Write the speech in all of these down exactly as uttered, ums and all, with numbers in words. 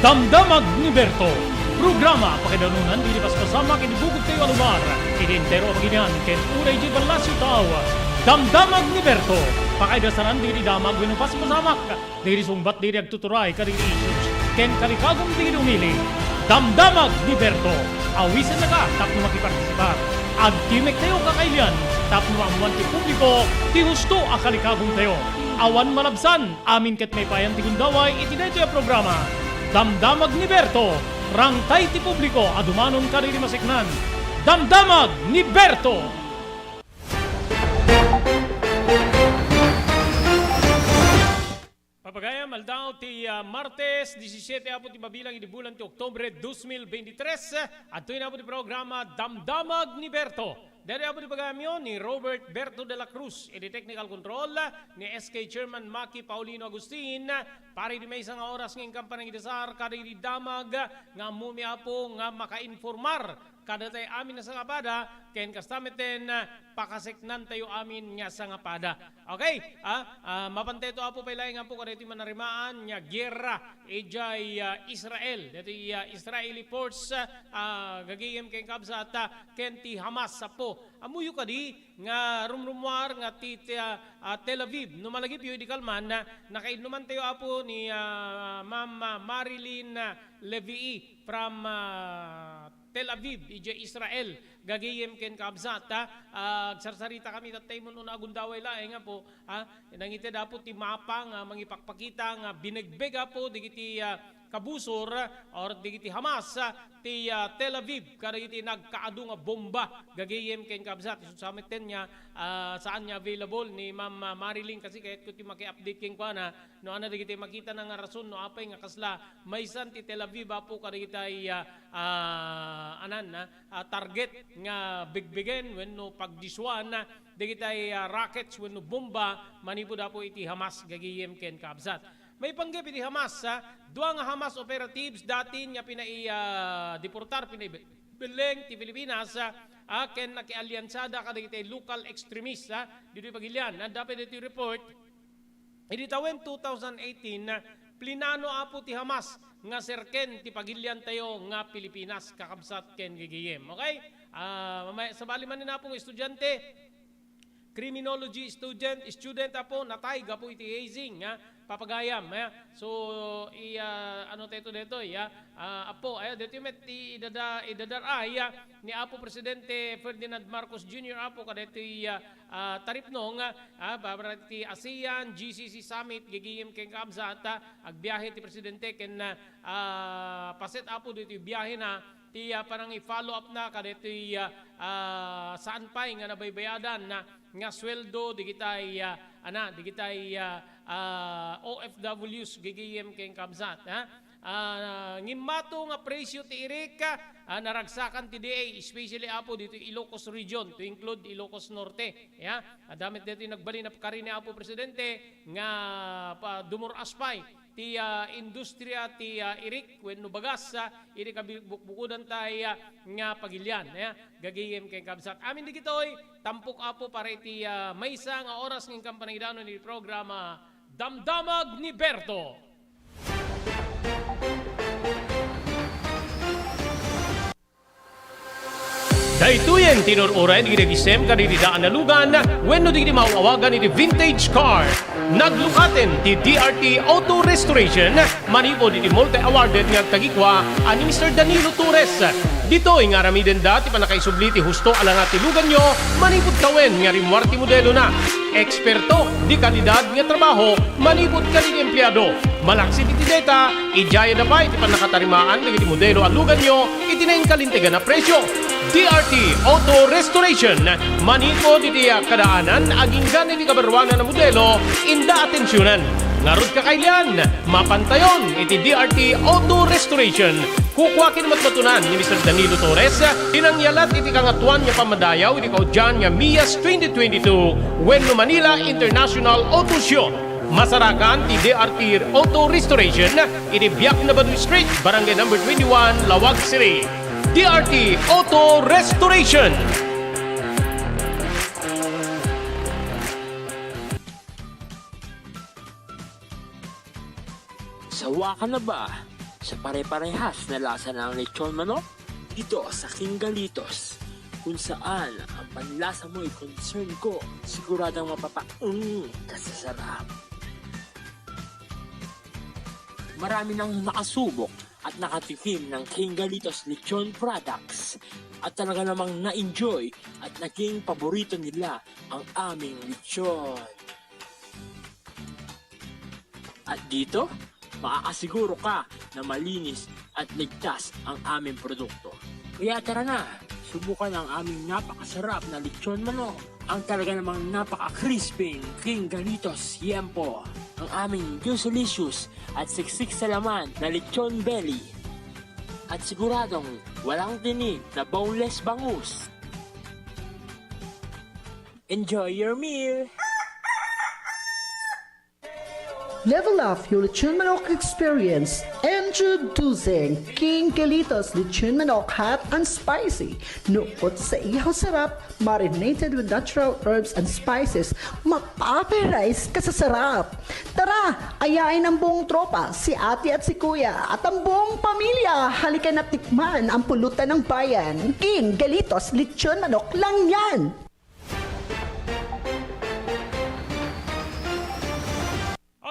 Damdamag ni Berto, programa pakaidanunan dagiti paspasamak iti bugottayo a lugar, iti entero a Pagilian ken uray idiay ballasiw taaw. Damdamag ni Berto, pakaidasanan dagiti damag wenno paspasamak, dagiti sungbat dagiti agtuturay kadagiti issues, ken kalikagum dagiti umili. Damdamag ni Berto, awisennaka tapno makipartisipar. Agtimek tayo kakailian tapno maammuan ti publiko ti husto a kalikagumtayo. Awan malabsan, amin ket maipayan ti gundaway iti daytoy a programa. Damdamag ni Berto, rangtay ti publiko a dumanon kadagiti maseknan. Damdamag ni Berto! Papagayam, aldaw ti, ah, Martes, disisiete apo ti mabilang idi bulan ti Oktubre dos mil beintitres. Adtoy na apo ti programa Damdamag ni Berto. Daytoy apo ti pagayamyo ni Robert Berto de la Cruz, idi technical control, ni S K Chairman Maki Paulino Agustin. Para idi maysa nga oras nga inkam panangidasar kadagiti damag nga ammomi apo nga makainformar kadatayo amin a sangapada, ken kasta metten, ah, pakaseknantayo amin nga sangapada. Okay? Ah, ah, mapantayo apo pay laeng apo kadaytoy manarimaan nga giyerra idiay, ah, Israel. Daytoy, ah, Israeli ports, ah, gagayem ken kabsat, ah, ken ti Hamas apo. Ammoyo kadi nga rumrumuar nga ti, ti, ah, ah, Tel Aviv. No malagipyo idi kalman, ah, nakainnumantayo apo ni, ah, Ma'am, ah, Marilyn, ah, Levy from, ah, Tel Aviv, idiay Israel, gagayem ken kabsat, ha? Ah, agsarsarita kami tatta immun-una a gundaway laeng, apo, ha? Nangited apo ti mapa nga mangipakpakita nga binegbeg apo dagiti, ah, kabusor, ah, or dagiti Hamas, ah, ti, ah, Tel Aviv kadagiti nagkaadu nga bomba, gagayem ken kabsat. Isu sa metten nga, ah, saan nga available ni Ma'am, ah, Marilyn kasi kayatko ti maki-update kenkuana. No, ana dagiti makitana nga rason no apay nga kasla maysan ti Tel Aviv apo kadagitay, ah, ah, anan, ah, ah, target nga bigbegen wenno pagdisuan dagitay, ah, rockets wenno bomba manipud apo iti Hamas gagayem ken kabsat. Maipanggep iti Hamas, ah, dua nga Hamas operatives datin nga pinai-, ah, deportar, pinai-, belleng ti Pilipinas, ah, ah, ken nakialiansada kadagitay local extremists, ah, ditoy Pagilian. Adda pay ditoy report, idi tawen two thousand eighteen, plinano apo ti Hamas nga serken ti pagiliantayo nga Pilipinas, kakabsat ken gagayem. Okay? Ah, mamay-, sabali manen apo nga estudiante, criminology student, student apo, natay gapu iti hazing, ha? Papagayam, ha? So, i-, ah, ano tayo dito, ya? Ah, apo, ay, dito met ti idada-, idadar-, ah, ya, ni Apo Presidente Ferdinand Marcos Junior apo, kadaytoy, ah, ah, taripnong, ah, para ti ASEAN G C C Summit, gagayem ken kabsat, ah, agbiahe ti Presidente ken, ah, ah, paset apo ditoy biahena, ti, ah, panangi-follow up na kadaytoy, ah, ah, saan pay nga nabaybayadan na nga sueldo digitay, ah, ana, digitay, ah, ah, O F Ws gagayem ken kabsat, ha? Ah, ngimmato nga presyo ti irik, ah, naragsakan ti D A, especially apo dito Ilocos Region, to include Ilocos Norte. Ya, adda met dito nagbalin a karini apo Presidente nga pa dumur-as pay ti, ah, industria ti, ah, irik wenno bagas, ah, iti kabukbukodan tay, ah, nga Pagilian, eh, gagayem ken kabsat. Amin digitoy, tampok apo para iti, ah, maysa nga oras nga inkam panangidanon iti programa Damdamag ni Berto. Daytoyen ti inur-uray dagiti agisem kadagiti daan a lugan wenno dagiti maaw-awagan iti vintage car. Naglukaten ti D R T Auto Restoration manipud iti multi-awarded nga agtagikua a ni Mister Danilo Torres. Ditoy nga aramidenda ti pannakaisubli ti husto a langa ti luganyo manipud tawen nga rimmuar ti modelona. Eksperto ti kalidad nga trabaho manipud kadagiti empleado. Malaksid iti deta, idiayada pay ti pannakatarimaan dagiti modelo a luganyo iti nainkalintegan a presio. D R T Auto Restoration, manipud iti kadaanan aginggan iti kabaruanan a modelo, inda atensionan. Ngarud kakailian, mapantayon iti D R T Auto Restoration. Kukua kinmatmatunan ni Mister Danilo Torres ti nangyalat iti Kangatoan nga Pammadayaw iti kaudian nga MIAS twenty twenty-two wenno Manila International Auto Show. Masarakan ti D R T Auto Restoration iti Biak na Baduy Street, Barangay Number twenty-one, Laoag City. D R T Auto Restoration. Sawa ka na ba? Sa pare-parehas na lasa ng lechon manok dito sa King Galitos, kung saan ang panlasa mo'y concern ko, siguradong mapapaung ka sa sarap. Marami nang nakasubok at nakatikim ng King Galitos Lechon Products at talaga namang na-enjoy at naging paborito nila ang aming lechon. At dito, makakasiguro ka na malinis at ligtas ang aming produkto. Kaya tara na, subukan ang aming napakasarap na lechon manok, ang talaga namang napaka-crispy King Galitos Yempo, ang aming juicy-licious at siksik sa laman na lechon belly. At siguradong walang tinik na boneless bangus. Enjoy your meal! Level up your lechon manok experience. Introducing King Galitos Lechon Manok Hot and Spicy. Nukot sa ihaw sarap, marinated with natural herbs and spices, mapaparise ka sa sarap. Tara, ayain ang buong tropa, si ate at si kuya, at ang buong pamilya. Halika na tikman ang pulutan ng bayan. King Galitos Lechon Manok lang yan!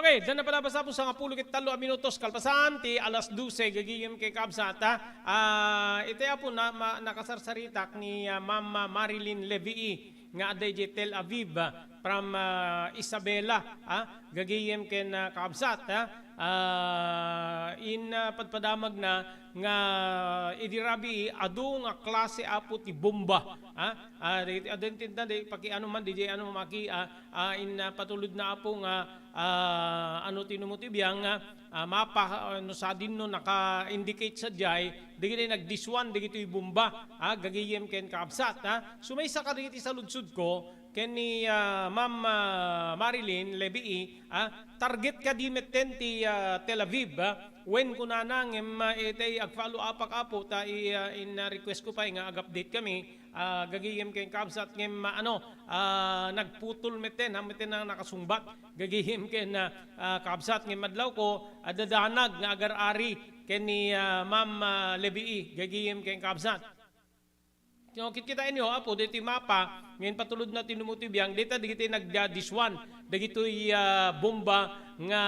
Okay, diyan na pala basta po sa kapulo ket tallo a minutos kalpasan ti alas dose gagayem ken kabsat, ha? Ah, iti apo na, ma, nakasarsaritak ni, ah, Ma'am, ah, Marilyn Levy nga adda idiay Tel Aviv, ah, from, ah, Isabela, ha? Gagayem ken, ah, kabsat, ha? Ah, in, ah, padpadamagna nga idi rabii adu nga klase apo ti bomba, ha? Ah, dagiti adda intinda, di pakiano man, di, di ano maki, ah, ah, in, ah, patulod na apo nga, ah, ano ti numo ti biang, ah, ah, mapa, ah, no sadin no naka-indicate sadiay, dagiti nagdiswan, dagitoy bomba, ah, gagayem ken kabsat, ah. So, maysa kadagiti saludsodko, ken ni, ah, Ma'am, ah, Marilyn Levy, ah, target kadi metten ti, ah, Tel Aviv, ah, when kunana ngem, ah, itay ag-follow up ak apo ta i, ah, in, ah, request ko pay nga ag-update kami, ah, gagayem ken kabsat ngem, ah, ano, ah, nagputol metten, ha, metten a nakasungbat. Gagayem ken, ah, ah, kabsat ngem adlaw ko, adda danag nga agar-ari ken ni, ah, Ma'am, ah, Lebii, gagayem ken kabsat. No, kitkitaenyo, apo, ditoy mapa, ngem patulod na ti numo ti biang, dita dagiti nagdadiswan, dagitoy, ah, bomba nga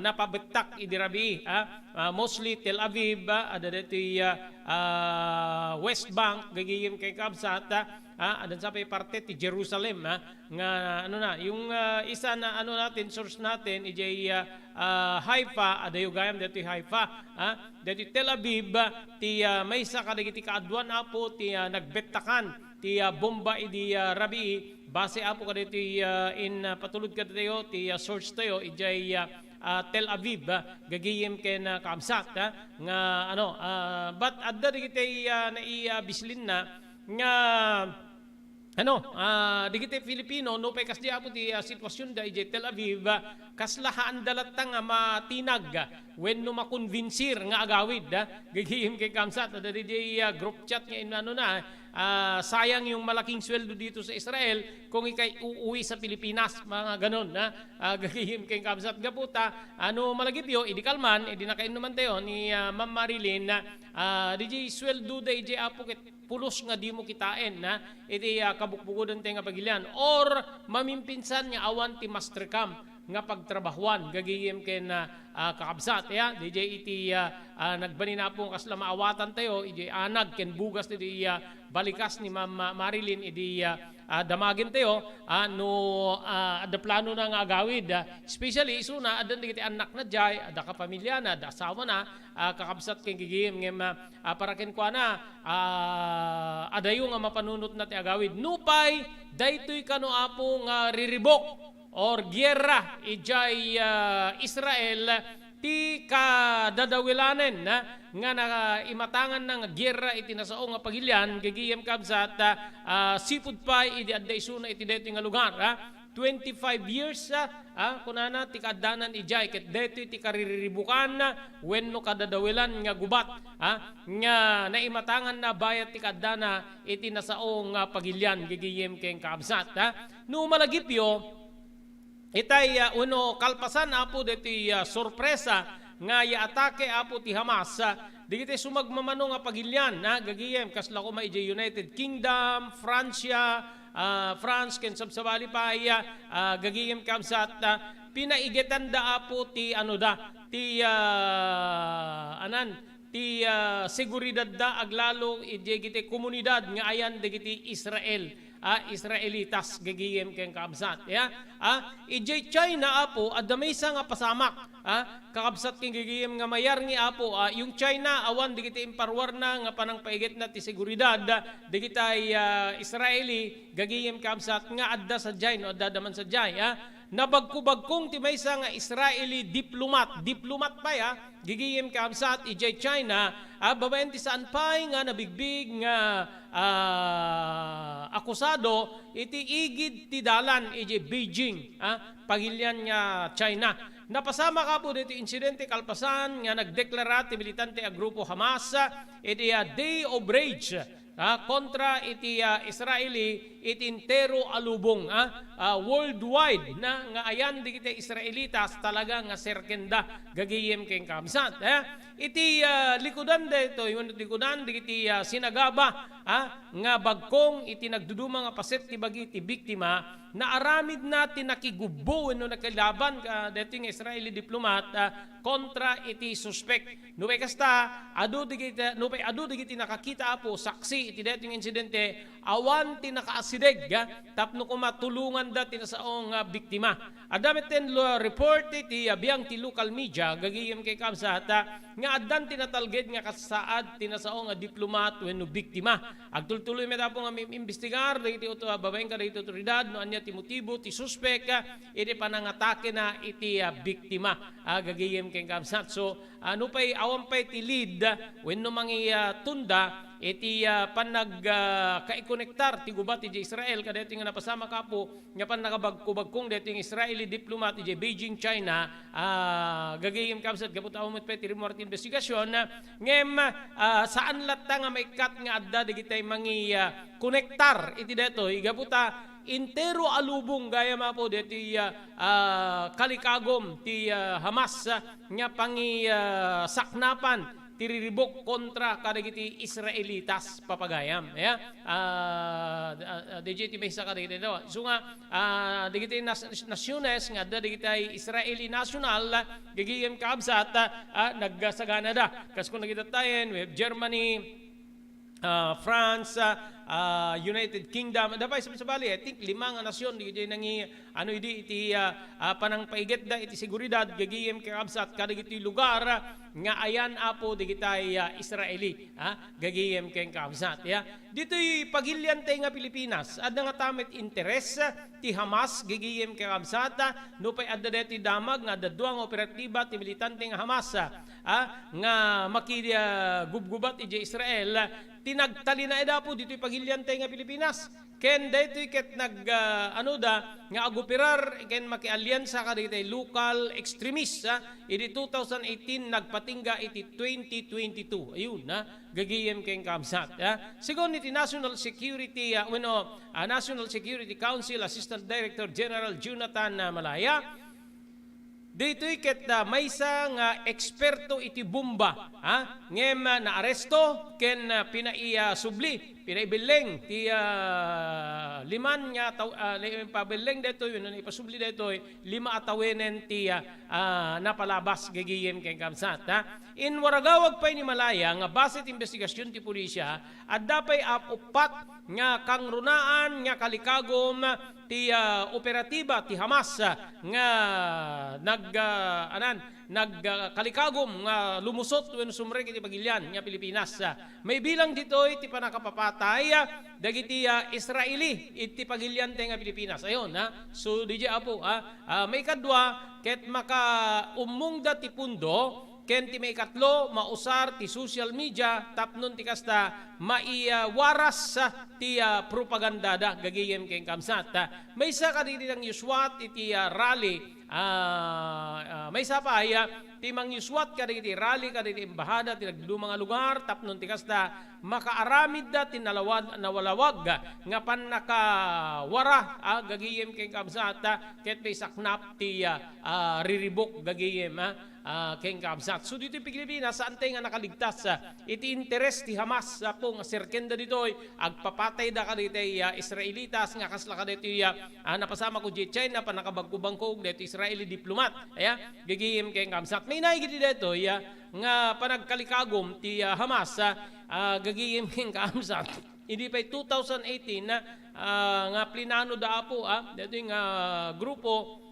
napabettak idi rabii, ah. Ah, mostly Tel Aviv, ah, adda ditoy, ah, ah, West Bank, gagayem ken kabsat, ah, ah, adda sa pay parte ti Jerusalem, ah, nga, ano na, yung, ah, isa na, ano natin, source natin, idiay, ah, ah, Haifa, adayo gayam ditoy Haifa, ah, ditoy Tel Aviv, ah, ti, ah, maysa kadagiti kaaduan, apo, ti, ah, nagbettakan ti, ah, bomba idi, ah, rabii, base, apo, kaditoy, ah, in, ah, patulod kadatayo ti, ah, source tayo idiay, ah, ah, Tel Aviv, ah, gagayem ken, ah, kabsat, ah, nga, ano, ah, but adda dagiti, ah, nai, ah, bislinna nga, ano, ah, dagiti Filipino, nupay kasdi, apo, ti, ah, sitwasionda idiay Tel Aviv, ah, kasla haanda latta nga matinag, ah, wenno makonbinsir nga agawid, ah, gagayem ken kabsat, adda diay, ah, group chat nga inano na, ah, "Sayang yung malaking sweldo dito sa Israel kung ikay uuwi sa Pilipinas," mga ganon, ah, ah, gagayem ken kabsat. Gapu ta, ano, malagipyo, idi kalman, idi nakainnuman tayo ni, ah, Ma'am Marilyn, ah, diay sweldo da idiay, apo, ket pulos nga dimo kitaen, ha, iti, ah, kabukbukodan tayo nga pagilian, or mamimpinsan nga awan ti mastercam nga pagtrabahuan, gagayem ken, ah, ah, kakabsat, ya, diay iti, ah, ah, nagbalin, apo, nga kasla maawatan tayo, idiay anag ken bugas ti, ah, balikas ni Ma'am, ah, Marilyn, idi, ah, ah, damagen tayo, ah, no, ah, adda plano na nga agawid, ah, especially isuna, adda dagiti annakna diay, adda kapamiliana, adda asawana, ah, kakabsat ken gagayem, ngem, ah, ah, para kenkuana, ah, adayo nga mapanunotna ti agawid. Nupay, daytoy kano, apo, nga riribuk or giyerra idiay, ah, Israel, ti kadadawilanen, ah, nga naimatanganna nga giyerra iti nasao nga pagilian, gagayem, kabsat, ah, ah, sipud pay idi adda isuna iti daytoy nga lugar, ah. Twenty-five years, ah, ah, kunana, ti kaaddanan idiay, ket daytoy ti kaririribukanna wenno kadadawilan nga gubat, ah, nga naimatanganna bayat ti kaaddana iti nasao nga pagilian, gagayem ken kabsat, ah. No malagipyo, itay, ah, wenno kalpasan, apo, daytoy, ah, sorpresa nga ya atake, Apo, ti Hamas, ah, dagiti sumagmamano nga pagilian, ah, gagayem, kasla koma idiay United Kingdom, Francia, ah, France, ken sabsabali pay, ah, gagayem, kabsat, ah, pinaigetanda, Apo, ti, ano da, ti, ah, anan, ti, ah, seguridadda aglalo idiay dagiti komunidad nga ayan dagiti Israel, ah, Israelitas, gagayem ken kabsat, ya. Ah, idiay China, Apo, adda maysa nga pasamak, ah, kakabsat ken gagayem nga mayarngi, Apo, ah, yung China, awan dagiti imparuarna nga panangpaigetna ti seguridad, ah, dagitay, ah, Israeli, gagayem kabsat, nga adda sadiay, no, adda, adda man sadiay, ah. Nabagkubagkong ti maysa nga Israeli diplomat, diplomat pay, ah, gagayem kabsat, idiay China, ah, babaen ti saan pay nga nabigbig nga, ah, akusado iti igid ti dalan idiay Beijing, ah, pagilian nga China. Napasamak, Apo, daytoy insidente kalpasan nga nagdeklara ti militante a grupo Hamas, ah, iti, ah, Day of Rage, ah, kontra iti, ah, Israeli iti entero a lubong, ah, ah, worldwide na nga ayan dagiti Israelitas talaga nga serkenda gagayem ken kabsat, eh. Iti, ah, likudan daytoy, wenno likudan dagiti, ah, sinagaba, ah, nga bagkong iti nagduduma nga paset ti bagi ti biktima, naaramidna ti nakigubbo wenno nakilaban ka daytoy nga Israeli diplomat, ah, kontra iti suspek. Nupay kasta, adu dagiti, nupay adu dagiti nakakita, Apo, saksi iti daytoy nga insidente, awan ti nakaasideg, ah, tapno koma tulonganda ti nasao nga biktima. Adda metten lo-, report iti, ah, biang ti local media, gagayem ken kabsat, ah, nga addan ti natalged nga kasaad ti nasao nga diplomat wenno biktima. Agtultuloy met, Apo, nga mi-, imbestigar dagiti oto-, ah, babaen kadagiti otoridad no ania ti motibo ti suspek, ah, iti panangatakena iti, ah, biktima, ah, gagayem ken kabsat. So, ah, nupay awan pay ti lead, ah, wenno mangi-, ah, tunda iti, ah, panag-, ah, kaikonektar ti gubat iti Israel kadaytoy nga napasamak, Apo, nga pannakabagkubagkong daytoy nga Israeli diplomat idiay Beijing, China, ah, gagayem kabsat gapu ta awan met pay ti rimmuar ti investigasyon, ah, ngem, ah, saan latta nga maikkat nga adda dagitay mangi-, ah, konektar iti daytoy gapu ta entero a lubong gayam, Apo, daytoy, ah, ah, kalikagum ti, ah, Hamas, ah, nga pangi-, ah, saknapan ti riribuk kontra kadagiti Israelitas, papagayam. Ya, ah, ah, ah, D J, ti maysa kadagiti, no? Isu nga, ah, dagiti nas-, nasiones nga adda dagiti Israeli national, gagayem kabsat, ah, nagsaganada. Kas kun nakita tayen, we have Germany, ah, France, ah, ah, United Kingdom, adda pay sabsabali, I think, lima nga nasion, di, di nangi-, ano idi iti, ah, ah, panangpaigetda iti seguridad, gagayem kakabsat, kadagiti lugar, ah, nga ayan, Apo, dagitay, ah, Israeli, ah, gagayem ken kakabsat, ya. Ditoy pagiliantay nga Pilipinas, adda ngata met interes, ah, ti Hamas, gagayem kakabsat, ah, nupay adda daytoy damag nga adda dua nga operatiba ti militante nga Hamas, ah, ah, nga maki-, ah, gubgubat idiay Israel, ah, ti nagtalinaed, Apo, ditoy pagiliantay nga Pilipinas. Ken daytoy ket nag-, ah, ano da, nga agoperar ken makialiansa kadagiti local extremists, ah, idi two thousand eighteen nagpatingga iti twenty twenty-two. Ayun, ah, gagayem ken kabsat, ah. Segun iti National Security, ah, wenno, ah, National Security Council Assistant Director General Jonathan, ah, Malaya, daytoy ket, ah, maysa nga eksperto iti bomba, ha? Ngem, ah, naaresto ken, ah, pinaiasubli, pinaibelleng ti, ah, liman nga taw-, ah, li-, pabelleng daytoy, wenno ipasubli daytoy, lima a tawenen ti, ah, ah, napalabas gagayem ken kabsat, ha? Inwaragawag pay ni Malaya nga base ti investigasyon ti pulisya, adda pay ap-, uppat nga kangrunaan nga kalikagum ti, ah, operatiba ti Hamas, ah, nga nag-, ah, anan, nag-, ah, kalikagum nga lumusot wenno sumrek iti pagilian nga Pilipinas. Ah, maibilang ditoy ti pannakapapatay, ah, dagiti, ah, Israeli iti pagiliantay nga Pilipinas. Ayon, ha? So, D J Apo, ha? Ah, maikadua, ket makaummongda ti pundo, ken ti maikatlo, mausar ti social media tapno ti kasta, maiwaras, ah, ti, ah, propagandada, gagayem ken kabsat, ah. Maysa kadagiti nangyuswat iti, ah, rally, ah, ah, maysa pay, ah, ti mangyuswat kadagiti rally kadagiti embahada ti nagduduma nga lugar tapno ti kasta, makaaramidda ti nalawad-, nawalawag nga pannakawara, ah, gagayem ken kabsat, ah, ket maisaknap ti, ah, ah, riribuk gagayem, ah. ah, ken kaabsat. So, ditoy Pilipinas, saantay nga nakaligtas, ah, iti interes ti Hamas, ah, po nga sirkenda ditoy, agpapatayda kadagiti, ah, Israelitas nga kasla kaditoy, ah, ah, napasamak ko diay China, pannakabangkobangkog daytoy Israeli diplomat. Aya, gagayem ken kaabsat. Mainaig iti daytoy, ah, nga panagkalikagum ti, ah, Hamas, ah, ah, gagayem ken kaabsat. Idi pay two thousand eighteen, ah, ah, nga plinano da Apo, ah, daytoy nga grupo,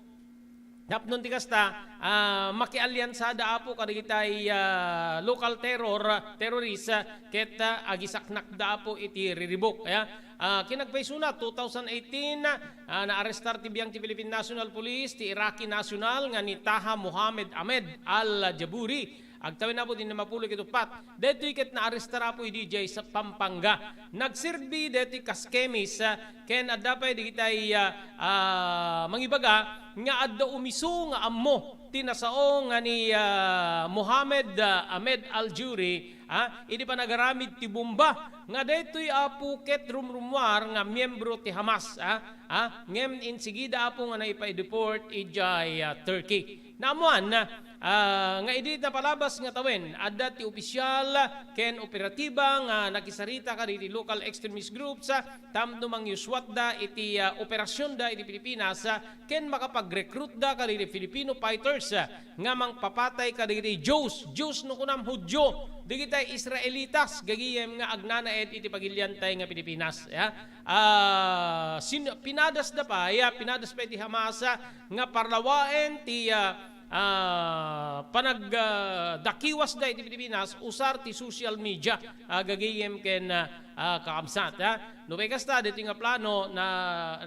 tapno ti kasta, ah, makialiansa da Apo kadagitay, ah, local terror, terrorist, ah, ket, ah, agisaknak da Apo iti riribuk. Aya, ah, kinagpaysona, two thousand eighteen, ah, naarestar ti biang ti Philippine National Police ti Iraqi national nga ni Taha Mohammed Ahmed Al-Jaburi. Agtawen Apo ti mapulo ket uppat. Daytoy ket naarestar Apo idi diay sa Pampanga. Nagserbi daytoy kas kemis, ah, ken adda pay digitay, ah, ah, mangibaga nga adda umisu nga ammo ti nasao nga ni, ah, Mohammed, ah, Ahmed Al-Juri, ah, idi panagaramid ti bomba nga daytoy Apo ket rumrumuar nga miyembro ti Hamas, ah, ah, ngem insigida Apo nga naipa-deport idiay, ah, Turkey. Naammoan, ah, nga idi napalabas nga tawen, adda ti opisyal ken operatiba nga nakisarita kadagiti local extremist groups, ah, tapno mangyuswatda iti, ah, operasionda iti Pilipinas, ah, ken makapagrekrutda kadagiti Filipino fighters, ah, nga mangpapatay kadagiti Jews, Jews no kunam Judio, digitay Israelitas, gagayem nga agnanaed iti pagiliantay nga Pilipinas. Ya? Ah, sin-, pinadasda pay, ya, pinadas pay ti Hamas, ah, nga parlawaen ti, ah, ah, panag, ah, dakiwasda iti Pilipinas, usar ti social media, ah, gagayem ken, ah, ah, kaabsat, ha? No kay kasta, ditoy nga plano na,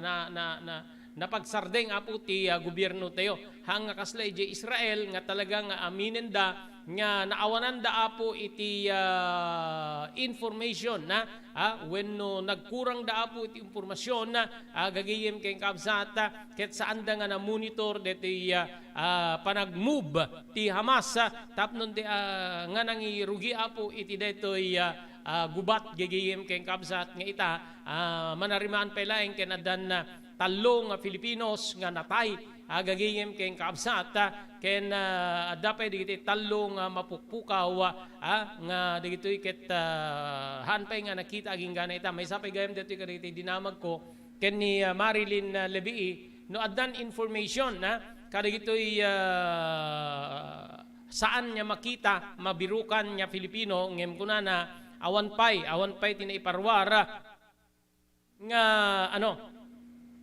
na, na, na, napagsardeng Apo ti, ah, gobierno tayo. Haan nga kasla idiay Israel nga talaga nga aminenda nga naawananda Apo iti, ah, information na, ah, wenno nagkurangda Apo iti impormasyon na, ah, gagayem ken kaabsat, ah, ket saanda nga na-monitor daytoy, ah, ah, panag-move ti Hamas, ah, tapno ti, ah, nga nangirugi Apo iti daytoy, ah, ah, gubat gagayem ken kaabsat nga ita, ah, manarimaan pay laeng ken addan, ah, tallo nga Filipinos nga natay, ah, gagayem ken kaabsat, ah, ken, ah, adda pay dagiti tallo nga mapukpukaw, ah, nga dagitoy ket, ah, haan pay nga nakita agingga ita. Maysa pay gayam daytoy kadagiti dinamagko ken ni, ah, Marilyn, ah, Lebii, no addan information, ah, kadagitoy, ah, saan nga makita, mabirukan nga Filipino, ngem kunana, awan pay, awan pay ti naiparuar nga, ano,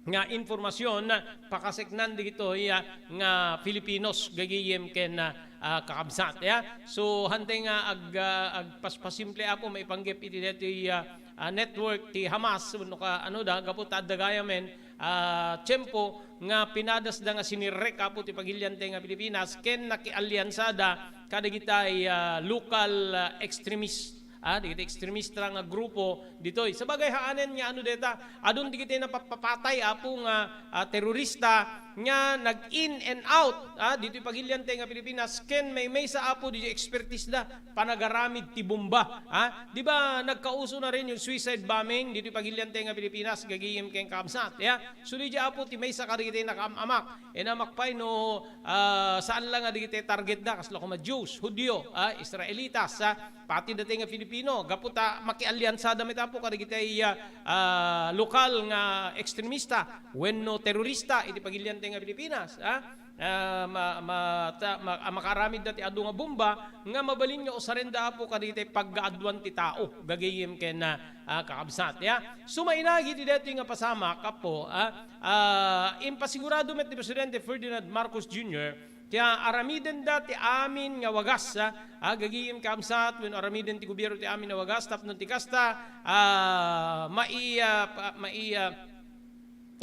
nga impormasyon, pakaseknan dagitoy, ah, nga Filipinos gagayem ken, ah, ah, kakabsat, ya. So, hantay nga ag-, ah, agpaspasimple Apo maipanggep iti daytoy, ah, ah, network ti Hamas, wenno ka, ano da, gapu ta adda gayamen, ah, tiempo nga pinadasda nga sinirrek Apo ti pagiliantay nga Pilipinas ken nakialiansada kadagitay, ah, local, ah, extremist, ah, dagiti ekstremista nga grupo ditoy. Sabagay, haanen nga ano deta, adun dagiti napapapatay, Apo, nga, ah, terorista nga nag-in and out, ah, ditoy pagiliantay nga Pilipinas, ken maymaysa, Apo, ditoy expertise da, panagaramid ti bomba, ah. Di ba nagkauso na rin yung suicide bombing ditoy pagiliantay nga Pilipinas, gagayem ken kaabsat, ya? So, di Apo, ti maysa kadagiti nakaam-amak, inamak pay no, ah, saan lang nga dagiti target da, kasla koma Jews, Hudio, ah, Israelitas, ah, pati dati nga Filipino, gapu ta makialiansada met Apo kadagiti, ah, ah, lokal nga ekstremista wenno terorista iti pagiliantay nga Pilipinas, ah. Ah, ma-, ma-, ta-, ma-, ah, makaaramid dati adu nga bomba nga mabalin nga usarenda Apo kadagiti paggaadwan ti tao, gagayem ken, ah, ah, kakabsat, ya. So, mainagi ti daytoy nga pasamak, Apo, ah, ah, impasigurado met ni Presidente Ferdinand Marcos Junior ti aramiden da ti amin nga wagas, ah, ah, gagayem kabsat, wenno aramiden ti gobierno ti amin nga wagas, tapno ti kasta, ah, mai-, ah, pa-, mai-, ah,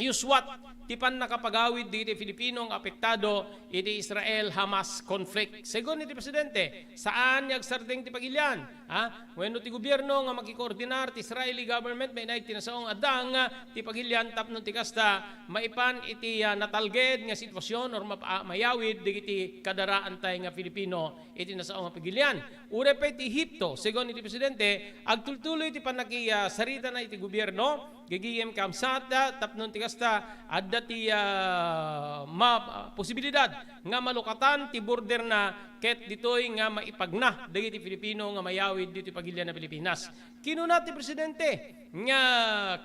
iuswat ti pannakapagawid dagiti Filipino nga apektado iti Israel-Hamas conflict. Segun iti Presidente, saan nga agsardeng ti pagilian, ha? Wenno ti gobierno nga makikoordinar ti Israeli government, mainaig ti nasaong adda nga ti pagilian tapno ti kasta, maipan iti, ah, natalged nga sitwasyon or mapa-, mayawid dagiti kadaraantay nga Filipino iti nasaong nga pagilian. Uray pay ti Ehipto, segun iti Presidente, agtultuloy ti pannaki-, ah, saritana iti gobierno, gagayem kabsat, ah, tapno ti kasta, adda ti, ah, ma-, posibilidad nga malukatan ti borderna ket ditoy nga maipagna dagiti Filipino nga mayawid ditoy pagilian a Pilipinas. Kinuna ti presidente nga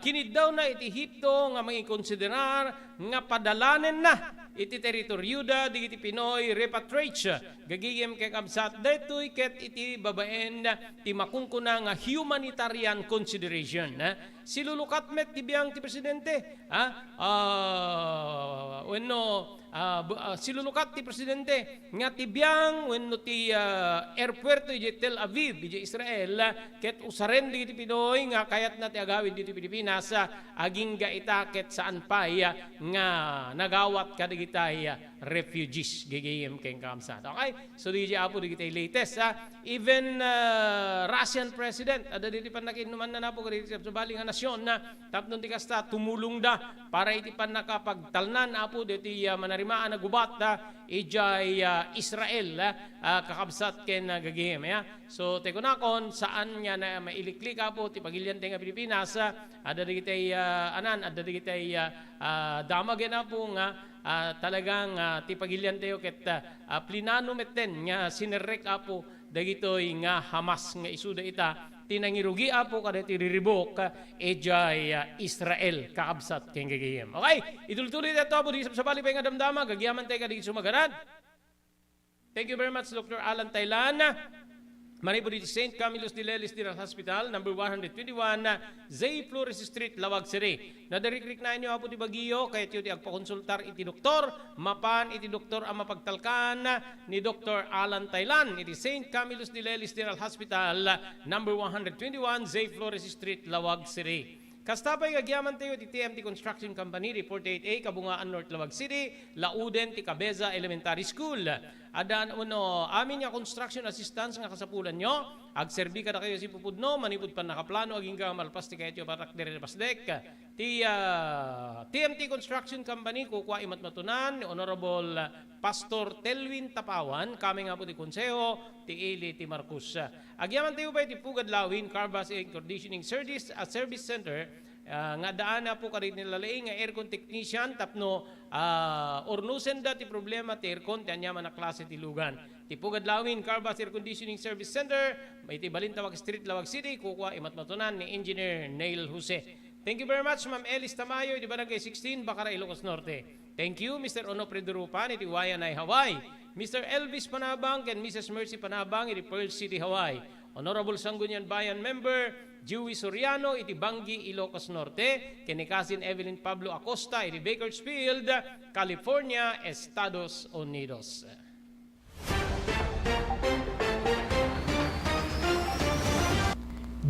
kiniddawna iti Ehipto nga mangikonsiderar nga padalanenna iti teritorioda dagiti Pinoy repatriates. Gagayem ken kabsat, daytoy ket iti babaen ti makunkuna nga humanitarian consideration, eh. Silulukat met ti biang ti presidente, ha? Ah, wenno, ah, bu-, ah, silulukat ti presidente nga ti biang wenno ti, ah, airpuerto idiay Tel Aviv, idiay Israel, ket usaren dagiti Pinoy nga kayatna ti agawid ditoy Pilipinas, ah, agingga ita ket saan pay, ah, nga nagawat kadagitay, ah, refugees, gigim ken kamsat. Okay? So, di Apo, dagiti latest, ah. Even, ah, Russian president, adda ditoy pannakiinnumanna, Apo, kadagiti sabsabali nga nasion, ah, tapno ti kasta, tumulongda para iti pannakapagtalnan, Apo, ditoy, ah, manarimaan a gubat, ah, idiay, ah, Israel, ah, ah, kakabsat ken, ah, gagim, ya. So, ti kunakon, saan nga na mailiklik, Apo, ti pagilian ti nga Pilipinas, ah, adda dagiti, ah, anan, adda dagiti, ah, ah, damag, Apo, nga ah, talagang, ah, ti pagiliantayo ket, ah, ah, plinano metten nga sinerrek, Apo, dagitoy nga Hamas nga isuda ita ti nangirugi, Apo, kadagiti riribuk, ah, idiay, ah, Israel, kakabsat ken gagayem. Okay, itultuloy tayo, Apo, di sabsabali pay nga damdama, gagyaman tayo kadagiti sumagarad. Thank you very much, Doctor Alan Taylan. Manipud iti Saint Camillus de Lelis General Hospital, number one hundred twenty-one, Zay Flores Street, Laoag City. Nadarikriknaenyo, Apo, ti bagyo, kayatyo ti agpakonsultar iti doktor, mapan iti doktor a mapagtalkan ni Doctor Alan Taylan iti Saint Camillus de Lelis General Hospital, number one hundred twenty-one, Zay Flores Street, Laoag City. Kasta pay nga agyamantayo iti T M T Construction Company, iti forty-eight A, Kabungaan North, Laoag City, lauden ti Cabeza Elementary School. Adda wenno amin nga construction assistance nga kasapulanyo, agserbi kadakayo a sipupudno, manipud pannakaplano, agingga malpas ti kayatyo a patakder iti pasdek. Ti, ah, T M T Construction Company, kukua imatmatunan ni Honorable Pastor Telwin Tapawan, kami nga Apo ti Konseho, ti ili ti Marcos. Agyamantayo pay ti Pugad Lawin, Car Wash and Conditioning Service, ah, Service Center, ah, nga addaan, Apo, kadagiti nalalaing nga aircon technician tapno, ah, urnosenda ti problema ti aircon ti aniaman a klase ti lugan. Ti Pugad Lawin Car Wash Air Conditioning Service Center, iti Balintawak Street, Laoag City, kukua imatmatunan ni Engineer Neil Jose. Thank you very much, Ma'am Elis Tamayo, iti Barangay sixteen, Bacara, Ilocos Norte. Thank you, Mister Onofre Durupan, iti Waianae, Hawaii. Mister Elvis Panabang ken Missus Mercy Panabang, iti Pearl City, Hawaii. Honorable Sangguniang Bayan Member Joey Soriano iti Bangui, Ilocos Norte, ken ni Cousin Evelyn Pablo Acosta iti Bakersfield, California, Estados Unidos.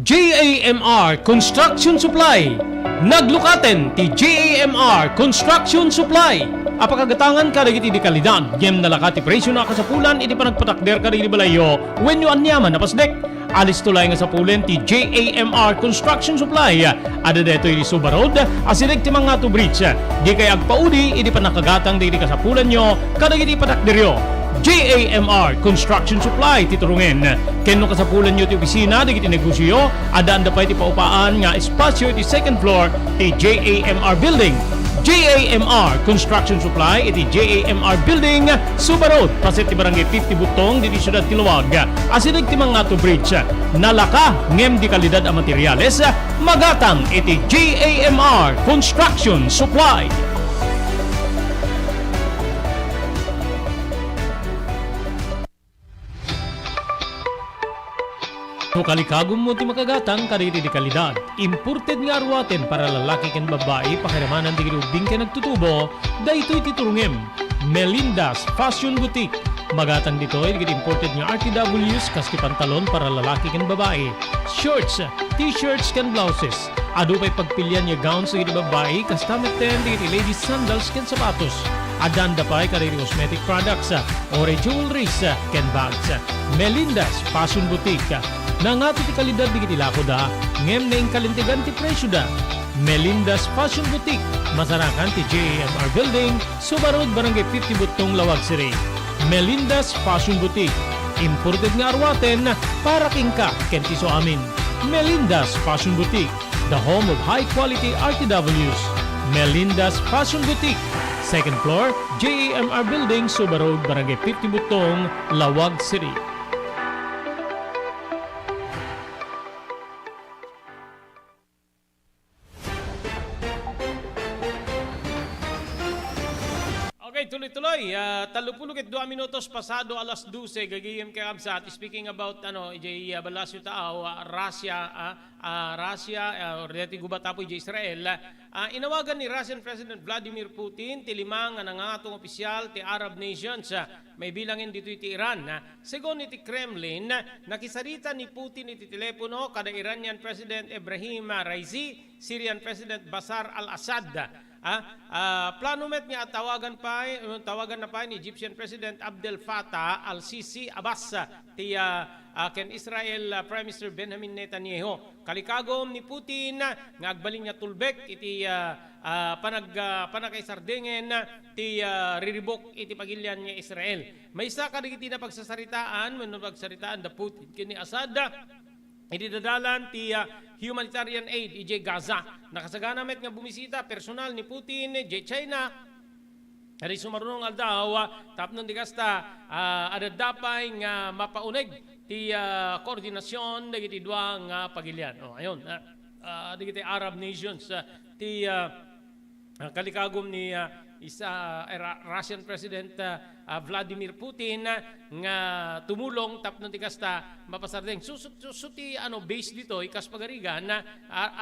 J A M R Construction Supply. Naglukaten ti J A M R Construction Supply. Apakagatangan kadagiti di kalidad, ngem nalaka ti presio a kasapulan iti panagpatakder kadagiti balayyo wenno aniaman a pasdek. Alisto laeng a sapulen ti J A M R Construction Supply. Adda daytoy iti Suba Road, asideg ti Mangato Bridge. Dikay agpaudi iti pannakagatang dagiti kasapulanyo kadagiti patakderyo. J A M R Construction Supply ti turongen. Ken no kasapulanyo ti opisina dagiti negosioyo, addaanda pay ti paupaan nga espasio iti second floor ti J A M R Building. J A M R Construction Supply iti J A M R Building, Suba Road, paset ti Barangay fifty Butong, ditoy siudad ti Laoag. Asideg ti Mangato Bridge. Nalaka ngem di kalidad a materiales, magatang iti J A M R Construction Supply. No kalikagummo ti makagatang kadagiti di kalidad, imported nga aruaten para lalaki ken babbai, pakiramanan dagiti ubbing ken agtutubo, daytoy ti turongem. Melinda's Fashion Boutique. Magatang ditoy dagiti imported nga R T Ws kas ti pantalon para lalaki ken babbai, shorts, t-shirts ken blouses. Adu pay pagpilian nga gowns dagiti babbai, kasta metten dagiti ladies sandals ken sapatos. Addaanda pay kadagiti cosmetic products, uray jewelries, ken bags. Melinda's Fashion Boutique. Nangato ti kalidad dagiti lakoda, ngem naingkalintegan ti presioda. Melinda's Fashion Boutique, masarakan ti J A M R Building, Suba Road, Barangay fifty Butong, Laoag City. Melinda's Fashion Boutique. Imported nga aruaten para kenka ken ti isuamin. Melinda's Fashion Boutique, the home of high quality R T Ws. Melinda's Fashion Boutique, Second floor, J E M R Building, Suba Road, Barangay fifty Butong, Laoag City. Okay, tuloy-tuloy. Ah, tallopulo ket dua minutos pasado alas dose, gagayem kakabsat. Speaking about, ano, idiay, ah, Balasio Taaw, ah, Russia, ah, ah, Russia, ah, or dati gubat apo idiay Israel, ah, inawagan ni Russian President Vladimir Putin ti lima nga nangangato nga opisyal ti Arab nations, ah, maibilangen ditoy ti Iran, ah. Segun iti Kremlin, ah, nakisarita ni Putin iti telepono kada Iranian President Ibrahim, ah, Raisi, Syrian President Bashar al-Assad. Ah, ah, plano met nga tawagan pay, tawagan na pay ni Egyptian President Abdel Fattah al-Sisi Abbas, ah, ti, ah, ah, ken Israel, ah, Prime Minister Benjamin Netanyahu. Kalikagum ni Putin, ah, nga agbalin nga tulbek iti, ah, ah, panag-, ah, pannakaisardingen ti, ah, riribuk iti pagilian nga Israel. Maysa kadagiti napagsasaritaan wenno napagsaritaan da Putin ken ni Assad, ah, idi dadalan ti, ah, humanitarian aid idiay Gaza. Nakasagana met nga bumisita personal ni Putin idiay China. Adi sumaruno nga aldaw, ah, tapno di kasta, ah, adda pay nga mapauneg ti, ah, koordinasyon dagiti dua nga pagilian. Oh, ayun, ah, ah, dagiti Arab nations, ah, ti, ah, ah, kalikagum ni, ah, isa, ah, Ra-, Russian President, ah, ah, Vladimir Putin, ah, nga tumulong tapno ti kasta mapasardeng. So, so, so, so ti, ano, base ditoy, kas pagarigan, ah,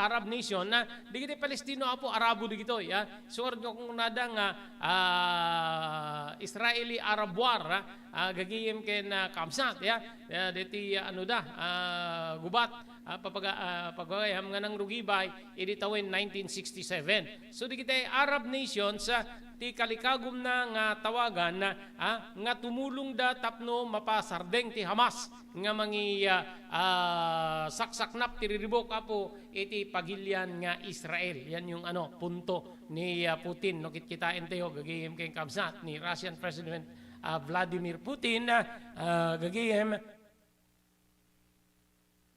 Arab nation, ah, dagiti Palestino apo, Arabo dagitoy, ah. So, argo kung nada nga, ah, Israeli Arab war, ah, ah, gagayem ken, ah, kabsat, ya. Ah, deti, ah, ano da, ah, gubat, ah, papaga-, ah, pagayam nga nangrugibay, idi tawen nineteen sixty-seven. So, dagiti Arab nations, ah, ti kalikagumna nga tawagan, ah, nga tumulongda tapno mapasardeng ti Hamas nga mangi-, ah, ah, saksaknap ti riribuk apo iti pagilian nga Israel. Yan yung, ano, punto ni, ah, Putin. No, kitkitaentayo, gagayem ken kabsat ni Russian President, ah, Vladimir Putin, ah, gagayem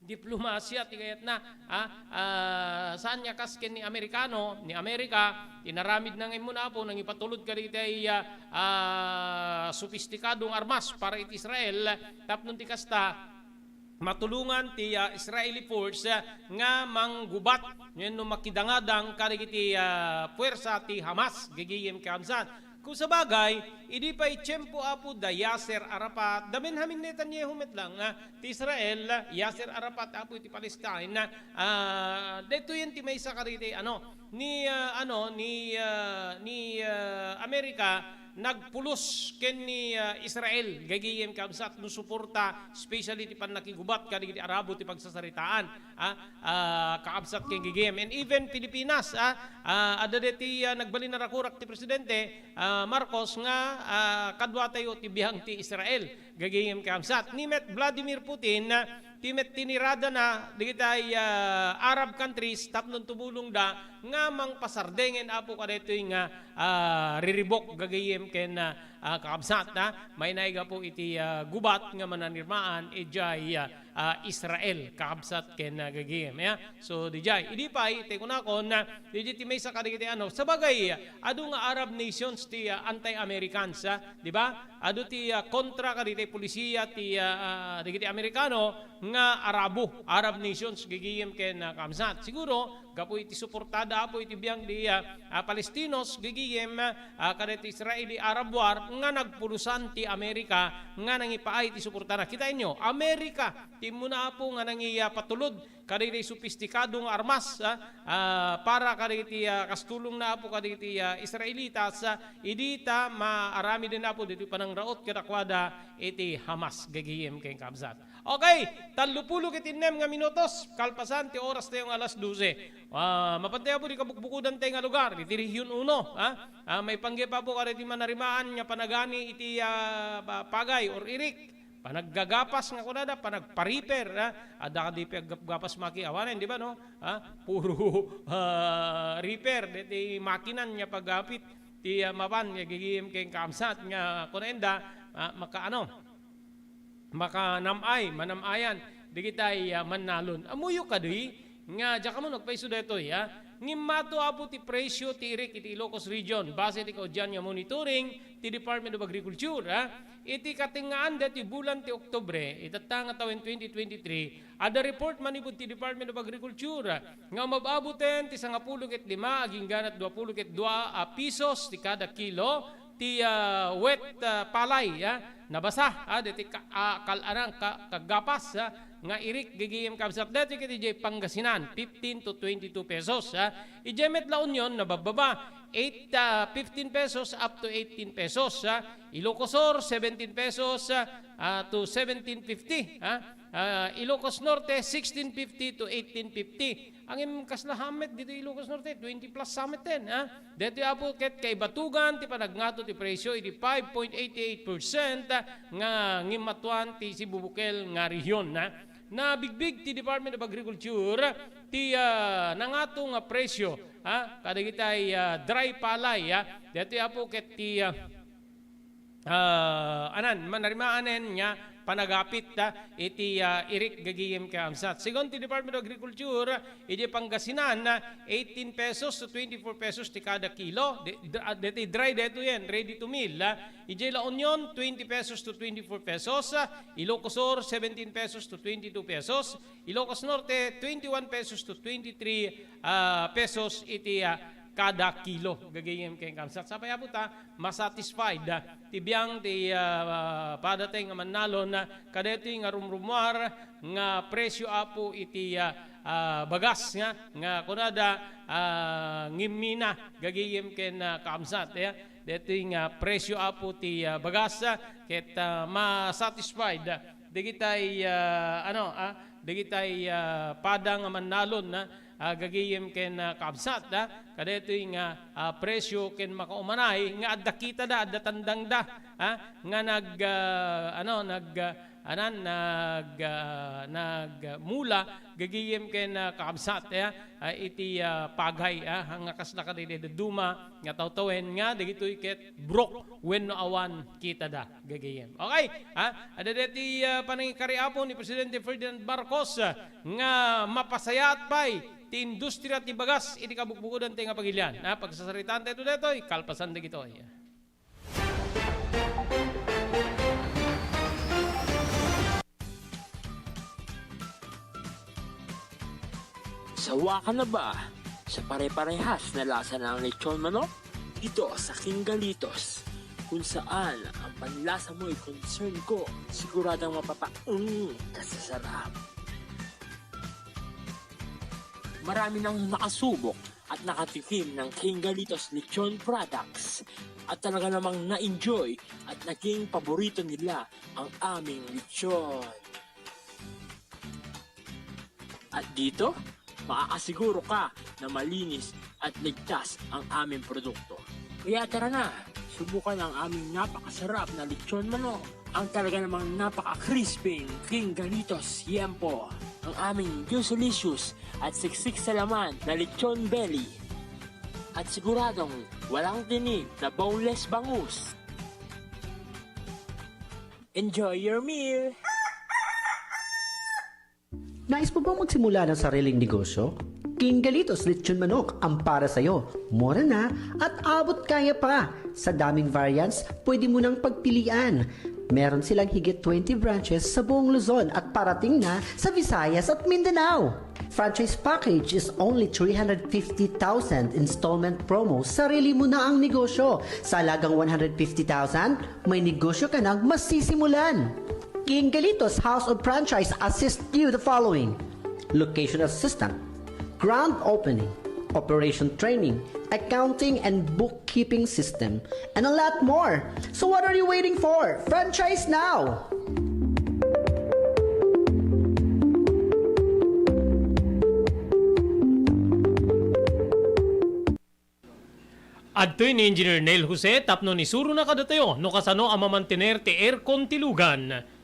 Diplomasia ti kayatna, ha? Ah, saan nga kas ken ni Amerikano, ni Amerika, inaramidna nga immuna apo, nangipatulod kadagiti, ah, ah, sopistikadong armas para iti Israel, tapno ti kasta, matulongan ti, ah, Israeli force, ah, nga manggubat wenno makidangadang kadagiti, ah, puwersa ti Hamas, gagayem kabsat. Kusabagay, idi pay tiempo apo da Yasser Arafat, da Benjamin Netanyahu met lang, ah, ti Israel, Yasser Arafat apo iti Palestine, ah, daytoyen ti maysa kadagiti, ano, ni, ah, ano, ni, ah, ni, ah, Amerika nagpulos ken ni, ah, Israel, gagayem kabsat no suporta, especially ti pannakigubat kadagiti Arabo ti pagsasaritaan, ah, ah, kaabsat ken gagayem. And even Pilipinas, ah, ah, adda deti, ah, nagbalin a rakurak ti presidente, ah, Marcos nga, ah, kaduatayo ti biang ti Israel. Gagayem kabsat. Ni met Vladimir Putin, ah, ti met tiniradana dagiti, ah, Arab countries tapno tumulongda nga mangpasardengen apo kadaytoy nga, ah, riribuk gagayem ken, ah, ah, kakabsat, ah, mainaig apo iti, ah, gubat nga mananirmaan idiay, ah, ah, Israel, kakabsat ken, ah, gagayem, ya. So, dijay, idi pay, ti kunakon, ah, dijay ti maysa kadagiti, ano, sabagay, adu nga Arab nations ti, ah, anti-Americans, ah, di ba? Adu ti, ah, kontra kadagiti polisiya ti, ah, ah, dagiti Amerikano nga Arabo, Arab nations, gagayem ken, ah, kabsat. Siguro, gapu iti suportada apo iti biang di, ah, ah, Palestinos, gagayem, ah, kadagiti Israeli Arab war nga nagpulusan ti Amerika nga nangipaay ti suportana. Kitaenyo, Amerika, ti immuna apo nga nangi-, ah, patulod kadagiti sopistikado nga armas, ah, ah, para kadagiti, ah, kastulongna apo kadagiti, ah, Israelitas, ah, idi ta maaramiden apo ditoy panangraot kadakuada iti Hamas, gagayem ken kabsat. Okay, tallopulo ket innem nga minutos, kalpasan ti oras tayo nga alas dose. Ah, mapantayo po di kabukbukudan tayo nga lugar, iti Region uno, ha? Ah, maipanggep apo kada iti manarimaan nga panagani iti, ah, pa-, pagay or irik. Panaggagapas nga kunada, panagpariper, ha? Adda kadi paggapgapas maki awanen, di ba, no? Ha? Puro, ah, repair, deti makinan nga paggapit, ti, ah, mapan, nga gigim ken kamsat, nga kunenda, ah, makaano, makanam-ay, manam-ayan, digitay, ah, mannalon. Ammoyo kadi, nga, diak ammo nagpaiso daytoy, ah, Ngem mato, Apo, ti presyo ti irik iti Ilocos Region, base ti kaudyan nga monitoring ti Department of Agriculture, ha? Iti katengngaan daytoy bulan ti Oktubre, itatta nga tawen twenty twenty-three, adda report manipud ti Department of Agriculture nga umab-aboten ti sangapulo ket lima agingganat duapulo ket dua a pesos ti kada kilo ti, ah, wet, ah, palay, ah, nabasa, ah, daytoy ka-, ah, kal-, anang ka-, kaggapas, ah, nga irik, gagayem kabsat. Daytoy ket idiay Pangasinan, fifteen to twenty-two pesos, ah. Idiay met La Union, nababbaba, eight, ah, fifteen pesos up to eighteen pesos, ah. Ilocos Sur, seventeen pesos, ah, ah, to seventeen fifty, ah. Ah, Ilocos Norte, sixteen fifty to eighteen fifty. Ngem kasla met ditoy Ilocos Norte, twenty plus met ten, ah. Daytoy, Apo, ket kaibatugan ti panagngato ti presyo iti five point eight eight percent nga ngimatuan ti sibubukel nga rehiyon, ah. Nabigbig ti Department of Agriculture ti, ah, nangato nga presyo, ah, kadagitay, ah, dry palay, ah. Daytoy, Apo, ket ti, ah, ah, anan, manarimaanen nga panagapit, ah, iti, ah, irik gagayem ket kabsat. Segun ti Department of Agriculture, iti Pangasinan, ah, eighteen pesos to twenty-four pesos ti kada kilo. Di-, dr-, ah, deti dry detoyen, ready to mill, ah. Iti La Union, twenty pesos to twenty-four pesos, ah. Ilocos Sur, seventeen pesos to twenty-two pesos. Ilocos Norte, twenty-one pesos to twenty-three, ah, pesos iti, ah, kada kilo. Gagayem ken kabsat. Sapay, Apo, ta masatisfied, ah, ti biang ti, ah, padateng a mannalon, ah, kadaytoy nga rumrumuar nga presyo, Apo, iti, ah, ah, bagas nga, nga kunada, ah, ngimmina, gagayem ken, ah, kabsat, eh. Daytoy nga presyo, Apo, ti, ah, bagas, ah, ket, ah, masatisfied, ah, dagitay, ah, ano, ah, dagitay, ah, pada nga mannalon, ah, ah, gagayem ken, ah, kabsat, ah, kadaytoy nga, ah, presyo ken makaumanay nga adda kitada, adda tandangda, ah, nga nag, ah, ano, nag, ah, anan, nag, ah, nagmula gagayem ken, ah, kabsat, ah, ah, iti, ah, pagay, ah, nga kasla kadaydi dadduma nga tawtawen nga dagitoy ket brok wenno awan kitada gagayem. Okay, ha? Adda daytoy, ah, panangikari, Apo, ni Presidente Ferdinand Marcos, ah, nga mapasayaat pay ti industria ti bagas iti kabukbukodan ti nga pagilian. Ha? Pagsasaritaan tayo daytoy, kalpasan dagitoy. Sawa ka na ba sa pare-parehas na lasa ng lechon manok? Dito sa King Galitos, kung saan ang panlasa mo'y concern ko, siguradong mapapaung ka sa sarap. Marami nang nakasubok at nakatikim ng King Galitos Lechon Products at talaga namang na-enjoy at naging paborito nila ang aming lechon. At dito, makakasiguro ka na malinis at ligtas ang aming produkto. Kaya tara na, subukan ang aming napakasarap na lechon manok, ang talaga namang napaka-crispy King Galitos Yempo, ang aming juicelicious at siksik sa laman na lechon belly, at siguradong walang tinik na boneless bangus. Enjoy your meal! Nais mo bang magsimula ng sariling negosyo? King Galitos Lechon Manok ang para sa'yo. Mura na at abot kaya pa. Sa daming variants, pwede mo nang pagpilian. Meron silang higit twenty branches sa buong Luzon at parating na sa Visayas at Mindanao. Franchise package is only three hundred fifty thousand, installment promo, sarili mo na ang negosyo. Sa halagang one hundred fifty thousand, may negosyo ka nang masisimulan. King Galitos House of Franchise assist you the following: location assistant, grand opening, operation training, accounting and bookkeeping system, and a lot more. So what are you waiting for? Franchise now! Adtoy ni Engineer Neil Jose tapno isurona kadatayo no kasano a mamantener ti aircon ti lugan.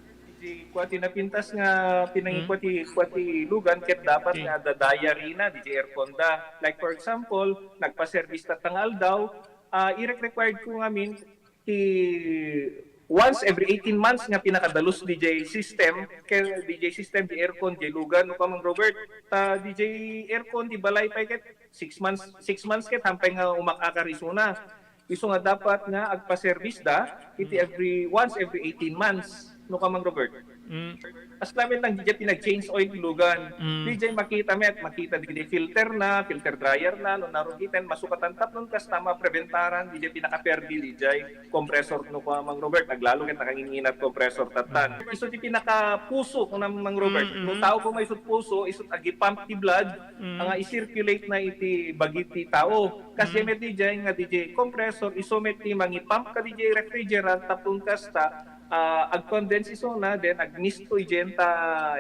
Iti kua ti napintas nga pinangikua ti, kua ti lugan ket dapat nga adda diary na iti aircon da. Like for example, nagpa-service tatta nga aldaw, ah, irek-required ko ngamin ti once every eighteen months nga pinakadalus D J system, kay D J system, di aircon, di lugan, no, Kamang Robert. Ta D J aircon, di balay pay ket six months, six months ket hampay nga umakakar isuna. Isu nga dapat nga agpa-service da, iti Mm. every, once every eighteen months, no, Kamang Robert. Mm. As lamet lang, di pinag-change oil, lugan. Mm. Di makita met, makita di filter na, filter dryer na, no, narugiten, masukatan tapno kasta mapreventaran, di pinakaperdi, di compressor, no, Kamang Robert, aglalo ket nakanginginat compressor tatan. Mm. Isu ti pinakapuso, no, Mang Robert. Mm, mm. No tao ko may isut puso, isut agi-pump ti blood, Mm. nga i-circulate na iti bagi ti tao. Kas Mm. met di nga di compressor, isu met ti mangi-pump ka di refrigerant, tapno kasta, ah, ag-condense isuna, then agmisto idiay ta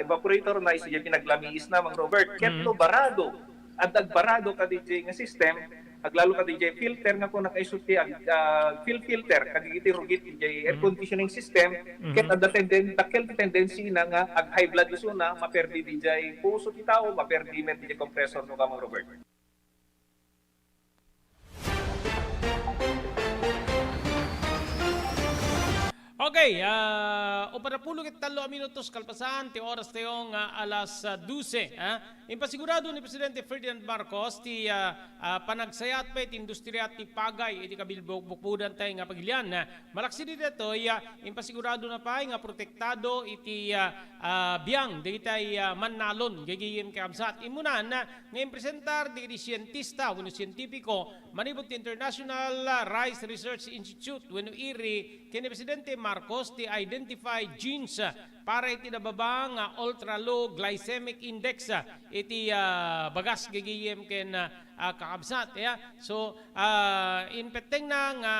evaporator na, isu diay pinaglamiis na, Mang Robert. Ket Mm. no barado, adda agbarado ka di nga system, aglalo ka di filter nga kung nakaisut ti ag-, ah, fil-, filter, kadagiti rugit di air Mm. conditioning system, Mm. ket adda tenden-, dakkel ti tendency na nga ag-high blood isuna, maperdi di puso ti tao, maperdi met di compressor, no, Kamang Robert. Okay, ah, upat a pulo ket tallo a minutos kalpasan ti oras tayo nga alas, ah, dose, ah. Impasigurado ni Presidente Ferdinand Marcos ti, ah, ah, panagsayaat pay ti industriya ti pagay iti kabilbukbukodan tayo nga pagilian. Malaksid ditoy, ah, impasigurado na pay nga protektado iti, ah, ah, biang dagiti, ah, mannalon, gagayem kakabsat. Immunan, ah, nga impresentar dagiti sientista wenno sientipiko manipud ti International, ah, Rice Research Institute wenno IRRI ken ni Presidente Marcos ti identified genes, ah, para iti nababa nga ultra low glycemic index, ah, iti, ah, bagas gagayem ken, ah, ah, kakabsat, ya. So, ah, impettengna nga,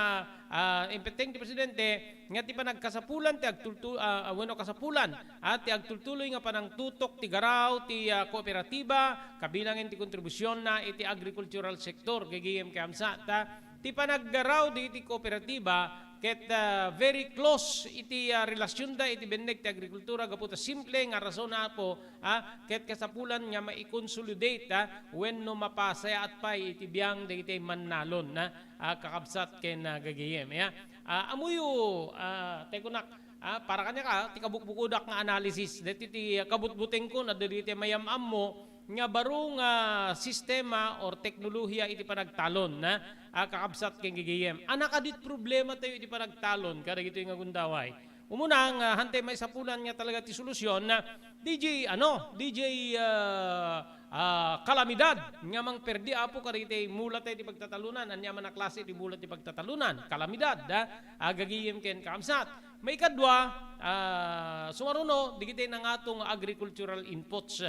ah, impetteng ti Presidente nga ti panagkasapulan ti agtultu-, ah, ah, wenno kasapulan, ah, ti agtultuloy nga panangtutok ti garaw ti, ah, kooperatiba kabilangen ti kontribusyon na iti agrikultural sektor, gagayem kakabsat, ah, ti panaggaraw dagiti kooperatiba ket, ah, very close iti, ah, relasyonda iti benneg ti agrikultura gapu ta simple nga rason, Apo, ah, ket kasapulan nga maikonsolidate, ah, wenno mapasayaat pay iti biang dagiti mannalon, ah, ah, kakabsat ken, ah, gagayem, ya. Ah, ammoyo, ah, tay kunak, ah, para kaniak, ah, ti kabukbukodak nga analysis. Daytoy ti kabutbutengko, adda dagiti mayam-ammo nga baro nga sistema or teknolohiya iti panagtalon, ah, ah, kakabsat ken gagayem. Ania kadi ti problema tayo iti panagtalon kadagitoy nga gundaway? Umuna nga, ah, hantay maisapulan nga talaga ti solusyon, ah, D J, ano, D J, ah, ah, kalamidad nga mangperdi, Apo, kadagiti mula tayo ti pagtatalonan. Ania man a klase ti mula ti pagtatalonan? Kalamidad, ah, ah, gagayem ken kakabsat. Maikadua, ah, sumaruno, dagiti nangato nga agricultural inputs.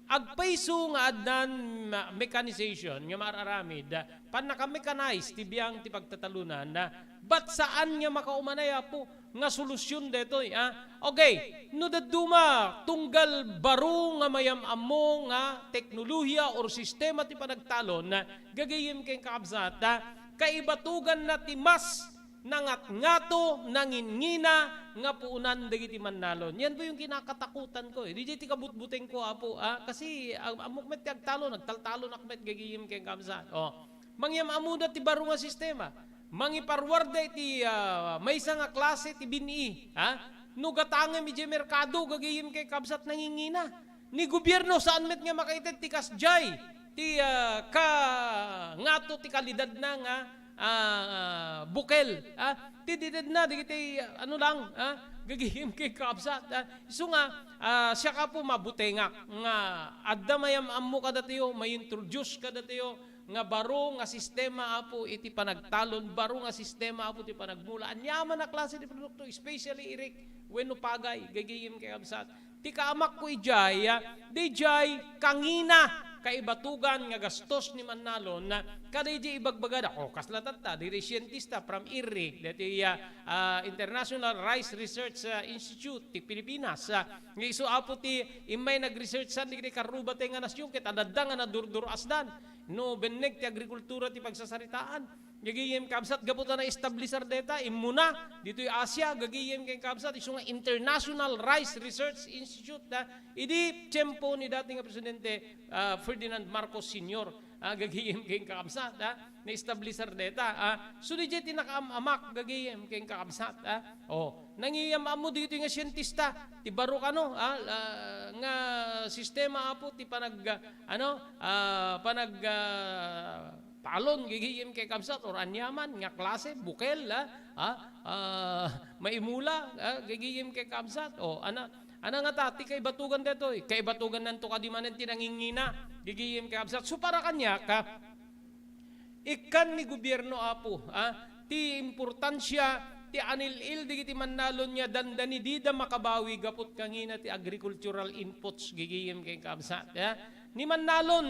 Agpayso nga addan ma-, mechanization nga maararamid, pannaka-mechanize ti biang ti pagtatalonan, but saan nga makaumanay, Apo, nga solusyon daytoy, ah? Okay, no dadduma, tunggal baro nga mayam-ammo nga teknolohiya or sistema ti panagtalon, gagayem ken kakabsat, ah, kaibatuganna ti mas nangatngato, nangingina nga puonan dagiti mannalon. Yan po yung kinakatakutan ko, eh. Di ti kabutbuteng ko, Apo, ah. Kasi, ah, ammok met ti agtalon, nagtaltalon ak met gagayem ken kakabsat. Oh. Mangyam-ammoda ti baro nga sistema. Mangiparuarda iti, ah, maysa nga klase ti bin-i, ha? No gatangem idiay merkado, gagayem ken kakabsat, nangingina. Ni gobierno, saan met nga makaited ti kasdiay ti, ah, ka-, ngato ti kalidadna nga, ah, bukel, ah? Ti didedna, dagiti, ano lang, ah? Gagayem ken kakabsat, ah? Isu nga, ah, siak, Apo, mabutengak nga adda mayam-ammo kadatayo, ma-introduce kadatayo, nga baro nga sistema, Apo, iti panagtalon, baro nga sistema, Apo, ti panagmula. Aniaman a klase ti produkto, especially irik wenno pagay, gagayem ken kakabsat. Ti kaamakko idiay, ah, diay kangina, kaibatugan nga gastos ni mannalon, ah, kada idiay ibagbagada, oh, kasla tatta, diri sientista from IRRI, dati, ah, ah, International Rice Research, ah, Institute ti Pilipinas, ah, nga isu, Apo, ti immay nag-research san dagiti karruba tayo nga nasyon, ket adda nga nadurdur-asdan. No benneg ti agrikultura ti pagsasaritaan, Gagayem, kabsat, gapu ta na-establisar deta, immuna, ditoy Asia, gagayem ken kabsat, isu nga International Rice Research Institute, ha? Idi tiempo ni dati nga Presidente, ah, Ferdinand Marcos Senior, ah, gagayem ken kabsat, ha? Na-establisar deta, ah. So, di jay ti nakaam-amak, gagayem ken kabsat, ha? Oh, nangiyam-ammo ditoy nga sientista, ti baro kano, ah, la-, nga sistema, apo, ti panag-, ano, ah, panag-, ah, talon, gagayem ken kabsat, or aniaman nga klase, bukel, ah, ah, ah, maimula, ah, gagayem ken kabsat. O, ana, ana ngata, ti kaibatugan detoy, kaibatugannanto kadi manen ti nangingina, gagayem ken kabsat. So, para kaniak, ah, ikkan ni gobierno, apo, ah, ti importansia ti anil-il dagiti mannalon nga dandani dida makabawi gapu ta kangina ti agricultural inputs, gagayem ken kabsat, ah. Ni mannalon,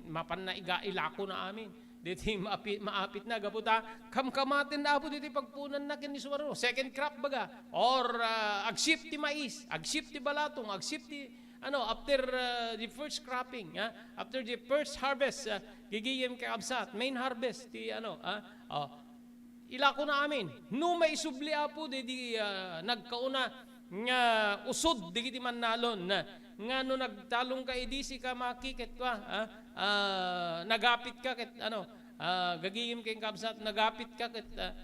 mapanna iga ilakona amin. Ditoy maapi-, maapitna, gapu ta kamkamatenna, apo, ditoy pagpunanna ken ni suaro. Second crop, baga. Or, ah, ag-shift ti mais, ag-shift ti balatong, ag-shift ti, ano, after, ah, the first cropping, ah, after the first harvest, ah, gagayem ken kabsat, main harvest, ti, ano, ah, oh. Ilakona amin. No maisubli, apo, daydi, ah, nagkauna nga usod dagiti mannalon, ah, nga no nagtalongka idi, sika, Maki, ket kua, ah, ah, nagapitka ket, ano, ah, gagayem ken kabsat, nagapitka ket, ah,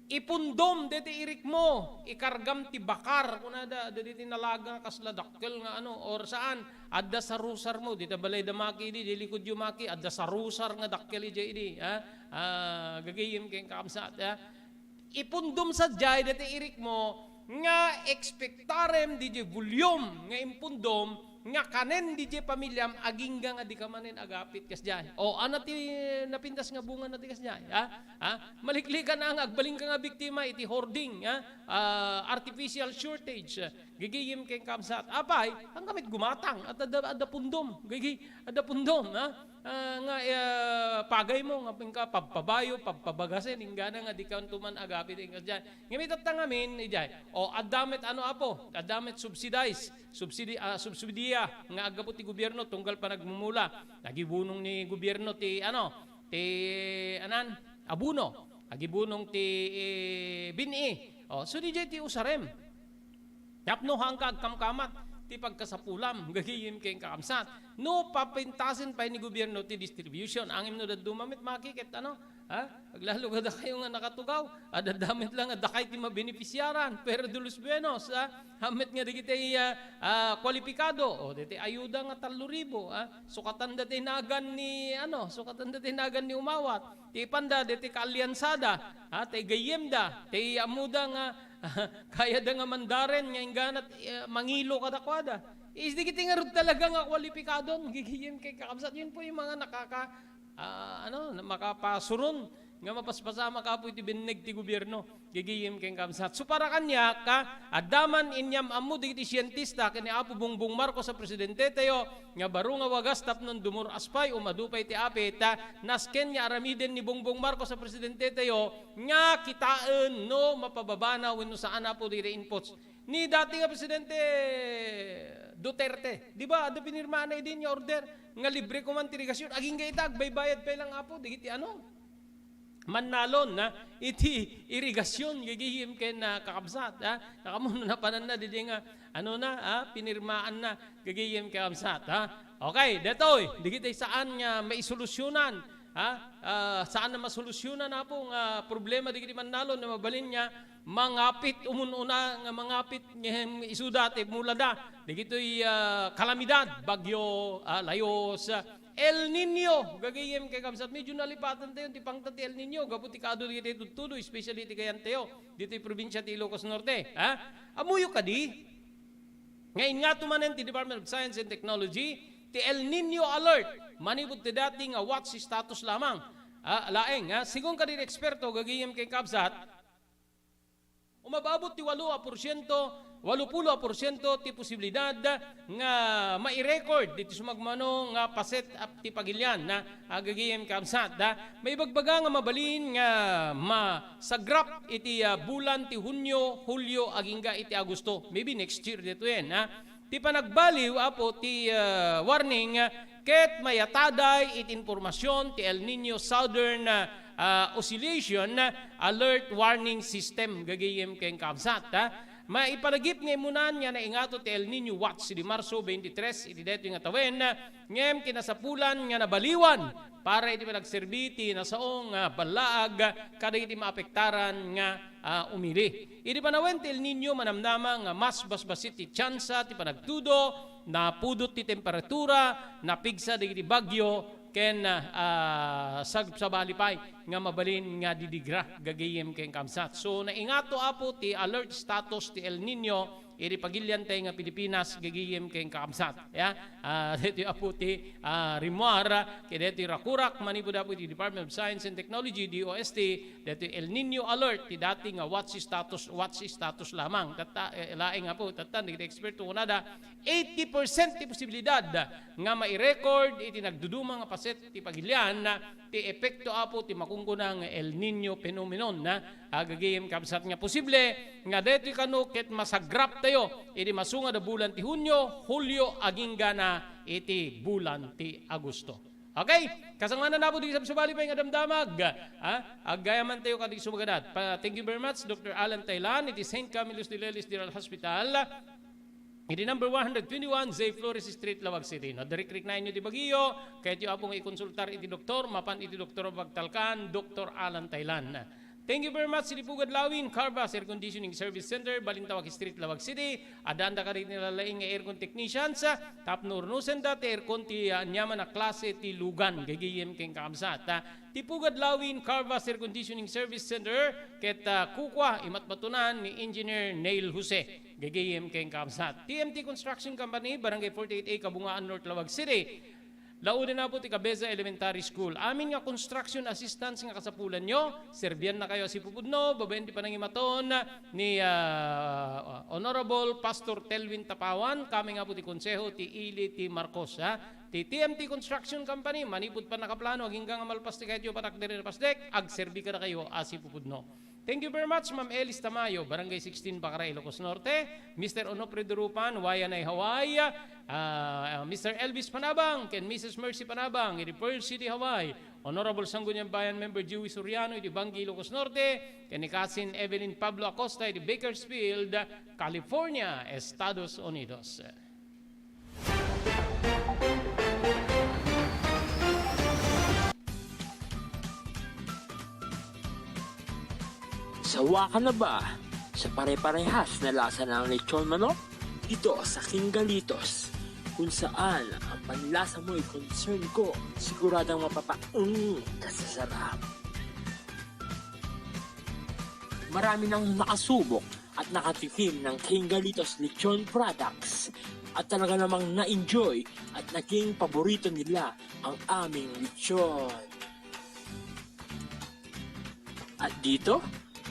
ipundom deti irikmo, ikargam ti bakar, kunada, dagiti nalaga nga kasla dakkel nga, ano, or saan, adda sarusarmo, dita balayda, Maki, idi, di likudyo, Maki, adda sarusar nga dakkel idiay idi, ah, ah, gagayem ken kabsat, ah. Ipundom sadiay deti irikmo nga ekspektarem didiay volume nga impundom nga kanen didiay pamiliam agingga nga dika manen agapit kasdiay. O, ana ti napintas nga bunga na ti kasdiay, ha? Ha? Maliklikan nga agbalinka nga biktima iti hoarding, ha? Ah, artificial shortage. Gagayem ken kabsat. Apay, ang gamit gumatang, at adda, adda pundom. Gagi, adda pundom, ha? Ah, nga, eh, pagaymo, nga pagpabayo, pagpabagasen, inggana nga dikanto man agapit, inggana diay. Ngem itatta ngamin, idiay. O, adda met, ano, apo, adda met subsidize, subsidi-, ah, subsidiya nga aggapu ti gobierno tunggal panagmumula. Nagibunong ni gobierno ti, ano, ti, anan, abuno. Agibunong ti, eh, bin-i. O, so, didiay ti usarem. Tapno haanka agkamkamat ti pagkasapulam, gagayem ken kabsat. No papintasen pay ni gobierno ti distribution, ngem no dadduma met, Maki, ket, ano, ha? Aglalo kadakayo nga nakatugaw, adda met lang nga dakay ti mabenefisiaran, pero de los buenos, ha? Haan met nga dagiti, ah, ah, kwalipikado, o, dagiti ayuda nga tallo ribu, ha? Sukatanda ti nagan ni, ano, sukatanda ti nagan ni umawat. Ti panda, dagiti kaaliansada, ha? Ti gayyemda, ti ammoda nga kayada nga mandaren nga inggana, eh, mangilo kadakuada. Is dagiti ngarud talaga nga kwalipikadon, gagayem ken kabsat. Yun po yung mga nakaka-, ah, ano, makapasuron nga mapaspasamak, apo, iti binneg ti gobierno. Gagayem ken kabsat. So, para kaniak, adda man inyam-ammo dagiti sientista ken ni Apo Bongbong Marcos a presidentetayo nga baro nga wagas tapno dumur-as pay o madu pay ti apit, nasken nga aramiden ni Bongbong Marcos a presidentetayo nga kitaen no mapababana wenno saan, apo, dagiti inputs. Ni dati nga Presidente Duterte, di ba, adda pinirmaanna idi nga order nga libre koman ti irigasyon. Agingga ita, agbaybayad pay lang, apo, dagiti, ano, mannalon, ha, iti irigasyon, gagayem ken, ah, kakabsat, ha? Nakaammo napananna didi nga, ano na, ha, pinirmaanna, gagayem kakabsat, ha? Okay, detoy, dagiti saan nga maisolusyonan, ha? Ah, saan nga masolusyonan, apo, nga problema dagiti mannalon nga mabalin nga mangapit, umun-una nga mangapit ngem isuda ti mulada dagitoy, ah, kalamidad, bagyo, ah, Laios, ah, El Niño, gagayem kakabsat, medyo nalipatantayo ti pangted ti El Niño, gapu ti kaadu dagiti tudtudo, especially ti kayantayo, ditoy probinsia ti Ilocos Norte, ha? Ammoyo kadi, nga ingngato manen ti Department of Science and Technology, ti El Niño alert, manipud ti dati nga watch status lamang, ah, laeng, ha? Sigun kadi eksperto, gagayem kakabsat, umababot ti walo a porsiento, walo pulo a porsiento ti posibilidad nga mai-record diti sumagmamano nga paset up ti pagilian, ha, gagayem kakabsat, ha. Maibagbaga nga mabalin nga masagrap iti, ah, bulan ti Hunio, Hulio, agingga iti Agosto. Maybe next year ditoyen, ha. Ti panagbaliw, apo, ti, ah, warning, ah, ket mayataday iti impormasyon ti El Niño Southern, ah, ah, oscillation alert warning system, gagayem ken kabsat, ha? Maipanagip nga immunan nga naingato ti El Niño watch idi Marso twenty-three iti daytoy nga tawen, ngem kinasapulan nga nabaliwan para iti panagserbi ti nasao nga ballaag kadagiti maapektaran nga, ah, umili. Idi panawen ti El Niño, manamnama nga mas basbasit ti tiansa ti panagtudo, napudot ti temperatura, napigsa dagiti bagyo, ken, ah, sab-, sabali pay nga mabalin nga didigra, gagayem ken kabsat. So, naingato, Apo, ti alert status ti El Niño iti pagiliantay nga Pilipinas, gagayem ken kabsat. Ya, ah, daytoy, Apo, ti, ah, rimmuar, ken daytoy rakurak, manipud, Apo, iti Department of Science and Technology, D O S T, daytoy El Niño alert, ti dati nga watch status, watch status lamang. Tatta, eh, laeng, Apo, tatta, dagiti eksperto kunada, eighty percent ti posibilidad nga mai-record iti nagduduma nga paset ti pagilian ti epekto, Apo, ti makunkuna nga El Niño phenomenon, ha? Agagayem, kabsat, nga posible nga daytoy kano ket masagraptayo iti masungad a bulan ti Hunio, Hulio, aginggana iti bulan ti Agosto. Okay? Kasangana, Apo, dagiti sabsabali pay nga damdamag, ha? Aggayamantayo kadagiti sumagadat. Pa, thank you very much, Doctor Alan Tailan, iti Saint Camillus de Lelis General Hospital. Iti number one hundred twenty-one J Flores Street, Laoag City. No, dirikriknaenyo ti bagyo, kayatyo, Apo, nga ikonsultar iti doktor, mapan iti doktor a pagtalkan, Doktor Alan Tailan. Thank you very much, iti Pugad Lawin, Carvas Air Conditioning Service Center, Balintawak Street, Laoag City. Addaanda kadagiti nalalaing nga aircon technicians, tapno urnosenda ti aircon ti, ah, aniaman a klase ti lugan, gagayem ken kabsat, ah. Ti Pugad Lawin, Carvas Air Conditioning Service Center, ket, ah, kukua, imatmatunan ni Engineer Neil Jose. Gagayem ken kabsat. T M T Construction Company, Barangay forty-eight A, Kabungaan North, Laoag City. Laoden, Apo, ti Cabeza Elementary School. Amin nga construction assistance nga kasapulanyo, serbiannakayo a sipupudno, babaen ti panangimaton ni, ah, Honorable Pastor Telvin Tapawan, kami nga, Apo, ti konseho ti ili ti Marcos, ha? Ti T M T Construction Company, manipud pannakaplano, agingga nga malpas ti kayatyo, panak diri napasdek, agserbi kadakayo a sipupudno. Thank you very much, Ma'am Elis Tamayo, Barangay sixteen, Bacare, Ilocos Norte, Mister Onofre Durupan, Waianae, Hawaii, ah, Mister Elvis Panabang, ken Missus Mercy Panabang, iti Pearl City, Hawaii, Honorable Sangguniang Bayan Member Joey Soriano, iti Bangui, Ilocos Norte, ken ni Cousin Evelyn Pablo Acosta, iti Bakersfield, California, Estados Unidos. Sawa ka na ba sa pare-parehas na lasa ng lechon manok? Dito sa King Galitos, kung saan ang panlasa mo'y concern ko, siguradong mapapaung ka sa sarap. Marami nang nakasubok at nakatikim ng King Galitos Lechon Products at talaga namang na-enjoy at naging paborito nila ang aming lechon. At dito,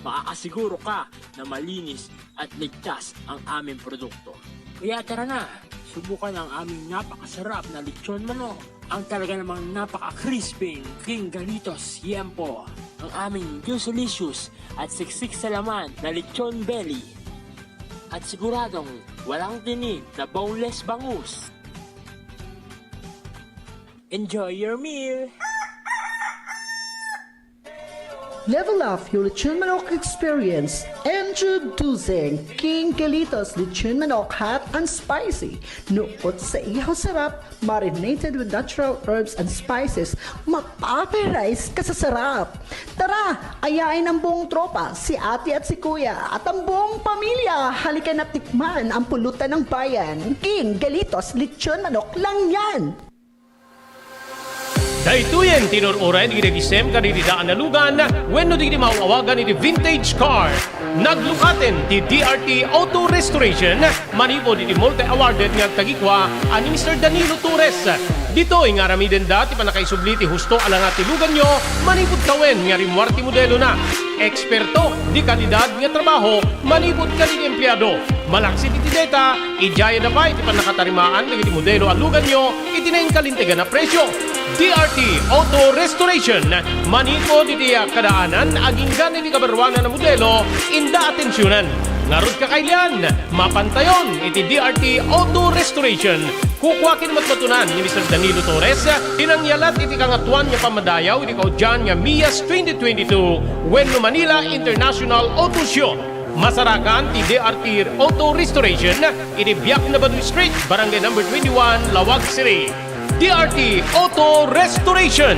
makakasiguro ka na malinis at ligtas ang aming produkto. Kaya tara na, subukan ang aming napakasarap na lechon manok. Ang talaga namang napaka-crispy King Galitos Yempo, ang aming juicelicious at siksik sa laman na lechon belly. At siguradong walang tinik na boneless bangus. Enjoy your meal! Level up your lechon manok experience. Introducing King Galitos Lechon Manok Hot and Spicy. Nukot sa ihaw sarap, marinated with natural herbs and spices, mapaparize ka sa sarap. Tara, ayain ang buong tropa, si ate at si kuya, at ang buong pamilya. Halika na tikman ang pulutan ng bayan. King Galitos Lechon Manok lang yan! Daytoyen ti inur-uray dagiti nagisem kadagiti daan a lugan wenno dagiti maaw-awagan iti vintage car. Naglukaten ti D R T Auto Restoration manipud iti multi-awarded nga agtagikua a ni Mister Danilo Torres. Ditoy nga aramidenda ti pannakaisubli ti husto a langa ti luganyo manipud tawen nga rimmuar ti modelona. Eksperto, de kalidad nga trabaho manipud kadagiti empleado. Malaksid iti deta, idiayada pay ti pannakatarimaan dagiti modelo a luganyo iti nainkalintegan a presio. D R T Auto Restoration, manipud iti kadaanan agingga iti kabaruanan a modelo, inda atensionan. Ngarud, kakailian, mapantayon iti D R T Auto Restoration. Kukuakin met matunan ni Mister Danilo Torres ti nangyalat iti Kangatoan nga Pammadayaw iti kaudian nga MIAS twenty twenty-two wenno Manila International Auto Show. Masarakan ti D R T Auto Restoration iti Biak na Badu Street, Barangay Number twenty-one, Laoag City. D R T Auto Restoration.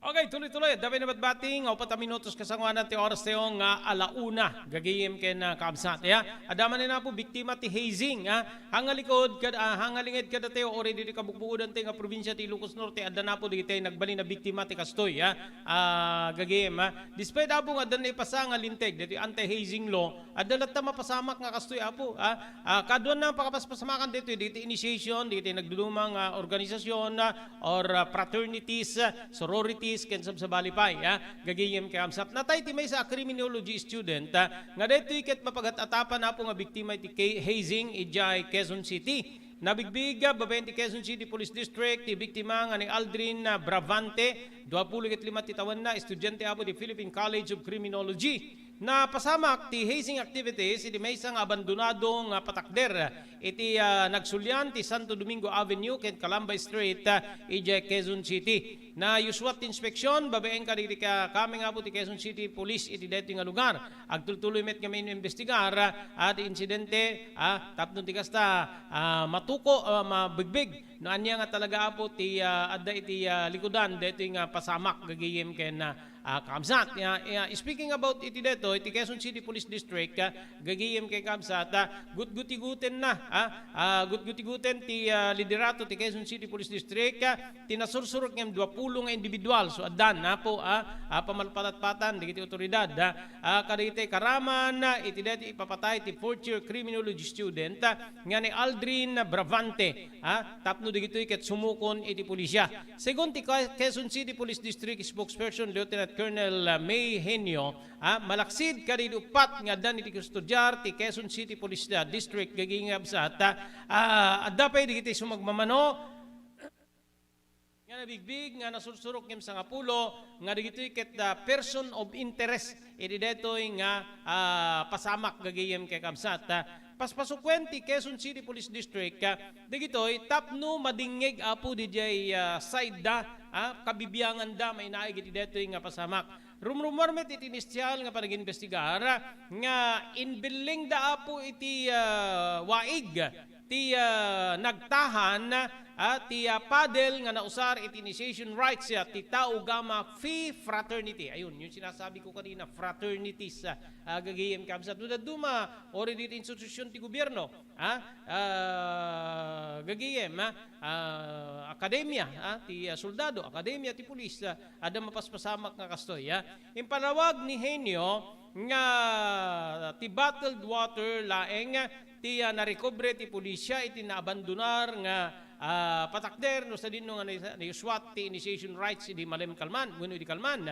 Okay, tuloy-tuloy. Adda pay nabatbati nga upat a minutos kasangoanan ti oras tayo nga ala una. Gagayem ken, ah, kaabsat. Ya, adda man ni Apo biktima ti hazing, ah. Hangalikod kad, ah, hangalinged kadatayo, uri ditoy kabukbukodan tayo nga probinsya ti Ilocos Norte, adda na Apo dagiti nagbalin a biktima ti kastoy, ah. Ah, gagayem, ah. Despite Apo nga adda naipasa nga linteg, ditoy anti-hazing law, adda latta mapasamak nga kastoy, Apo, ah. Ah, kaduan na pakapaspasamakan ditoy, dagiti initiation, dagiti nagduduma nga organisasyon, ah, or, ah, fraternities, ah, sororities, ken sabsabali pay, ah, gagayem ken kaabsat. Natay ti maysa a criminology student, ah, nga daytoy ket mapagat-atapan, Apo, nga biktima iti ca-, hazing idiay Quezon City. Nabigbig, ah, babaen ti Quezon City Police District ti biktima nga ni Aldrin, ah, Bravante, duapulo ket lima ti tawenna, estudiante, Apo, ti Philippine College of Criminology. Napasamak ti hazing activities iti maysa nga abandonado nga patakder iti, ah, nagsulian ti Santo Domingo Avenue ken Calamba Street, ah, idiay Quezon City. Nayuswat ti inspeksiyon babaen kadagiti ka-, kameng, Apo, ti Quezon City Police iti daytoy nga lugar. Agtultuloy met nga maimbestigar, ah, ti insidente, ah, tapno ti kasta, ah, matuko, ah, mabigbig no ania nga talaga, Apo, ti, ah, adda iti, ah, likudan daytoy nga pasamak gagayem ken, ah, ah, kaabsat. Ya, ya, speaking about iti daytoy, ti Quezon City Police District, ah, gagayem ken kaabsat, ah, gutgutiguten na, ah, ah, gutgutiguten ti, ah, liderato ti Quezon City Police District, ah, ti nasursurot ngem duapulo nga individual. So, addan, Apo, ah, ah, pamalpatpatan dagiti otoridad, ah, ah, kadagiti karaman, ah, iti daytoy ipapatay ti fourth year criminology student, ah, nga ni Aldrin Bravante. Ah, tapno dagitoy ket sumukon iti pulisya. Segun ti Ka-, Quezon City Police District Spokesperson Lieutenant Colonel, ah, May Henio, ah, malaksid kadagiti uppat nga addan iti kustodiar ti Quezon City Police, ah, District gagayem ken kaabsat, ah, adda pay dagiti sumagmamano nga nabigbig nga nasursurok ngem sangapulo nga dagitoy ket, ah, person of interest iti daytoy nga, ah, pasamak gagayem ken kaabsat, ah, paspasukuen ti Quezon City Police District, ah, dagitoy tapno madingngeg, Apo, didiay, ah, side da, ah, kabibiangan da mainaig iti daytoy nga pasamak. Rumrumuar met iti inisial nga panagimbestigar nga inbilling da, Apo, iti, ah, waig ti, ah, nagtahan, ah, ti, ah, paddle nga nausar iti initiation rites, ah, ti Tau Gamma Phi Fraternity. Ayun, yung sinasabi ko kanina, fraternities, ah, ah, gagayem ken kaabsat. No dadduma, uri diti institusyon ti gobierno, ah, ah, gagayem, ah, ah, akademia, ah, ti, ah, soldado, akademia ti pulis, ah, adda mapaspasamak nga kastoy, ah. Impalawag ni Henio nga ti bottled water laeng ti, ah, narekobre ti pulisya iti naabandonar nga, ah, patakder no sadino nga nai-, naiuswat ti initiation rites idi Malem Calman, wenno idi Calman.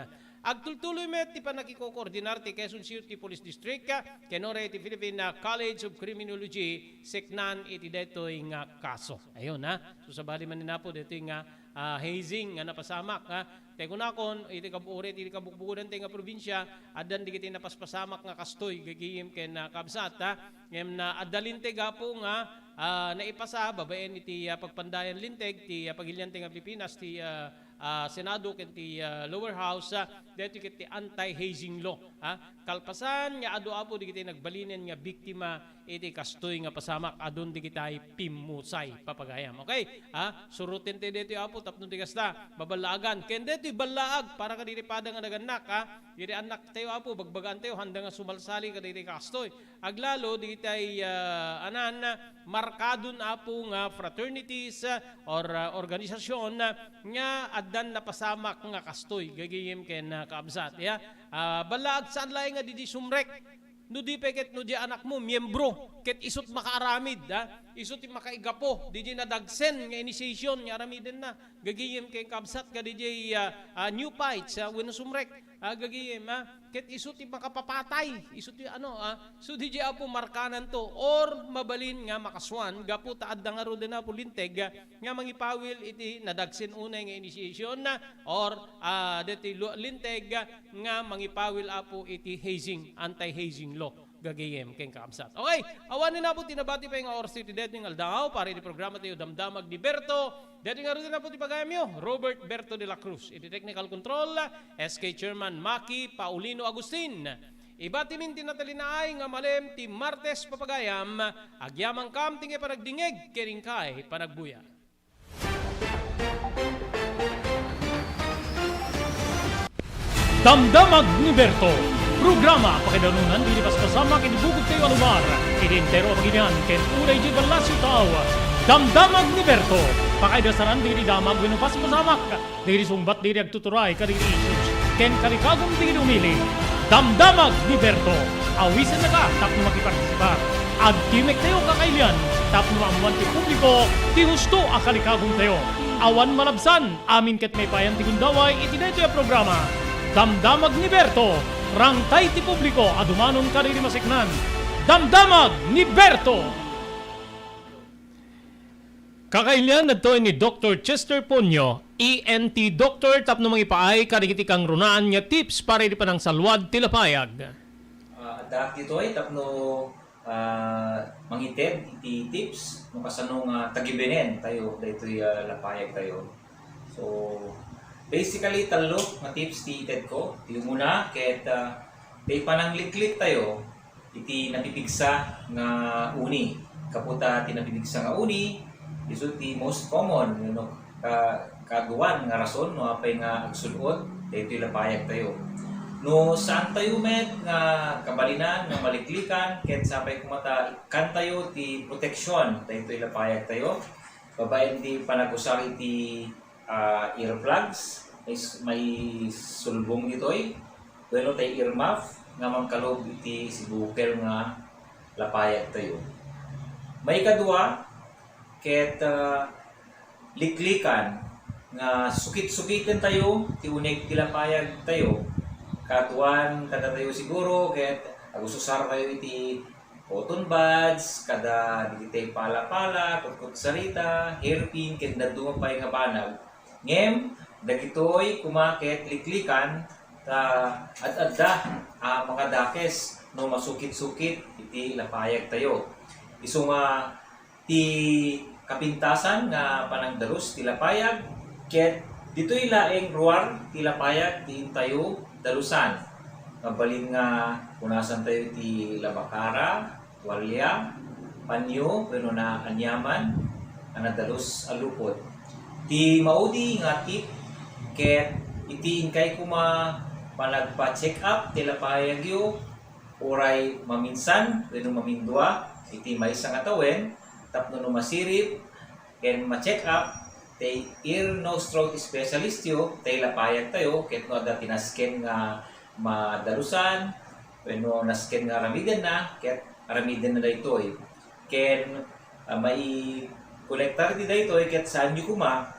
Agtultuloy met ti pannakikokoordinar ti Quezon City Police District, ah, ken uray ti Philippine, ah, College of Criminology, seknan iti daytoy nga kaso. Ayun, ha. So, sabali man ni Apo, daytoy nga, ah, hazing nga napasamak, ha. Tay kunakon, iti kab-, uray iti kabukbukodan tay nga probinsya, addan dagiti napaspasamak nga kastoy, gagayem ken, ah, kaabsat, ha. Ngem na adda linteg, Apo, nga, ah, naipasa babaen iti, ah, pagpandayan linteg ti, ah, Pagilian ti nga Pilipinas, ti, ah, ah, Senado ken ti, ah, Lower House, ah, daytoy ket ti anti-hazing law, ha. Kalpasan nga adu, Apo, dagiti nagbalinen nga biktima iti kastoy nga pasamak, adun dagiti pimmusay, papagayam. Okay? Ha? Suruten ti daytoy, Apo, tapno ti kasta, baballaagan. Ken daytoy ballaag para kadagiti pada nga nagannak, ha? Iti annak tayo, Apo, bagbagaan tayo, handa nga sumalsali kadagiti kastoy. Aglalo, dagiti, ah, anan, markadon, Apo, nga fraternities, ah, or, ah, organisasyon, ah, nga addan napasamak nga kastoy, gagayem ken, ah, kaabsat. Ya? Ah, ballaag saan laeng nga didi sumrek. No di pay ket no di anakmo, miyembro, ket isut' makaaramid, ha? Isu ti makaigapo, didi nadagsen nga initiation nga aramidenna. Gagayem ken kaabsat kadidi, ah, ah, neophytes, ah, wenno sumrek. Ah, gagayem, ah, ket isu ti makapapatay, isu ti ano, ah, so di Apo markananto, or mabalin nga makasuan, gapu ta adda ngaruden, Apo, linteg, ah, nga mangipawil iti nadagsen unay nga initiation, ah, or, ah, deti lu-, linteg, ah, nga mangipawil, Apo, iti hazing, anti-hazing law. Gagayem ken kakabsat. Okay, awan ni Apo ti nabati pay nga oras iti daytoy nga aldaw, para iti programa tayo, Damdamag ni Berto. Daytoy ngaruden, Apo, ti pagayamyo, Robert Berto de la Cruz. Iti technical control, S K Chairman Maki Paulino Agustin. Ibatimin ti natalinaay nga malem ti Martes, papagayam, agyamankam ti nga panagdingeg ken inkay panagbuya. Damdamag ni Berto, programa pakaidanunan dagiti paspasamak iti bukod tayo a lugar, iti entero a pagilian, ken unay idiay ballasiw tao. Damdamag ni Berto, pakaidasaran dagiti damag wenno paspasamak, dagiti sungbat dagiti agtuturay kadagiti issues, ken kalikagum dagiti umili. Damdamag ni Berto, awisennaka tapno makipartisipar. Agtimek tayo kakailian tapno maammoan ti publiko ti husto a kalikagum tayo. Awan malabsan, amin ket maipayan ti gundaway iti daytoy a programa. Damdamag ni Berto, rangtay ti publiko a dumanon kadagiti maseknan. Damdamag ni Berto! Kakailian, adtoy ni Doktor Chester Ponyo, E N T doctor, tapno mangipaay kadagiti kangrunaan nga tips para iti panangsalwad ti lapayag. Ah, addaak ditoy tapno, ah, mangited iti tips no kasano nga tagibenen tayo daytoy, ah, lapayag tayo. So, basically, tallo nga tips ti itedko. Ti umuna, ket, ah, ti panangliklik tayo iti napipigsa nga uni. Gapu ta ti napipigsa nga uni, isu ti most common, you know, ka-, kaaduan nga rason no apay nga agsud-ot daytoy lapayag tayo. No saan tayo met nga kabalinan nga maliklikan, ket sapay koma ta ikkan tayo ti proteksyon daytoy lapayag tayo, babaen ti panagusar iti ah, earplugs, is-, maisulbong ditoy, wenno tay earmuff nga mangkalub iti sibukel nga lapayag tayo. Maikadua, ket, ah, liklikan nga sukit-sukiten tayo ti uneg ti lapayag tayo. Kaaduan kadatayo siguro, ket agususar tayo iti cotton buds, kada dagiti pala-pala, kutkutsarita, hairpin, ken dadduma pay nga banag. Ngem, dagitoy koma ket liklikan ta ad-adda a makadakes no masukit-sukit iti lapayag tayo. Isu nga ti kapintasan nga panangdalus ti lapayag, ket ditoy laeng ruar ti lapayag ti intayo dalusan. Mabalin nga punasan tayo ti labakara, tualya, panyo, wenno naaniaman a nadalus a lupot. Ti maudi nga tip ket iti inkay koma panagpa-check up ti lapayagyo, uray maminsan wenno mamindua iti maysa nga tawen, tapno no masirib ken ma-check up ti ear, nose, throat specialist yo, ti lapayag tayo, ket no adda ti nasken nga madalusan, wenno nasken nga aramidenna, ket aramidenna daytoy. Ken, ah, maikolektar ti daytoy, ket saanyo koma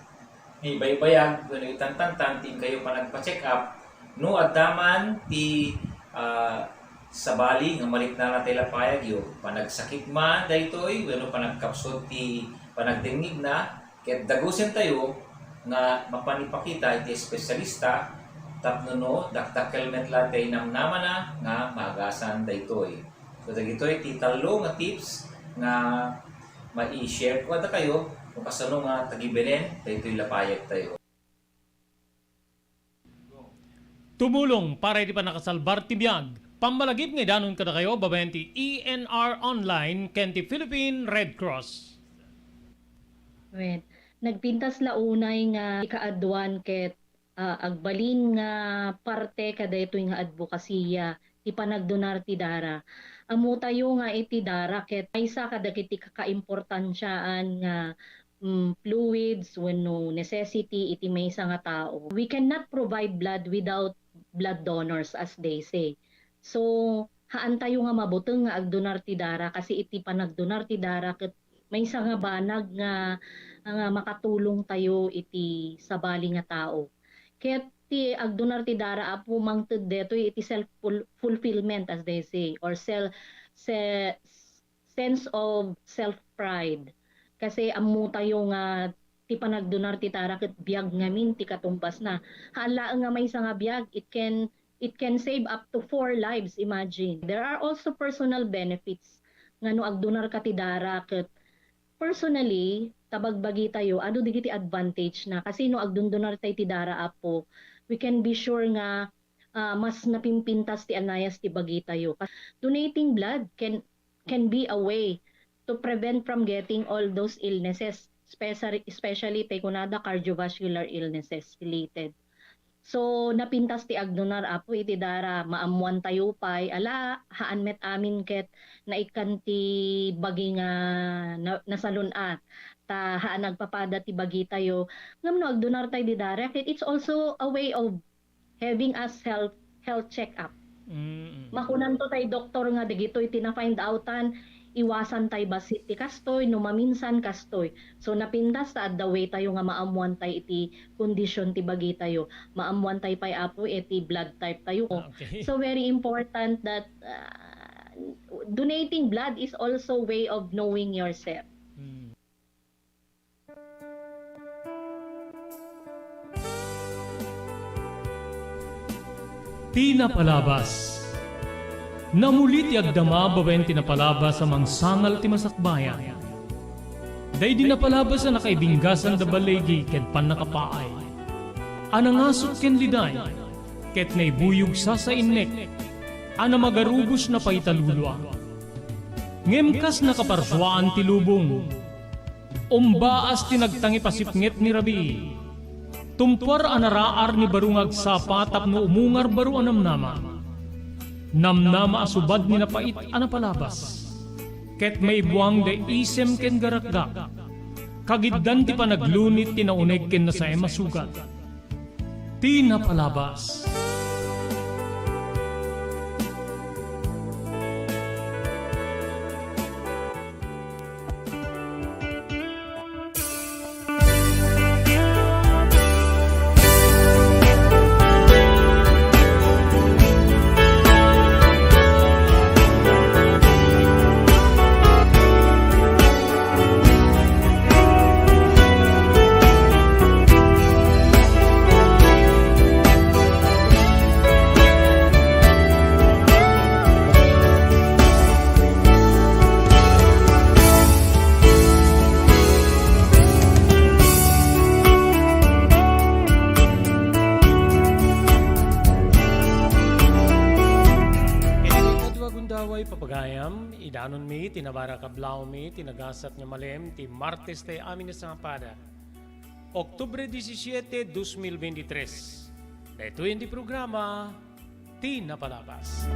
ibaybayag wenno itantantan ti inkayo panagpa-check up no adda man ti, ah, sabali nga maliknana ti lapayagyo. Panagsakit man daytoy wenno panagkapsut ti panagdengngegna, ket dagusentayo nga mapan ipakita iti espesyalista tapno no dakdakkel met la ti namnamana nga maagasan daytoy. So, dagitoy ti tallo nga tips nga mai-share ko kadakayo no kasano nga tagibenen daytoy lapayag tayo. Tumulong para iti pannakasalbar ti biag. Pammalagip nga idanon kadakayo babaen ti E N R Online ken ti Philippine Red Cross. Wen, nagpintas la unay nga ikaaduan ket, ah, agbalin nga parte kadaytoy nga adbokasiya ti panagdonar ti dara. Ammotayo nga iti dara ket maysa kadagiti kakaimportansiaan nga, mm, fluids wenno necessity iti maysa nga tao. We cannot provide blood without blood donors, as they say. So, haantayo nga mabuteng nga agdonar ti dara, kasi iti panagdonar ti dara ket maysa nga banag nga, nga makatulong tayo iti sabali nga tao. Ket ti agdonar ti dara, Apo, mangted detoy iti self ful-, fulfillment, as they say, or sel-, se-, sense of self-pride. Kasi ammotayo nga ti panagdonar ti dara ket biag ngamin ti katumbasna. Haan laeng nga maysa nga biag, it can, it can save up to four lives, imagine. There are also personal benefits nga no agdonarka ti dara ket personally, ta bagbagitayo, adu dagiti advantage na. Kasi no agdondonartay ti dara, Apo, we can be sure nga, ah, mas napimpintas ti anayas ti bagitayo. Donating blood can, can be a way to prevent from getting all those illnesses, especially, especially tay kunada cardiovascular illnesses related. So, napintas ti agdonar, Apo, iti dara, maammoantayo pay, ala, haan met amin ket naikkan ti bagi nga na-, nasalun-at. Ta haan agpapada ti bagitayo. Ngem no agdonartay di dara, ket it's also a way of having a self, health check-up. Mm. Makunanto tay doktor nga dagitoy ti na-find outan, iwasan tay bassit ti kastoy, no maminsan kastoy. So, napintas ta adda way tayo nga maammuan tay iti kondisyon ti bagitayo. Maammuan tay pay, Apo, iti blood type tayo. Ah, okay. So, very important that, ah, donating blood is also way of knowing yourself. Mm. Ti napalabas. Namuli ti agdama babaen ti napalabas a mangsangal ti masakbayan. Daydi napalabas a nakaibinggasan da baligi ken pannakapaay. A nangasut ken liday, ket naibuyog sasainnek, a namagarubosna pay ta lulua. Ngem kas nakaparsuaan ti lubong, umbaas ti nagtangipasipnget ni rabii. Tumpuar a naraar ni baro nga agsapa tapno umungar baro a namnama. Namnama a subad ni napait a napalabas. Ket maibuang da isem ken garakgak. Kagiddan ti panaglunit ti nauneg ken nasaem a sugat. Ti napalabas. Iti kadua gundaway papagayam, idanonmi ti nabarak a blawmi ti nagasat nga malem ti Martes ti amin a sangapada, Oktubre disisiete, dos mil bentitres. Daytoy ti programa, Ti Napalabas.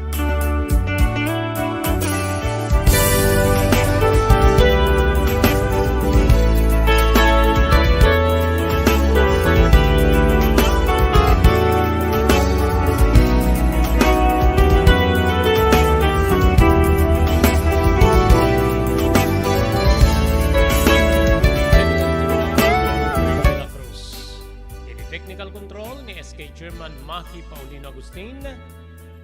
Iti technical control ni S K Chairman Maki Paulino Agustin.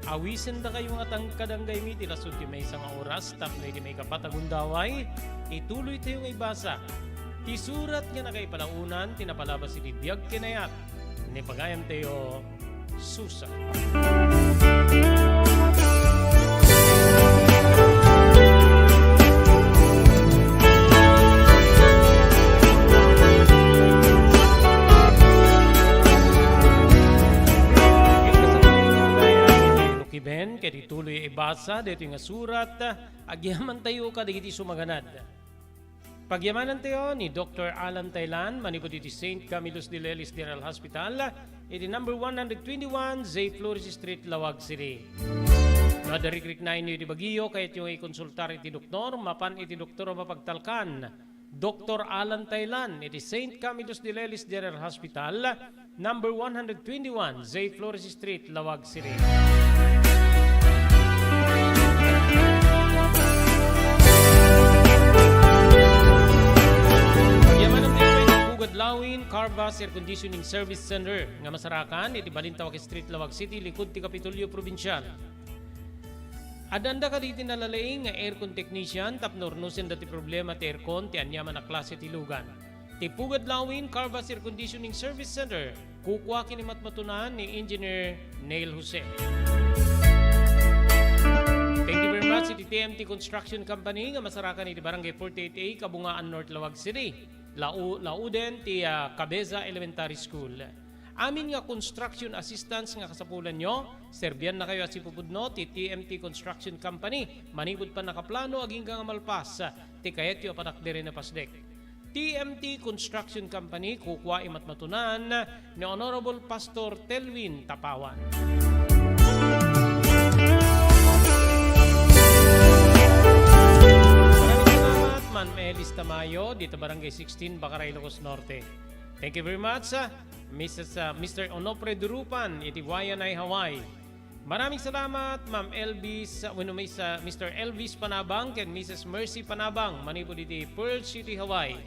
Awisendakayo nga tangkadanggaymi ti lasud ti maysa nga oras tapno iti maikapat a gundaway, ituloytayo nga ibasa ti surat nga nakaipalaonan ti napalabas iti biag ken ayat ni pagayamtayo, Susa. Ken kasano, Ruki Ben, ket ituloy a ibasa daytoy nga surat, agyamantayo kadagiti sumaganad. Pagyamanantayo ni Doktor Alan Taylan manipud iti Saint Camillus de Lelis General Hospital, iti number one hundred twenty-one J Flores Street, Laoag City. No adda rikriknaenyo iti bagyo, kayatyo nga ikonsultar iti doktor, mapan iti doktor a mapagtalkan, Doktor Alan Taylan, iti Saint Camillus de Lelis General Hospital, number one hundred twenty-one J Flores Street, Laoag City. Yaman ang mga pugad Lawin Carvas Air Conditioning Service Center nga masarakan iti Balintawak Street, Laoag City, likud ti Kapitolyo Probinsial. Addanda kadagiti nalalaing nga aircon technician tapno urnosenda ti problema ti aircon ti aniaman a klase ti lugan. Ti Pugad Lawin Carvas Air Conditioning Service Center, kukua ken imatmatunan ni Engineer Neil Jose. Thank you very much iti T M T Construction Company nga masarakan iti Barangay forty-eight A, Kabungaan North, Laoag City. Lau-, lauden ti, ah, Cabeza Elementary School. Amin nga construction assistance nga kasapulanyo, serbiannakayo a sipupudno ti T M T Construction Company manipud pannakaplano agingga nga malpas ti kayatyo a panakderen a pasdek. T M T Construction Company, kukua imatmatunan ni Honorable Pastor Telwin Tapawan. Maraming salamat, Ma'am Elis Tamayo, dita Barangay sixteen, Bakaray, Ilocos Norte. Thank you very much, ah, Missus, ah, Mister Onofre Durupan, iti Waianae, Hawaii. Maraming salamat, Ma'am Elvis, wenno Miss, ah, Mister Elvis Panabang ken Missus Mercy Panabang, manipud iti Pearl City, Hawaii.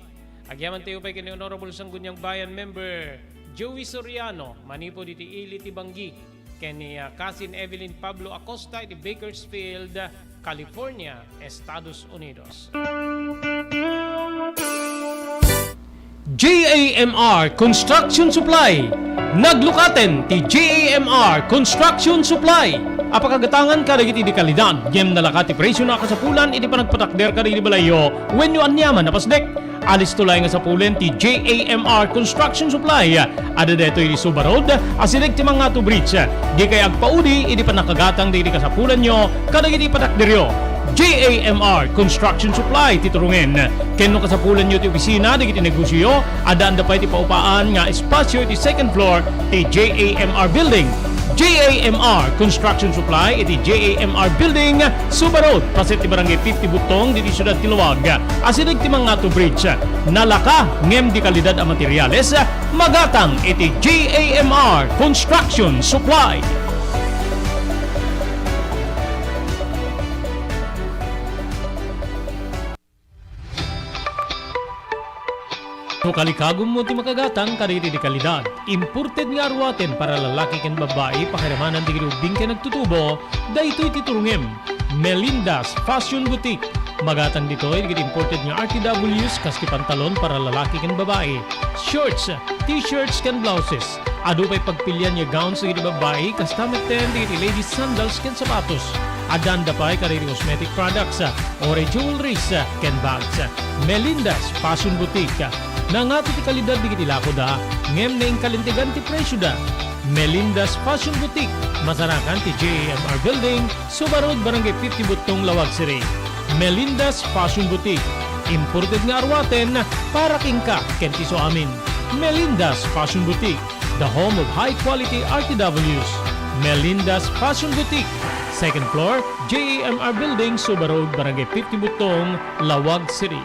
Agyamanen tayo pay ken ni Honorable Sangguniang Bayan Member Joey Soriano, manipud iti Ili ti Banggi, ken ni, ah, Cousin Evelyn Pablo Acosta iti Bakersfield, California, Estados Unidos. J A M R Construction Supply. Naglukaten ti J A M R Construction Supply a pakagatangan kadagiti di kalidad ngem nalaka ti presio a kasapulan iti panagpatakder kadagiti balayyo wenno aniaman a pasdek. Alisto laeng a sapulen ti J A M R Construction Supply. Adda daytoy iti Suba Road, asideg ti Mangato Bridge. Dikay agpaudi idi pannakagatang dagiti kasapulanyo kadagiti patakderyo. J A M R Construction Supply ti turongen. Ken no kasapulanyo ti opisina dagiti negosioyo, addaanda pay ti paupaan nga espasio iti second floor ti J A M R Building. J A M R Construction Supply iti J A M R Building, Suba Road, paset ti Barangay fifty Butong, diti siudad ti Laoag, asideg ti Mangato Bridge. Nalaka ngem di kalidad a materiales, magatang iti J A M R Construction Supply. No kalikagummo ti makagatang kadagiti di kalidad, imported nga aruaten para lalaki ken babbai, pakiramanan dagiti ubbing ken agtutubo, daytoy ti turongem. Melinda's Fashion Boutique. Magatang ditoy dagiti imported nga R T Ws kas ti pantalon para lalaki ken babbai, shorts, t-shirts ken blouses. Adu pay pagpilian nga gowns dagiti babbai, kasta metten dagiti ladies sandals ken sapatos. Addaanda pay kadagiti cosmetic products, uray jewelries, ken bags. Melinda's Fashion Boutique. Nangato ti kalidad dagiti lakoda, ngem naingkalintegan ti presioda. Melinda's Fashion Boutique, masarakan ti J A M R Building, Suba Road, Barangay fifty Butong, Laoag City. Melinda's Fashion Boutique. Imported nga aruaten para kenka ken ti suamin. Melinda's Fashion Boutique, the home of high quality R T Ws. Melinda's Fashion Boutique, second floor, J A M R Building, Suba Road, Barangay fifty Butong, Laoag City.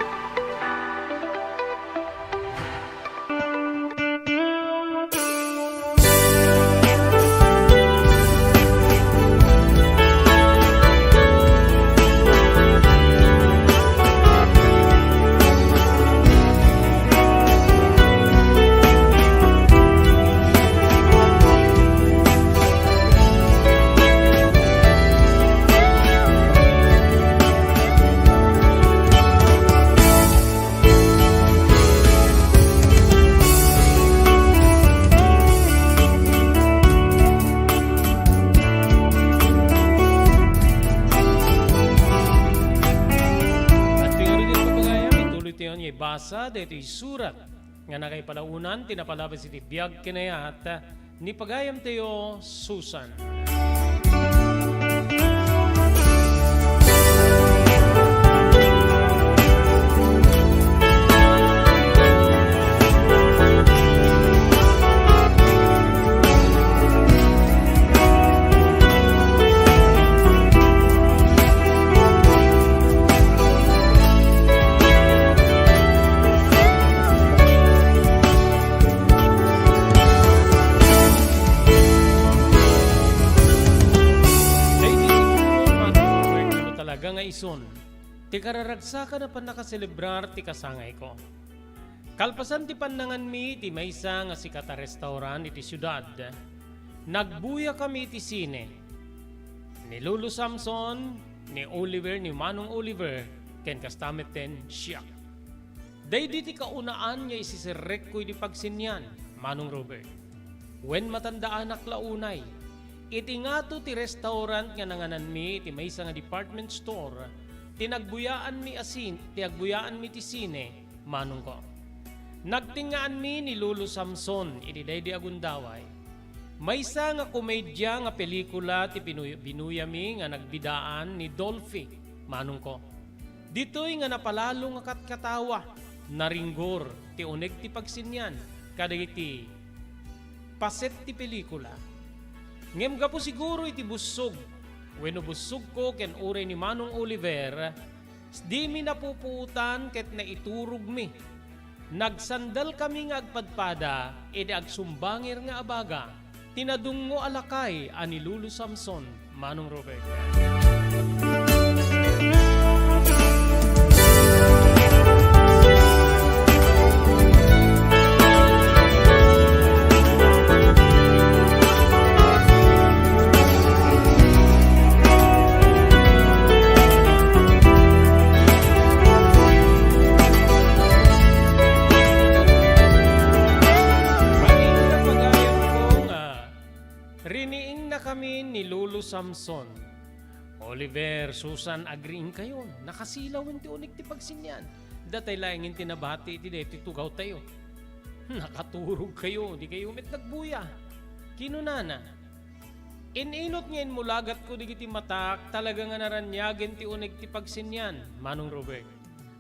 At tingnan dito, pagayam, ituloy tayo niya ibasa, dito isurat nga nakaipalaonan ti napalabas iti biag ken ayat ni pagayamtayo, Susan. Daydi siguro, Manong Robert, no talaga nga isun ti kararagsakan a pannakaselebrar ti kasangayko. Kalpasan ti pannanganmi iti maysa nga sikat a restaurant iti siudad, nagbuyakami iti sine. Ni Lolo Samson, ni Oliver, ni Manong Oliver, ken kasta metten siak. Daydi ti kaunaan nga isiserrekko iti pagsinian, Manong Robert. Wen matandaanak la unay, iti ngato ti restaurant nga nangananmi iti maysa nga department store, ti nagbuyaanmi a sin-, ti agbuyaanmi ti sine, manongko. Nagtengngaanmi ni Lolo Samson iti daydi a gundaway. Maysa nga komedia nga pelikula ti binuy-, binuyami nga nagbidaan ni Dolphy, manongko. Ditoy nga napalalo nga katkatawa, naringgor ti uneg ti pagsinian kadagiti paset ti pelikula. Ngem gapu siguro iti bussog, wenno bussogko ken uray ni Manong Oliver, dimi napupuotan ket naiturogmi. Nagsandalkami nga agpadpada idi agsumbanger nga abaga ti nadungngo a lakay a ni Lolo Samson, Manong Robert. Pagayam ko nga, riniingnakami ni Lolo Samson. Oliver, Susan, agriingkayon. Nakasilawen ti uneg ti pagsinian. Datay laengen ti nabati iti daytoy tugawtayo. Nakaturogkayo, dikayo met nagbuya. Kinunana, in-inut nga inmulagatko dagiti matak, talaga nga naraniagen ti uneg ti pagsinian, Manong Robert.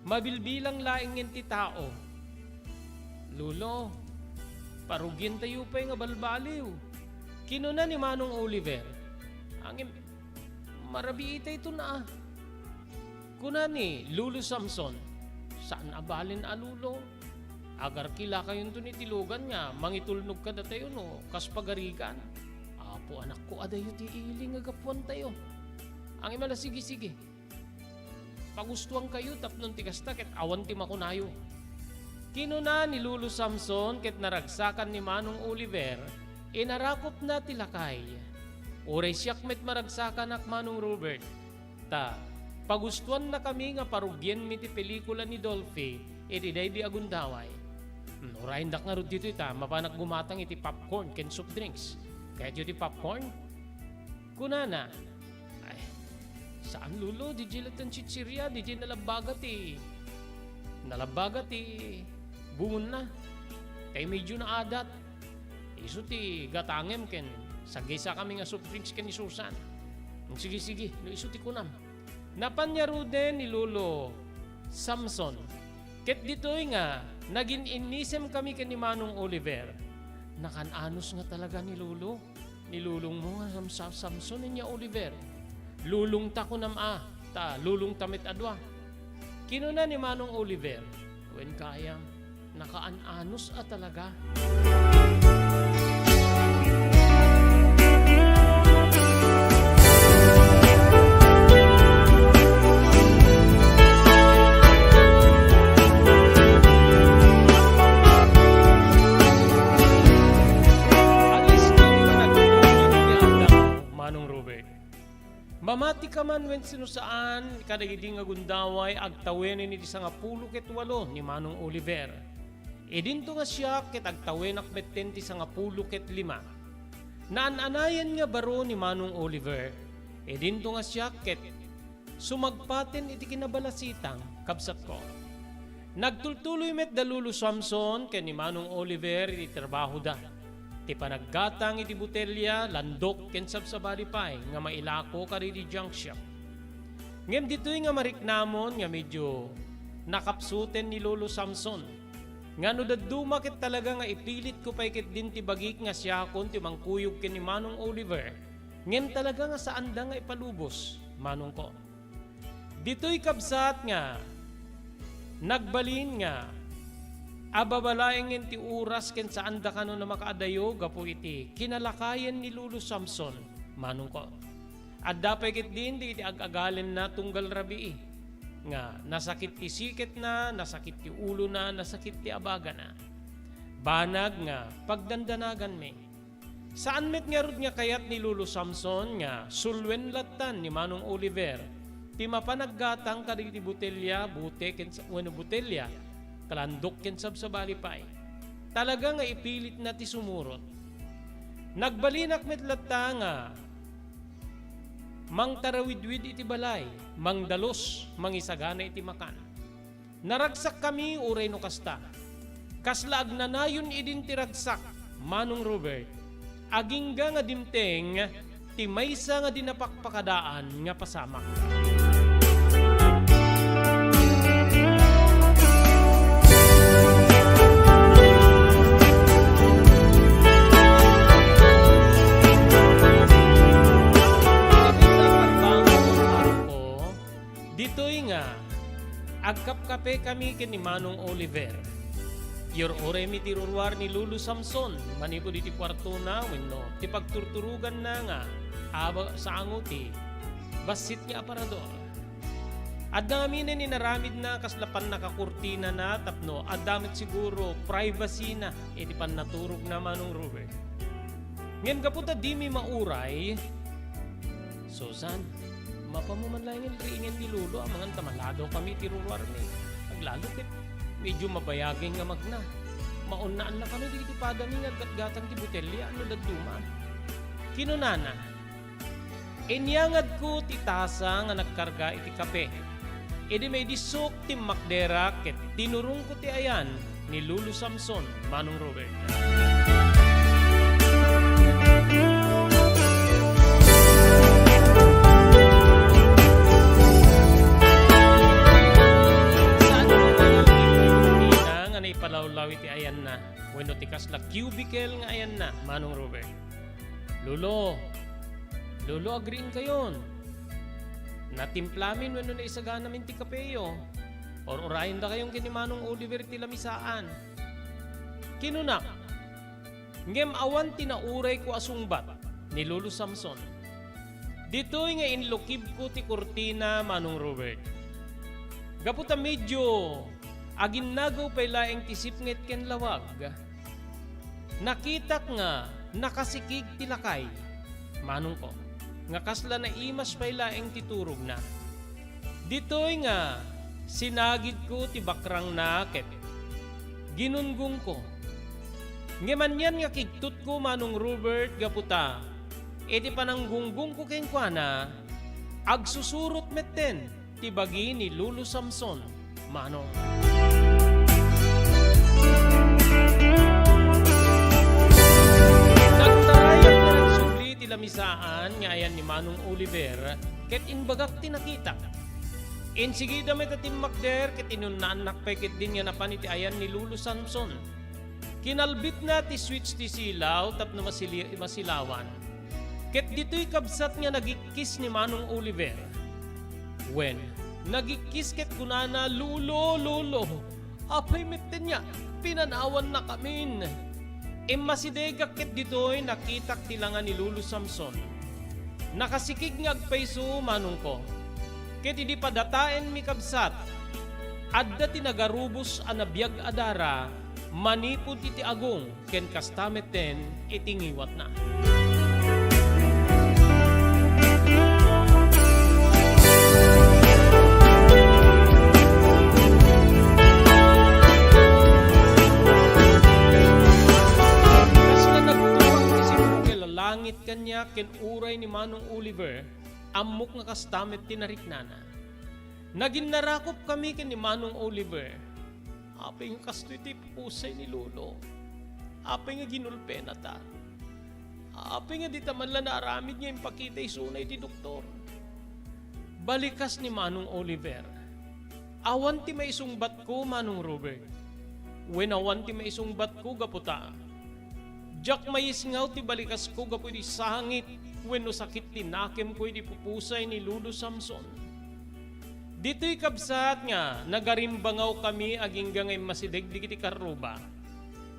Mabilbilang laengen ti tao. "Lolo, parugientayo pay nga balbaliw," kinuna ni Manong Oliver. Ngem, "Marabiitayton a." Kuna ni Lolo Samson, "Saan a balin a, Lolo. Agarkilakayonton iti lugan nga mangitulnog kadatayo no kas pagarigan. Apo, anakko, adayo ti ili nga gapuantayo." Ngem ala, "Sige, sige. Pagustoankayo tapno ti kasta ket awan ti makunayo." Kinuna ni Lolo Samson ket naragsakan ni Manong Oliver, inarakupna ti lakay. Uray siak met maragsakanak, Manong Robert, ta pagustoannakami nga parugienmi ti pelikula ni Dolphy iti daydi a gundaway. Hmm, urayendak ngarud ditoy ta mapanak gumatang iti popcorn ken soft drinks. Kayatyo ti popcorn? Kunana, "Ay, saan, Lolo, didiay latta chichiria, didiay nalabbaga ti, nalabbaga ti bungenna. Tay medyo naadat. Isu ti gatangem ken sagisakami nga soft drinks ken ni Susan." "Sige, sige, no isu ti kunam." Napan ngaruden ni Lolo Samson. Ket ditoy nga nagin-innisemkami ken ni Manong Oliver. Nakan-anus nga talaga ni Lolo. Ni lulongmo nga Sam-, Sam-, Samson, ania, Oliver? Lulongta, kunam a, ta lulongta met a dua. Kinuna ni Manong Oliver, wen gayam, nakaan-anus a talaga. Alis ka, Manong Robert. Mamati ka man wen sino saan, kadagidi nga gundaway, agtawenen iti sangapulo ket walo ni Manong Oliver. Idinto nga siak ket agtawenak metten ti sangapulo ket lima. Naan-anayen nga baro ni Manong Oliver. Idinto nga siak ket sumagpaten iti kinabalasitang, kabsatko. Nagtultuloy met da Lolo Samson ken ni Manong Oliver iti trabahoda. Ti panaggatang iti botelia, landok ken sabsabali pay nga mailako kadagiti junk shop. Ngem ditoy nga mariknamon nga medio nakapsuten ni Lolo Samson. Nga no dadduma ket talaga nga ipilitko pay ketdin ti bagik nga siakon ti mangkuyog ken ni Manong Oliver, ngem talaga nga saanda nga ipalubos, manongko. Ditoy, kabsat, nga nagbalin nga ababa laengen ti oras ken saanda kano a makaadayo gapu iti kinalakayen ni Lolo Samson, manongko. Adda pay ketdin dagiti ag-agalenna tunggal rabii. nga nasakit ti siketna, nasakit ti ulona, nasakit ti abagana. Banag nga pagdandanaganmi. Saan met ngarud nga kayat ni Lolo Samson nga suluen lattan ni Manong Oliver ti mapan aggatang kadagiti botelya, bote ken sa-, wenno botelya, kalandok ken sabsabali pay. Talaga nga ipilitna ti sumurot. Nagbalinak met latta nga mangtarawidwid iti balay, mangdalus, mangisagana iti makan. Naragsakkami uray no kasta. Kasla agnanayon idin ti ragsak, Manong Robert. Agingga nga dimteng ti maysa nga di napakpakadaan nga pasamak. Ditoy nga agkapkapekami ken ni Manong Oliver. Yur-uraymi ti ruruar ni Lolo Samson manipud iti kuartona wenno ti pagturturoganna nga aba sango ti bassit nga aparador. Adda ngamin inaramidna kasla pannakakurtinana tapno adda met siguro privacy-na iti pannaturogna, Manong Robert. Ngem gapu ta dimi mauray, Susan, mapamo man laengen riingen ni Lolo amangan ta maladawkami iti ruruarmi. Aglalo ket medio mabayageng nga magna. Maunnaannakami dagiti padami nga aggatgatang ti botelya no dadduma. Kinunana, "Inyangadko ti tasa nga nagkarga iti kape. Idi maidissok, timmakderak ket dinurongko ti ayan ni Lolo Samson, Manong Robert." Saan mo nga ipalawlaw iti ayanna wenno ti kasla cubicle nga ayanna, Manong Robert? "Lolo, Lolo, agriingkayon. Natimplamin wenno naisaganamin ti kapeyo. Ur-urayendakayon ken ni Manong Oliver ti lamisaan." Kinunak, ngem awan ti naurayko a sungbat ni Lolo Samson. Ditoy nga inlukibko ti kurtina, Manong Robert. Gapu ta medio aginnagaw pay laeng ti sipnget ken lawag. Nakitak nga nakasikig ti lakay, manongko, nga kasla naimas pay laeng ti turogna. Ditoy nga sinagidko ti bakrangna ket ginunggongko. Ngem anian nga kigtutko, Manong Robert, gapu ta iti pananggunggongko kenkuana, agsusurot metten ti bagi ni Lolo Samson, manong. Nagtarayak nga nagsubli ti lamisaan nga ayan ni Manong Oliver, ket imbagak ti nakitak. Insigida met a timmakder, ket inunnaannak pay ketdin nga napan iti ayan ni Lolo Samson. Kinalbitna ti switch ti silaw tapno masili-, masilawan. Ket ditoy kabsat nga nagikkis ni Manong Oliver. Wen, nagikkis ket kunana, "Lolo, Lolo, apay metten nga pinanawannakamin?" Immasidegak ket ditoy nakitak ti langa ni Lolo Samson. Nakasikig nga agpayso, manongko. Ket idi padataenmi, kabsat, adda ti nagarubos a nabiag a dara manipud iti agong ken kasta metten iti ngiwatna. Kasla nagtulak ti sirko ken langit kaniak ken uray ni Manong Oliver, ammok nga kasta met ti nariknana. Naginnarakopkami ken ni Manong Oliver. Apay nga kastoy ti ipupusay ni Lolo? Apay nga ginulpena ta? Apay nga dita man la naaramid nga impakita isuna iti doktor? Balikas ni Manong Oliver. Awan ti maisungbatko, Manong Robert. Wen awan ti maisungbatko gapu ta diak maisngaw ti balikasko gapu iti sangit wenno sakit ti nakemko idi pupusay ni Lolo Samson. Ditoy kabsat nga nagarimbangawkami agingga nga immasideg dagiti karruba.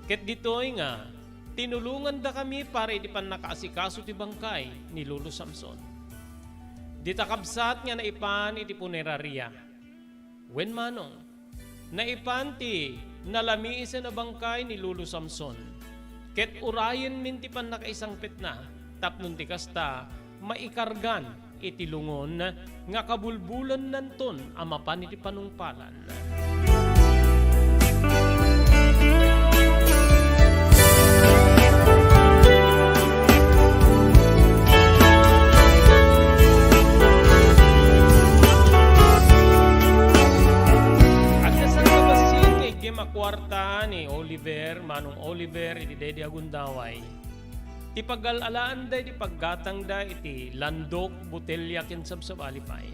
Ket ditoy nga tinulongandakami para iti pannakaasikaso ti bangkay ni Lolo Samson. Dita kabsat nga naipan iti puneraria. Wen manong, naipan ti nalamiisen a bangkay ni Lolo Samson, ket urayenmin ti pannakaisangpetna tapno ti kasta, maikargan iti lungon nga kabulbulannanton a mapan iti panungpalan. Agkasangkabassit nga iggem a kuarta ni Oliver, Manong Oliver, iti daydi a gundaway. Ti pagal-alaanda iti paggatangda iti landok, botelya, ken sabsabali pay.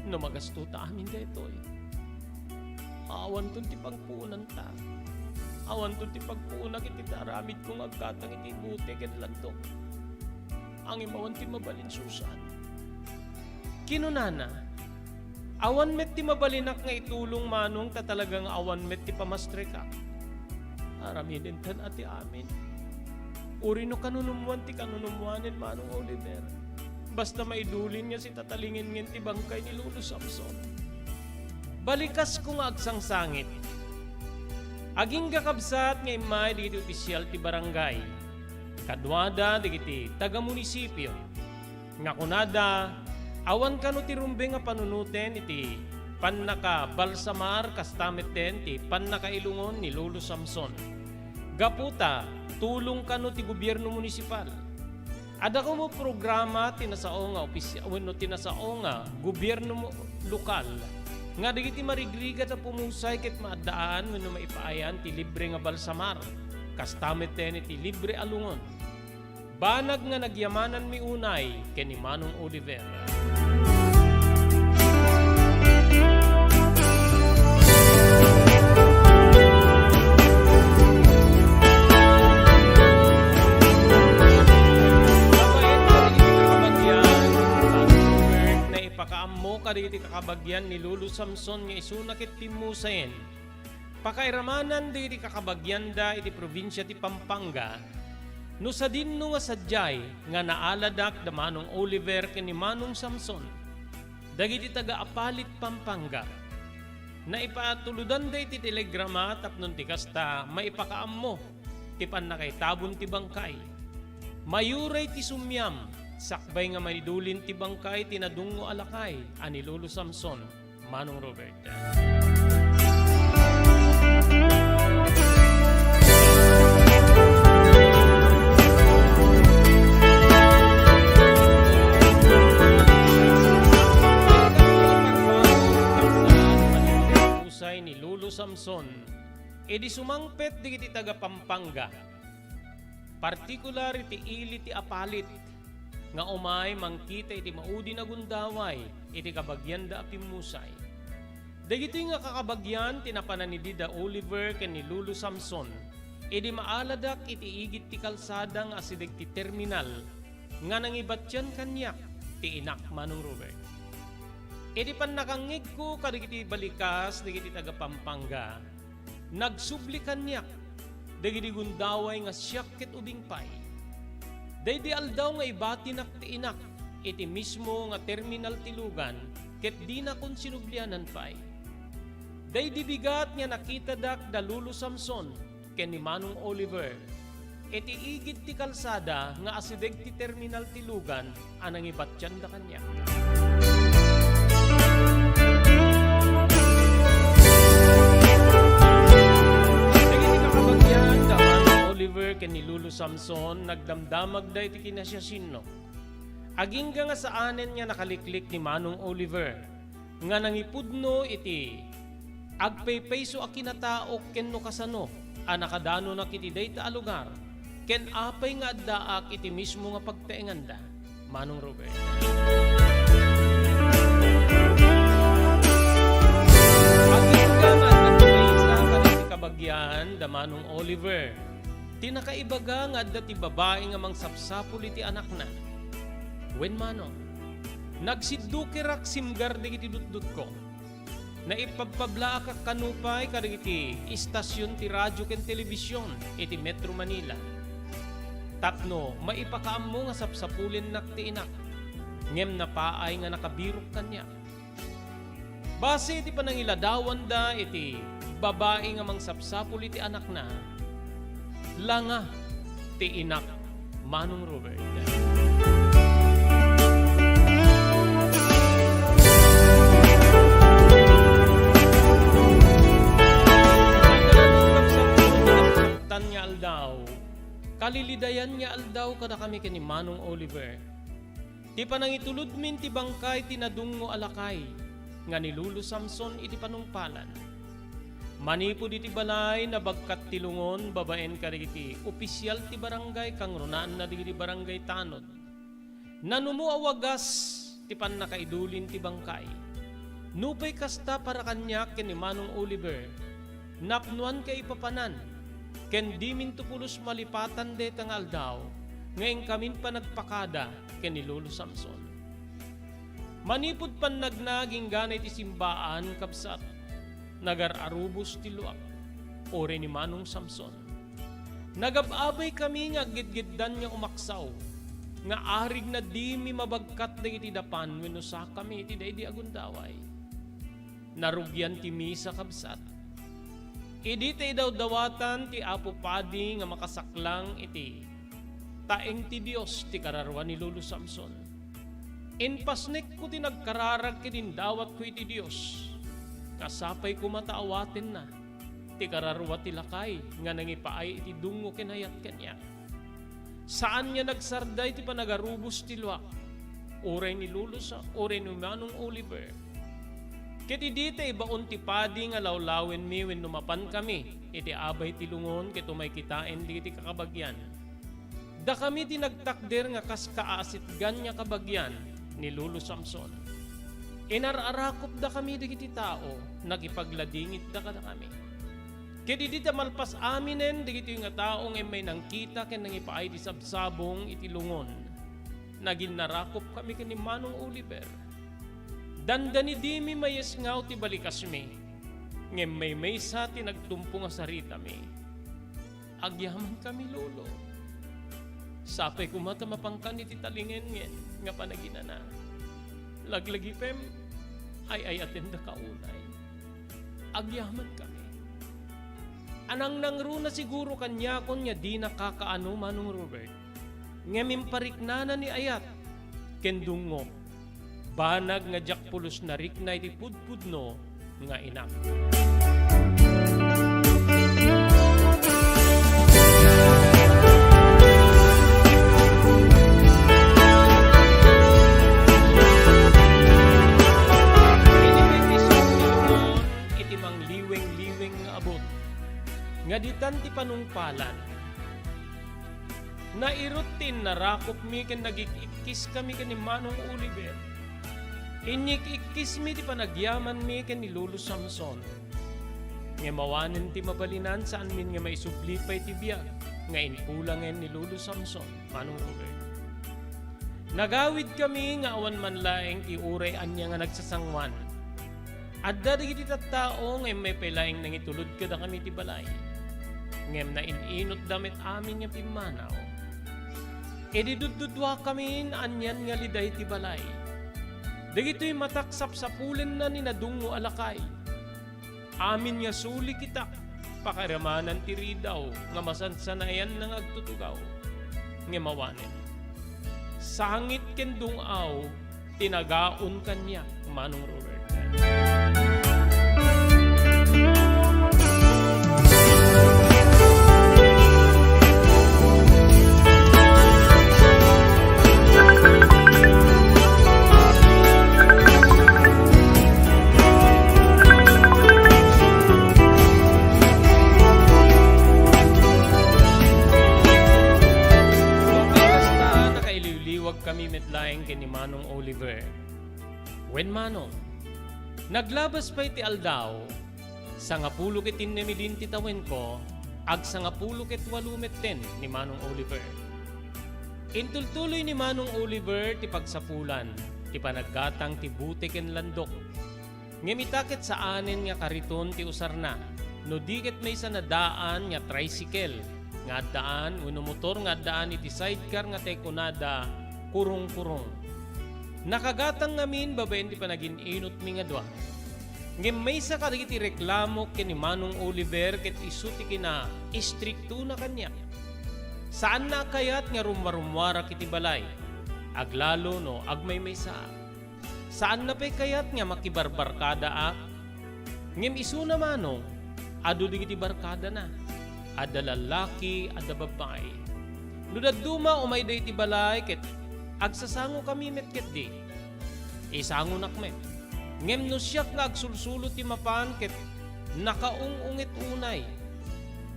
No magasto ta amin daytoy, awanton ti pagpuonanta. Awanton ti pagpuonak iti aramidko nga aggatang iti bote ken landok. Ngem awan ti mabalin, Susan. Kinunana, "Awan met ti mabalinak nga itulong, Manong, ta talaga nga awan met ti pamastrekak. Aramiden tan a ti amin. Uray no kanunummoan ti kanunummoanen, Manong Oliver. Basta maidulin nga sitatalingengen ti bangkay ni Lolo Samson." Balikasko nga agsangsangit. Agingga kabsat nga immay dagiti opisial ti barangay, kaduada dagiti taga-munisipio, nga kunada, awan kano ti rumbeng a panunoten iti pannakabalsamar kasta metten ti pannakailungon ni Lolo Samson. Gapu ta tulong kano ti gobierno munisipal. Adda kano programa ti nasao nga opis-, wenno ti nasao nga gobierno mo-, lokal nga dagiti marigrigat a pumusay ket maaddaan wenno maipaayan ti libre nga balsamar, kasta metten iti libre a lungon. Banag nga nagyamananmi unay ken ni Manong Oliver. Babaen kadagiti kakabagyan, Manong Oliver, naipakaammo kadagiti kakabagyan ni Lolo Samson nga isuna ket pimmusayen. Pakairamanan dagiti kakabagianda iti probinsia ti Pampanga no sadino nga sadiay nga naaladak da Manong Oliver ken ni Manong Samson dagiti taga-Apalit, Pampanga. Naipatulodanda iti telegrama tapno ti kasta maipakaammo ti pannakaitabon ti bangkay. Mayuray ti sumiam sakbay nga maidulin ti bangkay ti nadungngo a lakay a ni Lolo Samson. Manong Robert. Usay ni Lolo Samson, idi sumangpet dagiti taga-Pampanga, partikular iti ili ti Apalit, nga umay mangkita iti maudin a gundaway iti kabagianda a pimmusay. Dagitoy nga kakabagian ti napanan idi da Oliver ken ni Lolo Samson idi maaladak iti igid ti kalsada nga asideg ti terminal nga nangibatian kaniak ti inak, Manong Robert. Idi pannakangngegko kadagiti balikas dagiti taga-Pampanga, nagsubli kaniak dagiti gundaway nga siak ket ubing pay. Daydi aldaw nga ibatinak ti inak iti mismo nga terminal ti lugan ket dinakon sinublianan pay. Daydi bigat nga nakitadak da Lolo Samson ken ni Manong Oliver iti igid ti kalsada nga asideg ti terminal ti lugan a nangibatianda kaniak. Dagiti kakabagian da Manong Oliver ken ni Lolo Samson, nagdamdamagda iti kinasiasino. Agingga nga saanen nga nakaliklik ni Manong Oliver nga nangipudno iti agpaypayso a kinataok ken no kasano a nakadanonak iti dayta a lugar ken apay nga addaak iti mismo nga pagtaenganda, Manong Robert. Agingga nga adda ti maysa kadagiti kabagian da Manong Oliver ti nakaibaga nga adda ti babai nga mangsapsapul iti anakna. Wen manong, nagsiddukerak simgar dagiti dutdutko. Naipabpablaakak kano pay kadagiti istasion ti radio ken telebision iti Metro Manila tapno maipakaammo nga sapsapulennak ti inak, ngem napaay nga nakabirok kaniak. Base iti panangiladawanda iti babai nga mangsapsapul iti anakna, langa ti inak, Manong Robert. Tan nga aldaw, kalilidayan nga aldaw kadakami ken ni Manong Oliver. Ti panangitulodmin ti bangkay ti nadungngo a lakay nga ni Lolo Samson iti panungpalan. Manipud iti balay, nabagkat ti lungon babaen kadagiti opisial ti barangay, kangrunaan na dagiti barangay tanod. Nanumo a wagas ti pannakaidulin ti bangkay. Nupay kasta, para kaniak ken ni Manong Oliver, napnoan kaipapanan, ken diminto pulos malipatan dayta nga aldaw nga inkamin panagpakada ken ni Lolo Samson. Manipud pannagna agingga iti simbaan, kabsat, nagar-arubos ti luak, uray ni Manong Samson. Nagab-abaykami nga aggidgiddan nga umaksaw, nga arigna dimi mabagkat dagiti dapan wenno sakami iti daydi a gundaway. Narugian ti misa, kabsat. Idi ta idawdawatan ti Apo Padi nga makasaklang iti taeng ti Dios ti kararua ni Lolo Samson. Impasnekko ti nagkararag ken indawatko iti Dios, nga sapay koma ta awatenna ti kararua ti lakay nga nangipaay iti dungngo ken ayat kaniak. Saan nga nagsarday ti panagarubos ti luak, uray ni Lolo Sa-, uray ni Manong Oliver. Ket idi ta ibaon ti padi nga lawlawenmi wenno mapankami iti abay ti lungon ket umay kitaen dagiti kakabagian, dakami ti nagtakder nga kas kaasitgan nga kabagian ni Lolo Samson. Inar-arakopdakami dagiti tao, nakipagladingitda kadakami. Ket idi ta malpas aminen dagitoy nga tao nga immay nangkita ken nangipaay ti sabsabong iti lungon, naginnarakopkami ken ni Manong Oliver. Dandani dimi mayesngaw ti balikasmi, ngem maymaysa ti nagtumpo nga saritami. Agyamankami, Lolo. Sapay koma ta mapankan iti talingengen nga panaginana. Laglagipem, ay-ayatendaka unay. Agyamankami. Anangnangruna siguro kaniakon nga dina kakaano, Manong Robert. Ngem impariknana ni ayat ken dungngo. Banag nga diak pulos narikna iti pudpudno nga inak. Iti mangliweng-liweng nga abut, nga ditan ti panungpalan. Nairut ti innarakopmi ken nagik-ikkiskami ken ni Manong Oliver. Inyik-ikkismi ti panagyamanmi ken ni Lolo Samson. Ngem awanen ti mabalinan, saanmin nga maisubli pay ti biag nga impulangen ni Lolo Samson, Manong Oliver. Nagawidkami nga awan man laeng ti uray ania nga nagsasanguan. Adda dagiti tattao nga immay pay laeng nangitulod kadakami iti balay. Ngem nain-inutda met amin nga pimmanaw. Idi dudduduakami, anian nga liday ti balay. Dagitoy matak sapsapulenna ni nadungngo a lakay. Amin nga sulikitak, pakairamanan ti ridaw nga masansanayanna nga agtutugaw. Ngem awanen. Sangit ken dung-aw ti nagaon kaniak, Manong Robert. Basta nakailiwliwag kami met laeng ken ni Manong Oliver. Wen, Manong, naglabas pay ti aldaw, sangapulo ket innem idin ti tawenko, agsangapulo ket walo metten ni Manong Oliver. Intultuloy ni Manong Oliver ti pagsapulan, ti panaggatang ti bote ken landok. Ngem ita ket saanen nga kariton ti usarna, no di ket maysa a daan nga tricycle nga addaan wenno motor nga addaan iti sidecar nga tay kunada kurong-kurong. Nakagatang ngamin babaen ti panagin-inutmi nga dua. Ngem maysa kadagiti reklamo ken ni Manong Oliver ket isu ti kinaistriktona kaniak. Saanna a kayat nga rummuarummuarak iti balay, aglalo no agmaymaysaak. Saanna pay kayat nga makibarbarkadaak. Ngem isuna, Manong, adu dagiti barkadana. Adda lallaki, adda babbai. No dadduma, umayda iti balay ket agsasangokami met ketdi. Isangonak met. Ngem no siak nga agsulsulo ti mapan ket nakaung-ungit unay.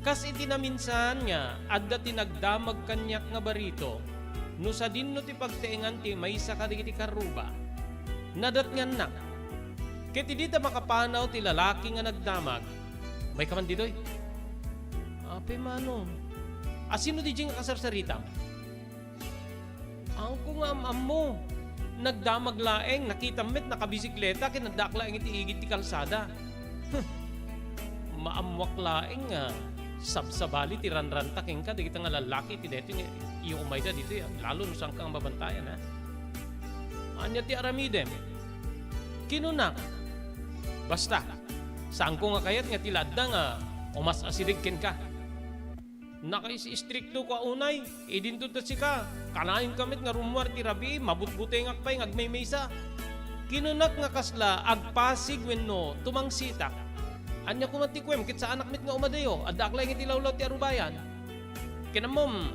Kas iti naminsan nga adda ti nagdamag kaniak nga barito, no sadinno ti pagteengan ti maysa kadagiti karruba, nadatngannak. Ket idi ta makapanaw ti lalaki nga nagdamag, "Mayka man ditoy." "Apay, Manong, asino diay nga kasarsaritam?" "Angko nga am-ammo. Nagdamag laeng, nakitam met nakabisikleta ken addaak laeng iti igid ti kalsada." "Huh. Maammoak laeng nga sabsabali ti ranranta kenka dagita nga lallaki iti daytoy nga iumayda ditoy, a, lalo no saanka nga mabantayan, a. Ania ti aramidem?" Kinunak, "Basta, saanko nga kayat nga ti la adda nga umas-asideg kenka." "Nakais-istriktoka unay, idinto ta sika, kanayon ka met nga rummuar ti rabii, mabutbutengak pay nga agmaymaysa." Kinunak nga kasla agpasig wenno tumangsitak. "Ania koma ti kuem ket saanak met nga umadayo, addaak laeng iti lawlaw ti arubayan." "Ken ammom,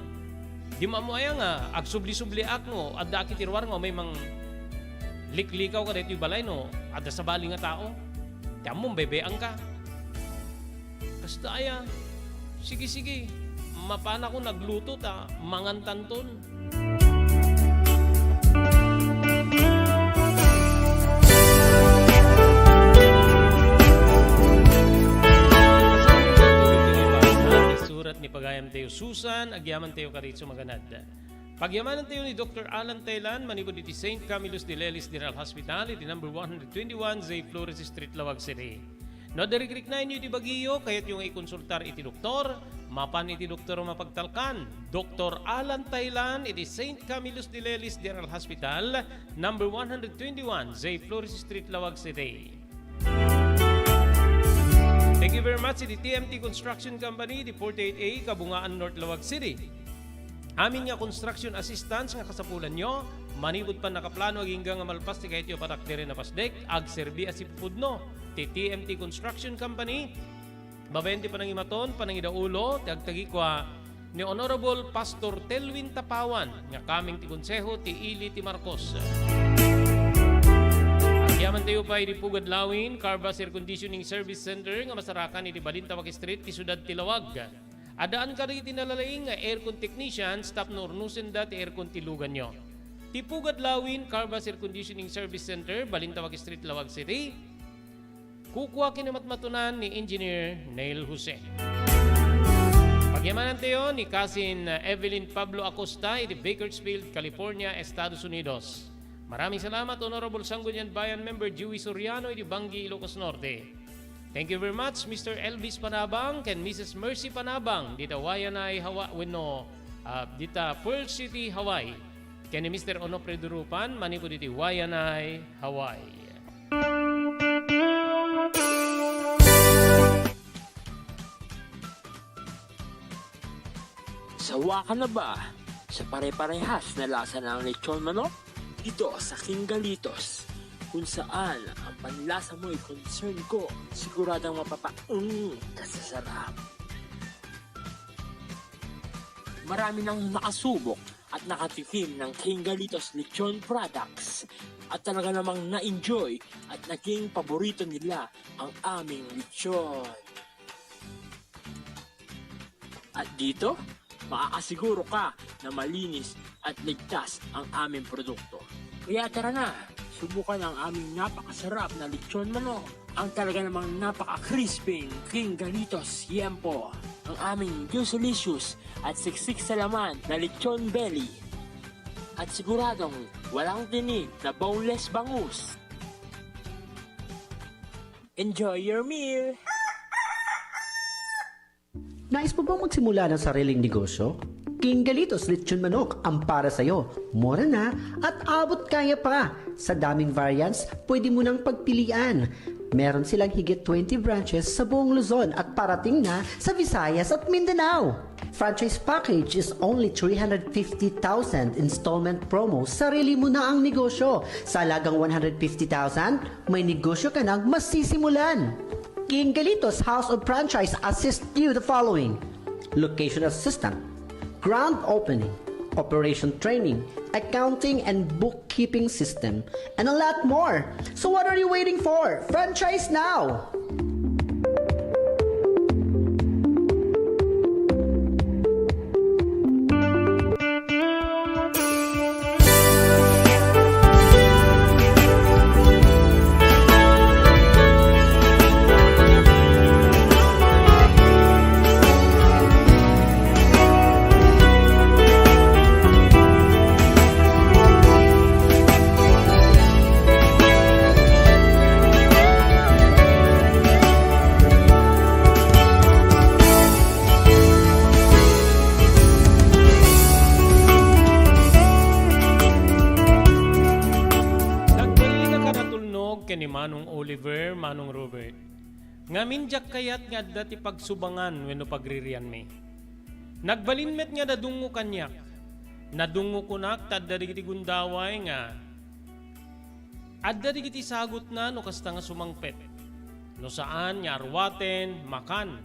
di mo ammo aya nga agsubli-subliak no addaak iti ruar nga umay mangliklikaw kadaytoy balay no adda sabali nga tao? Ti ammom, bebe-angka." "Kasta aya? Sige, sige. Mapanakon agluto ta mangantanton." Surat ni pagayamtayo Susan, agyamantayo kadaytoy maganad. Pagyamanantayo ni Doktor Alan Taylan manipud iti Saint Camillus de Lelis General Hospital iti number one hundred twenty-one Zay Flores Street, Laoag City. No adda rikriknaenyo iti bagiyo, kayatyo nga ikonsultar iti doktor, mapan iti doktor a mapagtalkan, Doktor Alan Taylan iti Saint Camillus de Lelis General Hospital, number one hundred twenty-one Zay Flores Street, Laoag City. Thank you very much iti T M T Construction Company, iti forty-eight A, Kabungaan, North Laoag City. Amin nga construction assistance nga kasapulanyo, manipud pannakaplano agingga nga malpas ti kayatyo a patakderen a pasdek, agserbi a sipupudno ti T M T Construction Company, babaen ti panangimaton, panangidaulo, ti agtagikua ni Honorable Pastor Telwin Tapawan, nga kameng ti Konseho ti Ili ti Marcos. Agyamantayo pay iti Pugad Lawin, Carvas Air Conditioning Service Center, nga masarakan iti Balintawak Street, ti siudad ti Laoag. Addaan kadagiti nalalaing nga aircon technicians tapno urnosenda ti aircon ti luganyo. Ti Pugad Lawin, Carvas Air Conditioning Service Center, Balintawak Street, Laoag City. Kukua ken ni matmatunan ni Engineer Neil Jose. Pagyamanantayo ni Cousin Evelyn Pablo Acosta iti Bakersfield, California, Estados Unidos. Maraming salamat, Honorable Sangguniang Bayan Member Joey Soriano iti Bangui, Ilocos Norte. Thank you very much, Mister Elvis Panabang ken Missus Mercy Panabang, dita Waianae, Hawa-, wenno, ah, dita Pearl City, Hawaii, ken ni Mister Onofre Durupan, manipud iti Waianae, Hawaii. Sawa ka na ba sa pare-parehas na lasa ng lechon manok? Dito sa King Galitos, kung saan ang panlasa mo'y concern ko, siguradong mapapaung ka sa sarap. Marami nang nakasubok at nakatikim ng King Galitos Lechon products at talaga namang na-enjoy at naging paborito nila ang aming lechon. At dito, maaasiguro ka na malinis at ligtas ang aming produkto. Kaya tara na, subukan ang aming napakasarap na lechon manok. Ang talaga namang napaka-crispy King Galitos Yempo. Ang aming juicy-licious at siksik sa laman na lechon belly. At siguradong walang tinik na boneless bangus. Enjoy your meal! Nais mo bang magsimula ng sariling negosyo? King Galitos Lechon Manok ang para sa'yo. Mura na at abot kaya pa. Sa daming variants, pwede mo nang pagpilian. Meron silang higit twenty branches sa buong Luzon at parating na sa Visayas at Mindanao. Franchise package is only three hundred fifty thousand installment promo, sarili mo na ang negosyo. Sa halagang one hundred fifty thousand, may negosyo ka nang masisimulan. King Galitos House of Franchise assist you the following: location assistant, grand opening, operation training, accounting and bookkeeping system, and a lot more. So what are you waiting for? Franchise now! Nagbalinaka natulnog ken ni Manong Oliver, Manong Robert. Ngamin diak kayat nga adda ti pagsubangan wenno pagririanmi. Nagbalin met nga nadungngo kaniak. Nadungngo kunak ta adda dagiti gundaway nga adda dagiti sagutna no kasta nga sumangpet. No saan nga arruaten, makan,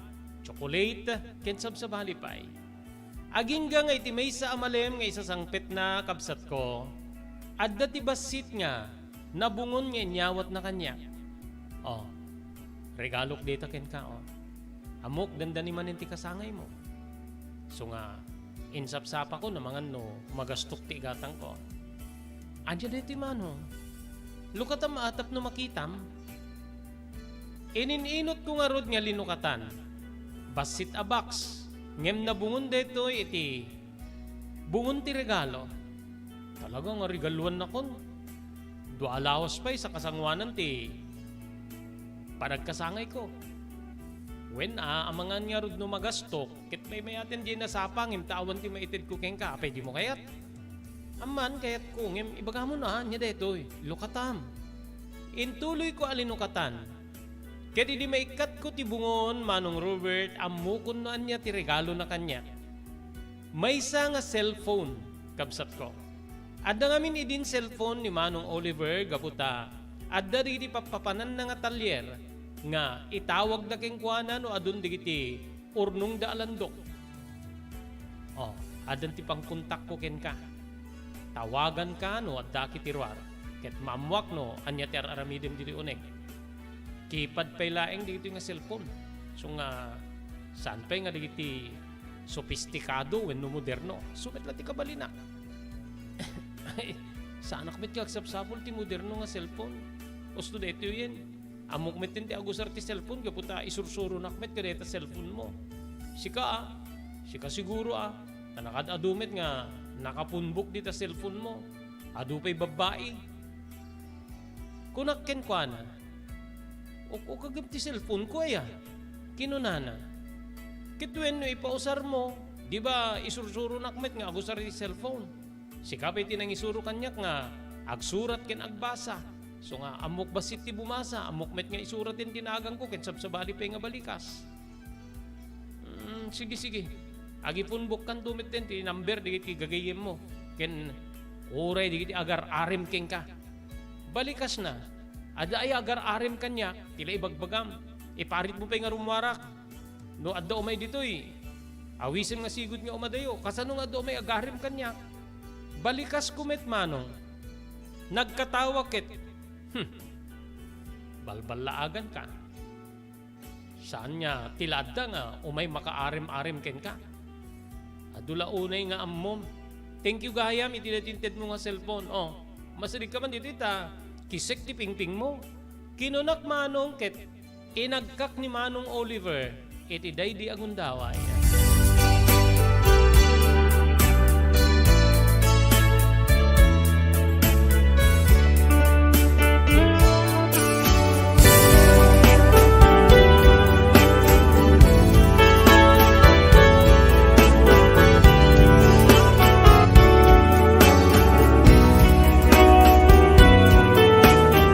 tsokolate, ken sabsabali pay. Agingga nga iti maysa a malem nga isasangpetna, kabsatko, adda ti bassit nga nabungon nga inyawatna kaniak. Oh, regalok dayta kenka, oh. Ammok, dandani manen ti kasangaymo. So nga, insapsapakon a mangan no magastok ti igatangko. Ania daytoy, Manong? Lukatam a tapno makitam? Inin-inotko ngarud nga linukatan. Bassit a box, ngem nabungon daytoy iti bungon ti regalo. Talaga nga regaluannakon. Dua a lawas pay sa kasangoanan ti panagkasangayko. Wen a, amangan ngarud no magastok, ket maymayaten diay nasapa ngem ta awan ti maitedko kenka, apay dimo kayat? Amman, kayatko, ngem ibagamon a, ania daytoy, lukatam. Intuloyko a linukatan. Ket idi maikkatko ti bungon, Manong Robert, ammokon no ania ti regalona kaniak. Maysa nga cellphone, kabsatko. Adda ngamin idin cellphone ni Manong Oliver gapu ta adda dagiti pappapananna nga talyer nga itawagda kenkuana no adun dagiti urnongda a landok. Oh, addan ti pangkontakko kenka. Tawaganka no addak iti ruar, ket maammoak no ania ti ar-aramidem ditoy uneg. Keypad pay laeng dagitoy nga cellphone. So nga, saan pay nga dagiti sopistikado wenno moderno. Isu met la ti kabalinak. Ay, saanak met nga agsapsapul ti moderno nga cellphone. Usto daytoyen. Ammok met ti agusar ti cellphone gapu ta isursuronak met kadayta cellphone mo. Sika, a? Sika siguro, a? Ta nakaad-adu met nga nakapunbok dita cellphone mo. Adu pay babbai. Kunak kenkuana, "Uk-ukagem ti cellphone ko, aya?" Kinunana. Ket wenno ipausarmo, di ba isursuronak met nga agusar ti cellphone? Sika pay ti nangisuro kaniak nga agsurat ken agbasa. So nga, ammok bassit ti bumasa, ammok met nga isuraten ti naganko ken sabsabali pay nga balikas. Mm, sige, sige. Agipunbokkanto metten ti number dagiti gagayyemmo ken uray dagiti agar-arem kenka. Balikasna, adda aya agar-arem kaniak, ti la ibagbagam. Iparitmo pay nga rummuarak. No adda umay ditoy, awisem nga sigud nga umadayo. Kasano nga adda umay agarem kaniak? Balikasko met, Manong. Nagkatawa ket, hmm, balballaaganka. Saan nga ti la adda nga umay makaarem-arem kenka? Adu la unay nga ammom. Thank you gayam iti daytoy intedmo nga cellphone. Oh, masidegka man ditoy ta kisek ti pingpingmo. Kinunak, Manong, ket inagkak ni Manong Oliver iti daydi a gundaway.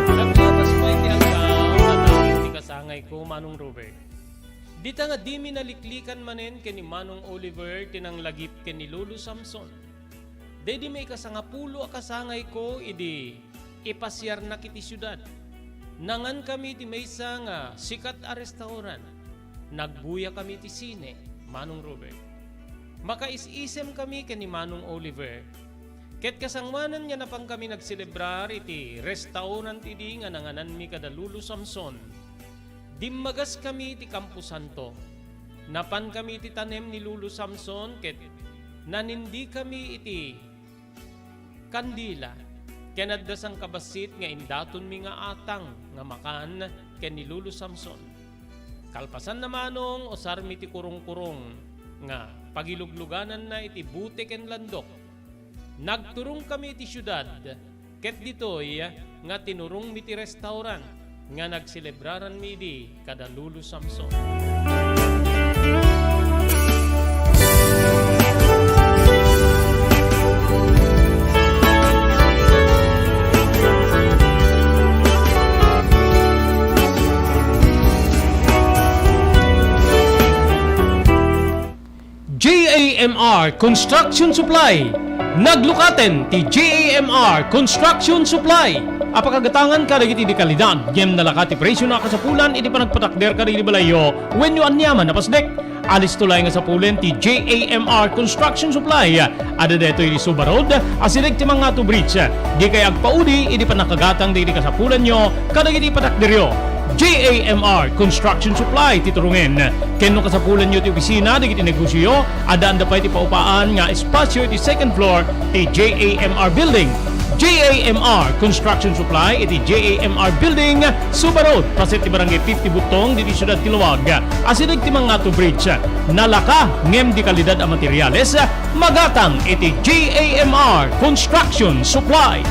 Naglabas pay ti aldaw, natapos Dita nga dimi naliklikan manen ken ni Manong Oliver ti nanglagip ken ni Lolo Samson. Daydi maikasangapulo a kasangayko idi ipasiarnak iti siudad. Nangankami iti maysa nga sikat a restaurant. Nagbuyakami iti sine, Manong Robert. Makaisisemkami ken ni Manong Oliver. Ket kasangoanan nga napankami nagselebrar iti restaurant idi nga nangananmi kada Lolo Samson, dimmagaskami iti kamposanto. Napankami iti tanem ni Lolo Samson ket nanindikami iti kandila, ken adda sangkabassit nga indatonmi nga atang nga makan ken ni Lolo Samson. Kalpasanna, Manong, usarmi ti kurongkurong nga pagiluglugananna iti bote ken landok. Nagturongkami iti siudad, ket ditoy nga tinurongmi ti restaurant nga nagselebraranmi idi kada Lolo Samson. J A M R Construction Supply. Naglukaten ti J A M R Construction Supply a pakagatangan kadagiti di kalidad ngem nalaka ti presio a kasapulan iti panagpatakder kadagiti balayyo wenno aniaman a pasdek. Alisto laeng a sapulen ti J A M R Construction Supply. Adda daytoy iti Suba Road, asideg ti Mangato Bridge. Dikay agpaudi idi pannakagatang dagiti kasapulanyo kadagiti patakderyo. J A M R Construction Supply ti turongen. Ken no kasapulanyo ti opisina dagiti negosioyo, addaanda pay ti paupaan nga espasio iti second floor ti J A M R Building. J A M R Construction Supply iti J A M R Building, Suba Road, paset ti Barangay fifty Butong, ditoy siudad ti Laoag. Asideg ti Mangato Bridge. Nalaka ngem di kalidad a materiales, magatang iti J A M R Construction Supply.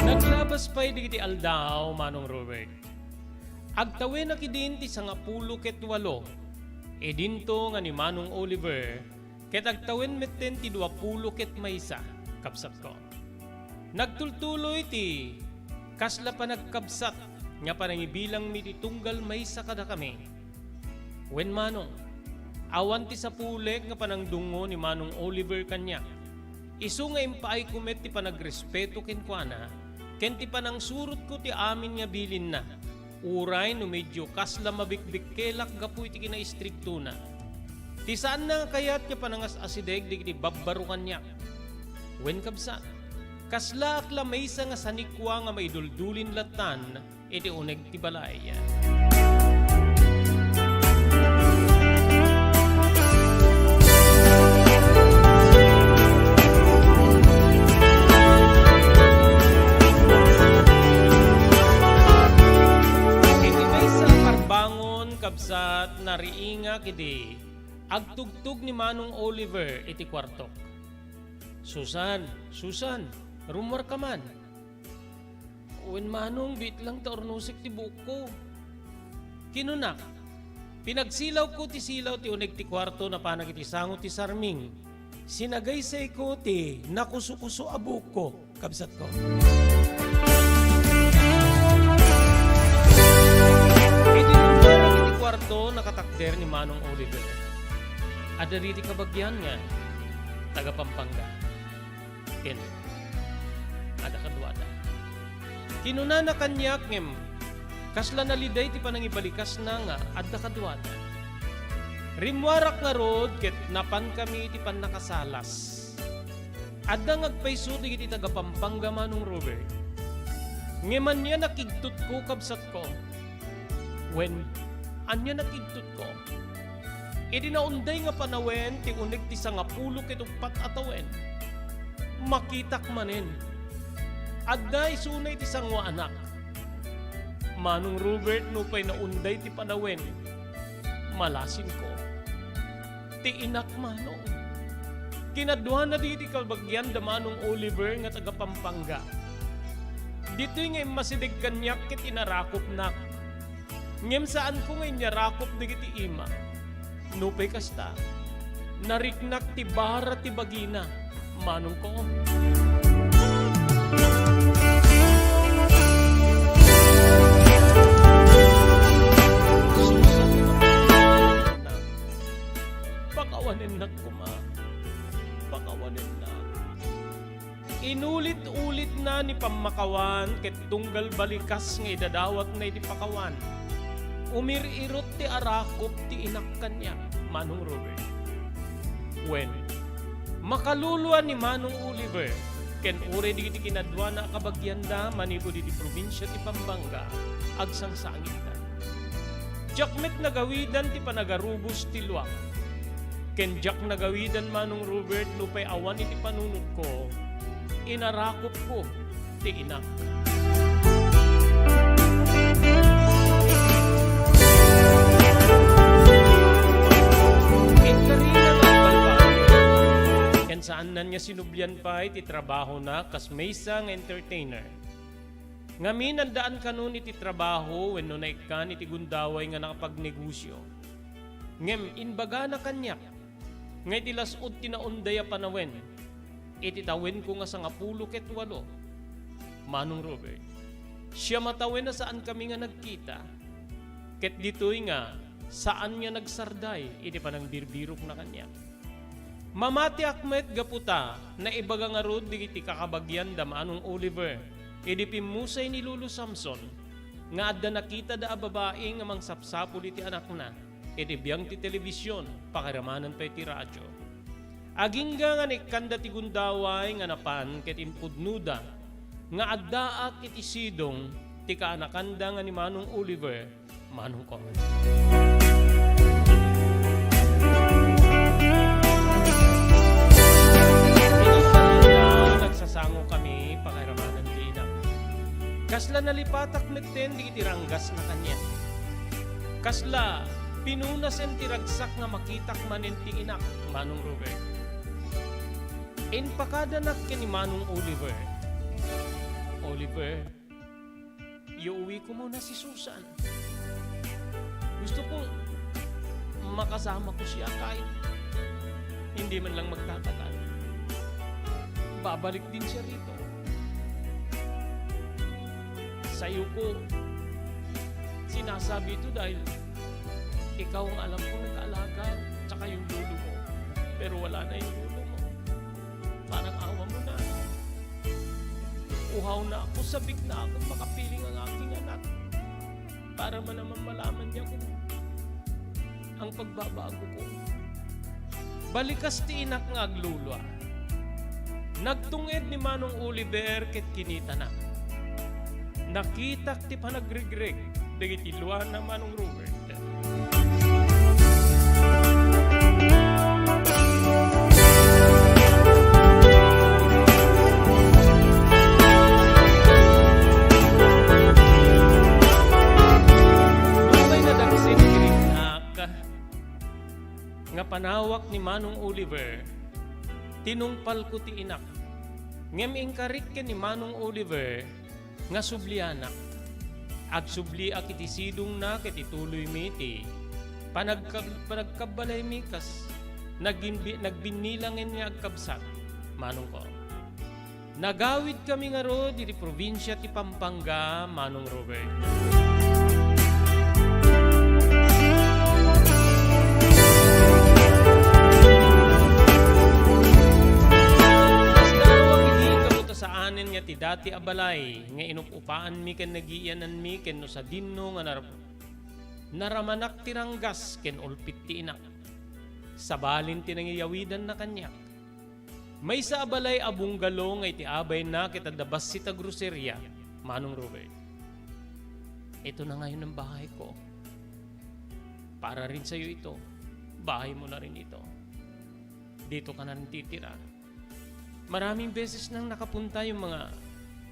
Naglabas pay dagiti aldaw, Manong Robert. Agtawenak idin ti sangapulo ket walo. Idinto nga ni Manong Oliver, ket agtawen metten ti duapulo ket maysa, kabsatko. Nagtultuloy ti kasla panagkabsat nga panangibilangmi ti tunggal maysa kadakami. Wen, Manong, awan ti sapulek nga panangdungngo ni Manong Oliver kaniak. Isu nga impaayko met ti panagrespeto kenkuana, ken ti panangsurotko ti amin nga bilinna, uray no medio kasla mabikbikkelak gapu iti kinaistriktona. Ti saanna nga kayat nga panangas-asideg dagiti babbaro kaniak. Wen, kabsat, kaslaak la maysa nga sanikua nga maiduldulin lattan iti uneg ti balay. Iti maysa a parbangon, kabsat, nariingak idi agtugtog ni Manong Oliver iti kuartok. "Susan, Susan, rummuarka man." "Wen, Manong, biit lang ta urnosek ti buokko." Kinunak, pinagsilawko ti silaw ti uneg ti kuarto, napanak iti sango ti sarming. Sinagaysayko ti nakusokuso a buokko, kabsatko. Idi rummuarak iti kuarto, nakatakder ni Manong Oliver. Adda ditoy kabagian nga taga Pampanga. Ken adda kaduada. Kinunana kaniak ngem kasla naliday ti panangibalikasna nga adda kaduada. Rimmuarak ngarud ket napankami iti pannakasalas. Adda nga agpayso dagiti taga Pampanga, Manong Robert. Ngem ania nakigtutko, kabsatko? Wen, ania nakigtutko? Idi naunday nga panawen ti uneg ti sangapulo ket uppat a tawen, makitak manen. Adda isuna iti sangoanak. Manong Robert, nupay naunday ti panawen, malasinko. Ti inak, manong. Kinaduana dagiti kabagian da Manong Oliver nga taga Pampanga. Ditoy nga immasideg kaniak ket inarakupnak. Ngem saanko nga inyarakop dagiti ima. Nupay kasta, nariknak ti bara ti bagina, manongko. Pakawanennak koma. Pakawanennak. Inulit-ulitna ni pammakawan ket tunggal balikas nga idadawatna iti pakawan. Umir-irot ti arakop ti inak kaniak, Manong Robert. Wen, makaluluan ni Manong Oliver ken uray dagiti kinaduana a kabagianda manipud iti probinsia ti Pampanga, agsangsangitda. Diak met nagawidan ti panagarubos ti luak. Ken diak nagawidan, Manong Robert, nupay awan iti panunotko, inarakopko ti inak. Inkarina nga agbalbaliw, ken saanna nga sinublian pay ti trabahona kas maysa nga entertainer. Ngamin, addaan kanon iti trabaho wenno naikkan iti gundaway nga nakapagnegosio. Ngem imbagana kaniak nga iti las-ud ti naunday a panawen, iti tawenko nga sangapulo ket walo, Manong Robert, siam a tawen a saankami nga nagkita, ket ditoy nga saan nga nagsarday iti panangbirbirokna kaniak. Mamatiak met gapu ta naibaga ngarud dagiti kakabagian da Manong Oliver idi pimmusay ni Lolo Samson nga adda nakitada a babai nga mangsapsapul iti anakna iti biang ti telebision, pakiramanan pay ti radio. Agingga nga naikkanda ti gundaway nga napan ket impudnoda nga addaak iti sidong ti kaanakanda nga ni Manong Oliver, manongko. Nagsasango kami, pakiramanan ti inak. Kasla nalipatak metten dagiti ranggasna kaniak. Kasla pinunasen ti ragsak nga makitak manen ti inak, Manong Robert. Impakadanak ken ni Manong Oliver. Oliver, iuwiko muna si Susan. Gusto kong makasama ko siya kahit hindi man lang magtatagal. Babalik din siya rito. Sa'yo ko sinasabi ito dahil ikaw ang alam ko nag-aalaga, tsaka yung lolo mo. Pero wala na yung lolo mo. Parang awa mo na. Uhaw na ako, sabik na ako makapiling ang aking anak. Para man naman malaman niya kung ang pagbabago ko. Balikas ti inak nga aglulua. Nagtunged ni Manong Oliver ket kinitana. Nakitak ti panagrigreg dagiti luana, Manong Robert. Nupay nadaksit ti riknak nga panawak ni Manong Oliver, tinungpalko ti inak. Ngem inkarik ken ni Manong Oliver nga sublianak. Agsubliak iti sidongna ket ituloymi ti panagkab-, panagkabbalaymi kas nagimbi-, nagbinnilangen nga agkabsat, manongko. Nagawidkami ngarud iti probinsia ti Pampanga, Manong Robert. Kasla awan idi gapu ta saanen nga ti dati a balay nga inup-upaanmi ken nagiiananmi ken no sadinno nga nar-, naramanak ti ranggas ken ulpit ti inak. Sabalin ti nangiyawidanna kaniak. Maysa a balay a bungalow nga iti abayna ket adda bassit a groseria, Manong Robert, ito na ngayon ang bahay ko. Para rin sa'yo ito. Bahay mo na rin ito. Dito ka na rin titira. Maraming beses nang nakapunta yung mga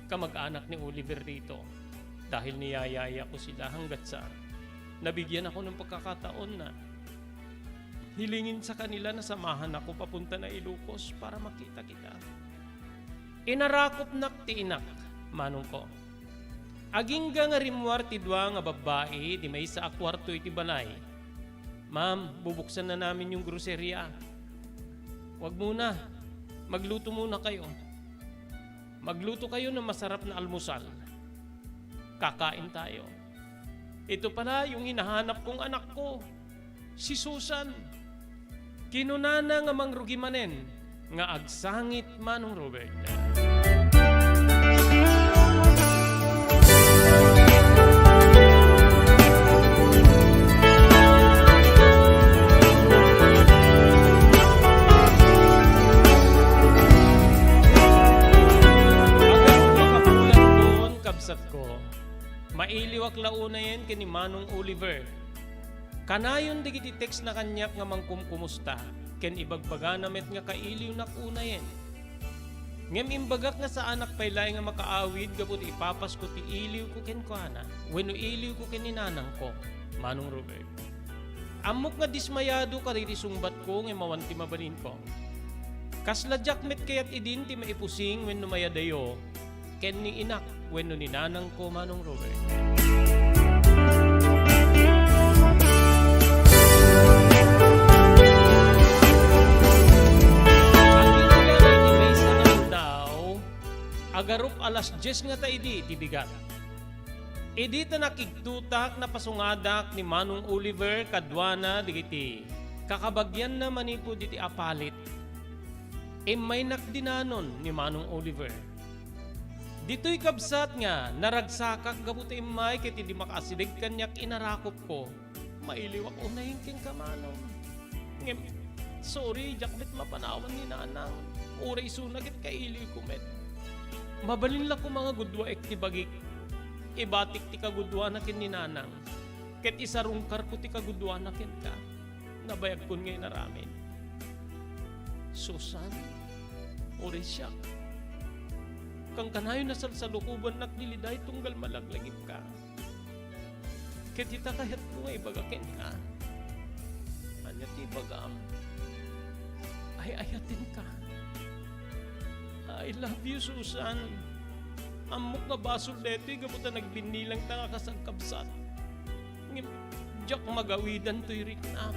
kamag-anak ni Oliver dito dahil niyayaya ko sila hanggat sa nabigyan ako ng pagkakataon na hilingin sa kanila na samahan ako papunta na Ilocos para makita kita. Inarakopnak ti inak, manongko. Agingga nga rimmuar ti dua nga babbai di maysa a kuarto iti balay. "Ma'am, bubuksan na namin yung groceria." "Wag muna. Magluto muna kayo. Magluto kayo ng masarap na almusal. Kakain tayo." Ito pala yung hinahanap kong anak ko, si Susan. Kinunana nga mangrugi manen nga agsangit, Manong Robert. Kabsat ko, mailiwak la unayen ken ni Manong Oliver. Kanayon dagiti text na kaniak nga mangkumkumusta, ken ibagbagana met nga kailiwnak unayen. Ngem imbagak nga saanak pay laeng nga makaawid gapu ti ipapasko ti iliwko kenkuana wenno iliwko ken ni nanangko, Manong Robert. Ammok nga dismayado kadagiti sungbatko ngem awan ti mabalinko. Kasla diak met kayat idin ti maipusing wenno mayadayo ken ni inak wenno ni nanangko, Manong Robert. Agingga iti maysa nga aldaw, agarup alas dies ngata idi ti bigat. Idi ta nakigtutak, napasungadak ni Manong Oliver kaduana dagiti kakabagianna manipud iti apalit. Immaynak dinanon ni Manong Oliver. Ditoy kabsat nga naragsakak gapu ta immay ket idi makaasideg kaniak inarakopko, mailiwak unayen kenka, Manong. Ngem, sorry, diak met mapanawan ni Nanang. Uray isuna ket kailiwko met. Mabalin la koma nga guduaek ti bagik. Ibatik ti kaguduana ken ni Nanang. Ket isarungkarko ti kaguduana kenka. Nabayagkon nga inaramid. Susan, uray siak. Kankanayon a salsalukobannak dili daytoy tunggal malaglagipka. Ket ita kayatko nga ibaga kenka. Ania ti ibagam? Ay-ayatenka. I love you, Susan. Ammok nga basol daytoy gapu ta nagbinnilangta nga kas agkabsat. Ngem diak magawidan toy riknak.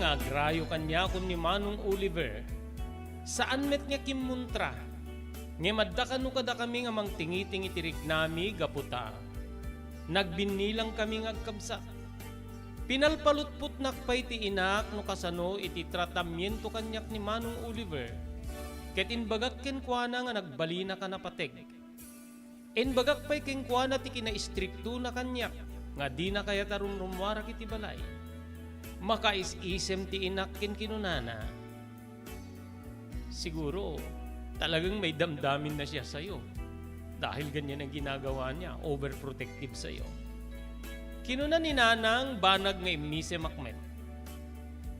Nga agrayo kaniakon ni Manong Oliver, saan met nga kimmuntra. Ngem adda kano kadakami nga mangtingiting iti riknami gapu ta nagbinnilang kami nga agkabsat. Pinalpalutpotnak pay ti inak no kasano iti tratamiento kaniak ni Manong Oliver, ket imbagak kenkuana nga nagbalinaka napateg. Imbagak pay kenkuana ti kinaistriktona kaniak nga dina kayat a rumrummuarak iti balay. Makaisisem ti inak ken kinunana, "Siguro, talagang may damdamin na siya sa'yo. Dahil ganyan ang ginagawa niya, overprotective sa'yo." Kinuna ni Nanang banag nga immisemak met,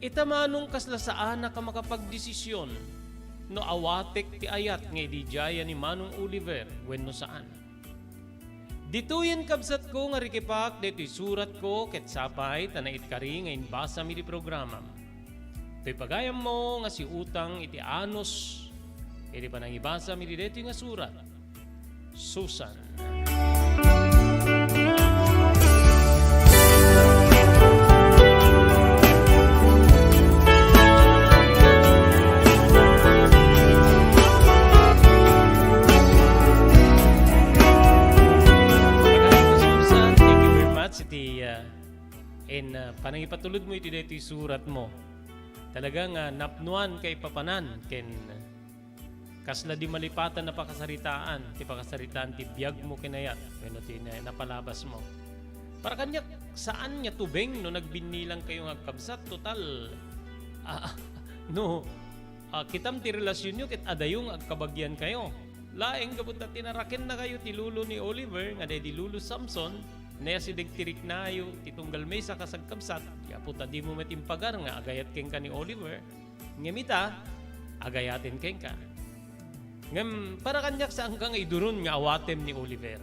"Ita manong kasla saanak a makapagdesisyon no awatek ti ayat nga ididiaya ni Manong Oliver wenno saan." Ditoyen, kabsatko, nga rikipak daytoy suratko ket sapay ta naitkari nga imbasam iti programam. Toy pagayammo nga siutang iti anus iti panangibasam iti daytoy nga surat, Susan. Susan, thank you very much iti, ah, in, ah, panangipatulod mo iti daytoy surat mo. Talaga nga napnuan kaipapanan ken Kasla di malipatan a pakasaritaan ti pakasaritaan ti biagmo ken ayat wenno ti na-, napalabasmo. Para kaniak, saan nga tubeng no nagbinnilang kayo nga agkabsat, total, ah, no, ah, kitam ti relasionyo ket adayo nga agkabagian kayo. Laeng gapu ta tinarakenna kayo ti lolo ni Oliver nga daydi lolo Samson, naasideg ti riknayo ti tunggal maysa kas agkabsat, gapu ta dimo met impagar nga agayat kenka ni Oliver. Ngem ita, agayaten kenka. Ngem para kaniak, saanka nga iduron nga awatem ni Oliver.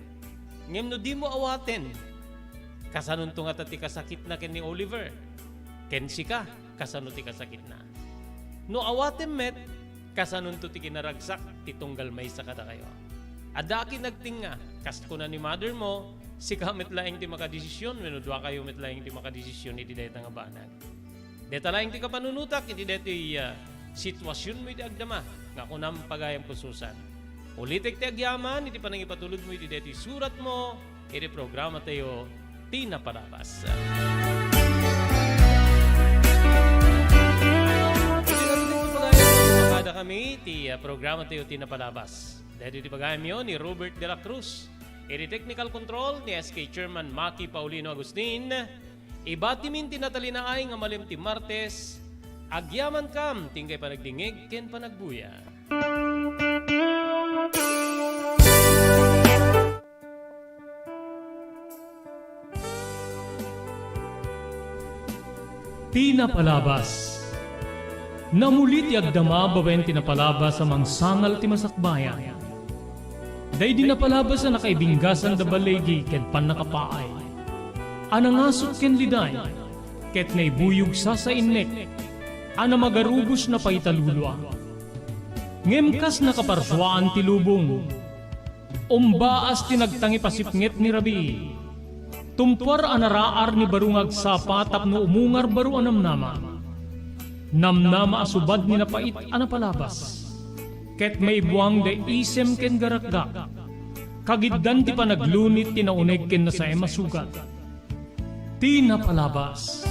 Ngem no dimo awaten, kasanonto ngata ti kasakitna ken ni Oliver? Ken sika, kasano ti kasakitna? No awatem met, kasanonto ti kinaragsak ti tunggal maysa kadakayo? Adda kinagtengnga, kas kuna ni mother mo, sika met laeng ti makadesision wenno duakayo met laeng ti makadesision iti dayta nga banag. Deta laeng ti kapanunotak iti daytoy, ah, situasionmo iti agdama nga kunam pagayam pusosan. Ulitek ti agyaman iti panangipatulodmo iti daytoy suratmo iti programatayo ti Napalabas. Kada kami ti, ah, programatayo ti Napalabas. Daytoy ti pagayamyo ni Robert de la Cruz. Iti technical control ni S K Chairman Maki Paulino Agustin. Ibatimin ti natalinaay nga malem ti Martes. Agyamankam ti inkay panagdingig ken panagbuya. Ti Napalabas. Namuli ti agdama babaen ti napalabas a mangsangal ti masakbayan. Daydi napalabas a nakaibinggasan da baligi ken pannakapaay, a nangasut ken liday, ket naibuyog sasainnek, a namagarubos napaitalulua. Ngem kas nakaparsuaan ti lubong, umbaas ti nagtangipasipnget ni rabii. Tumpuar a naraar ni baro nga agsapa tapno umungar baro a namnama. Namnama a subad ni napait a napalabas. Ket maibuang da isem ken garakgak. Kagiddan ti panaglunit ti nauneg ken nasaem a sugat. Ti Napalabas.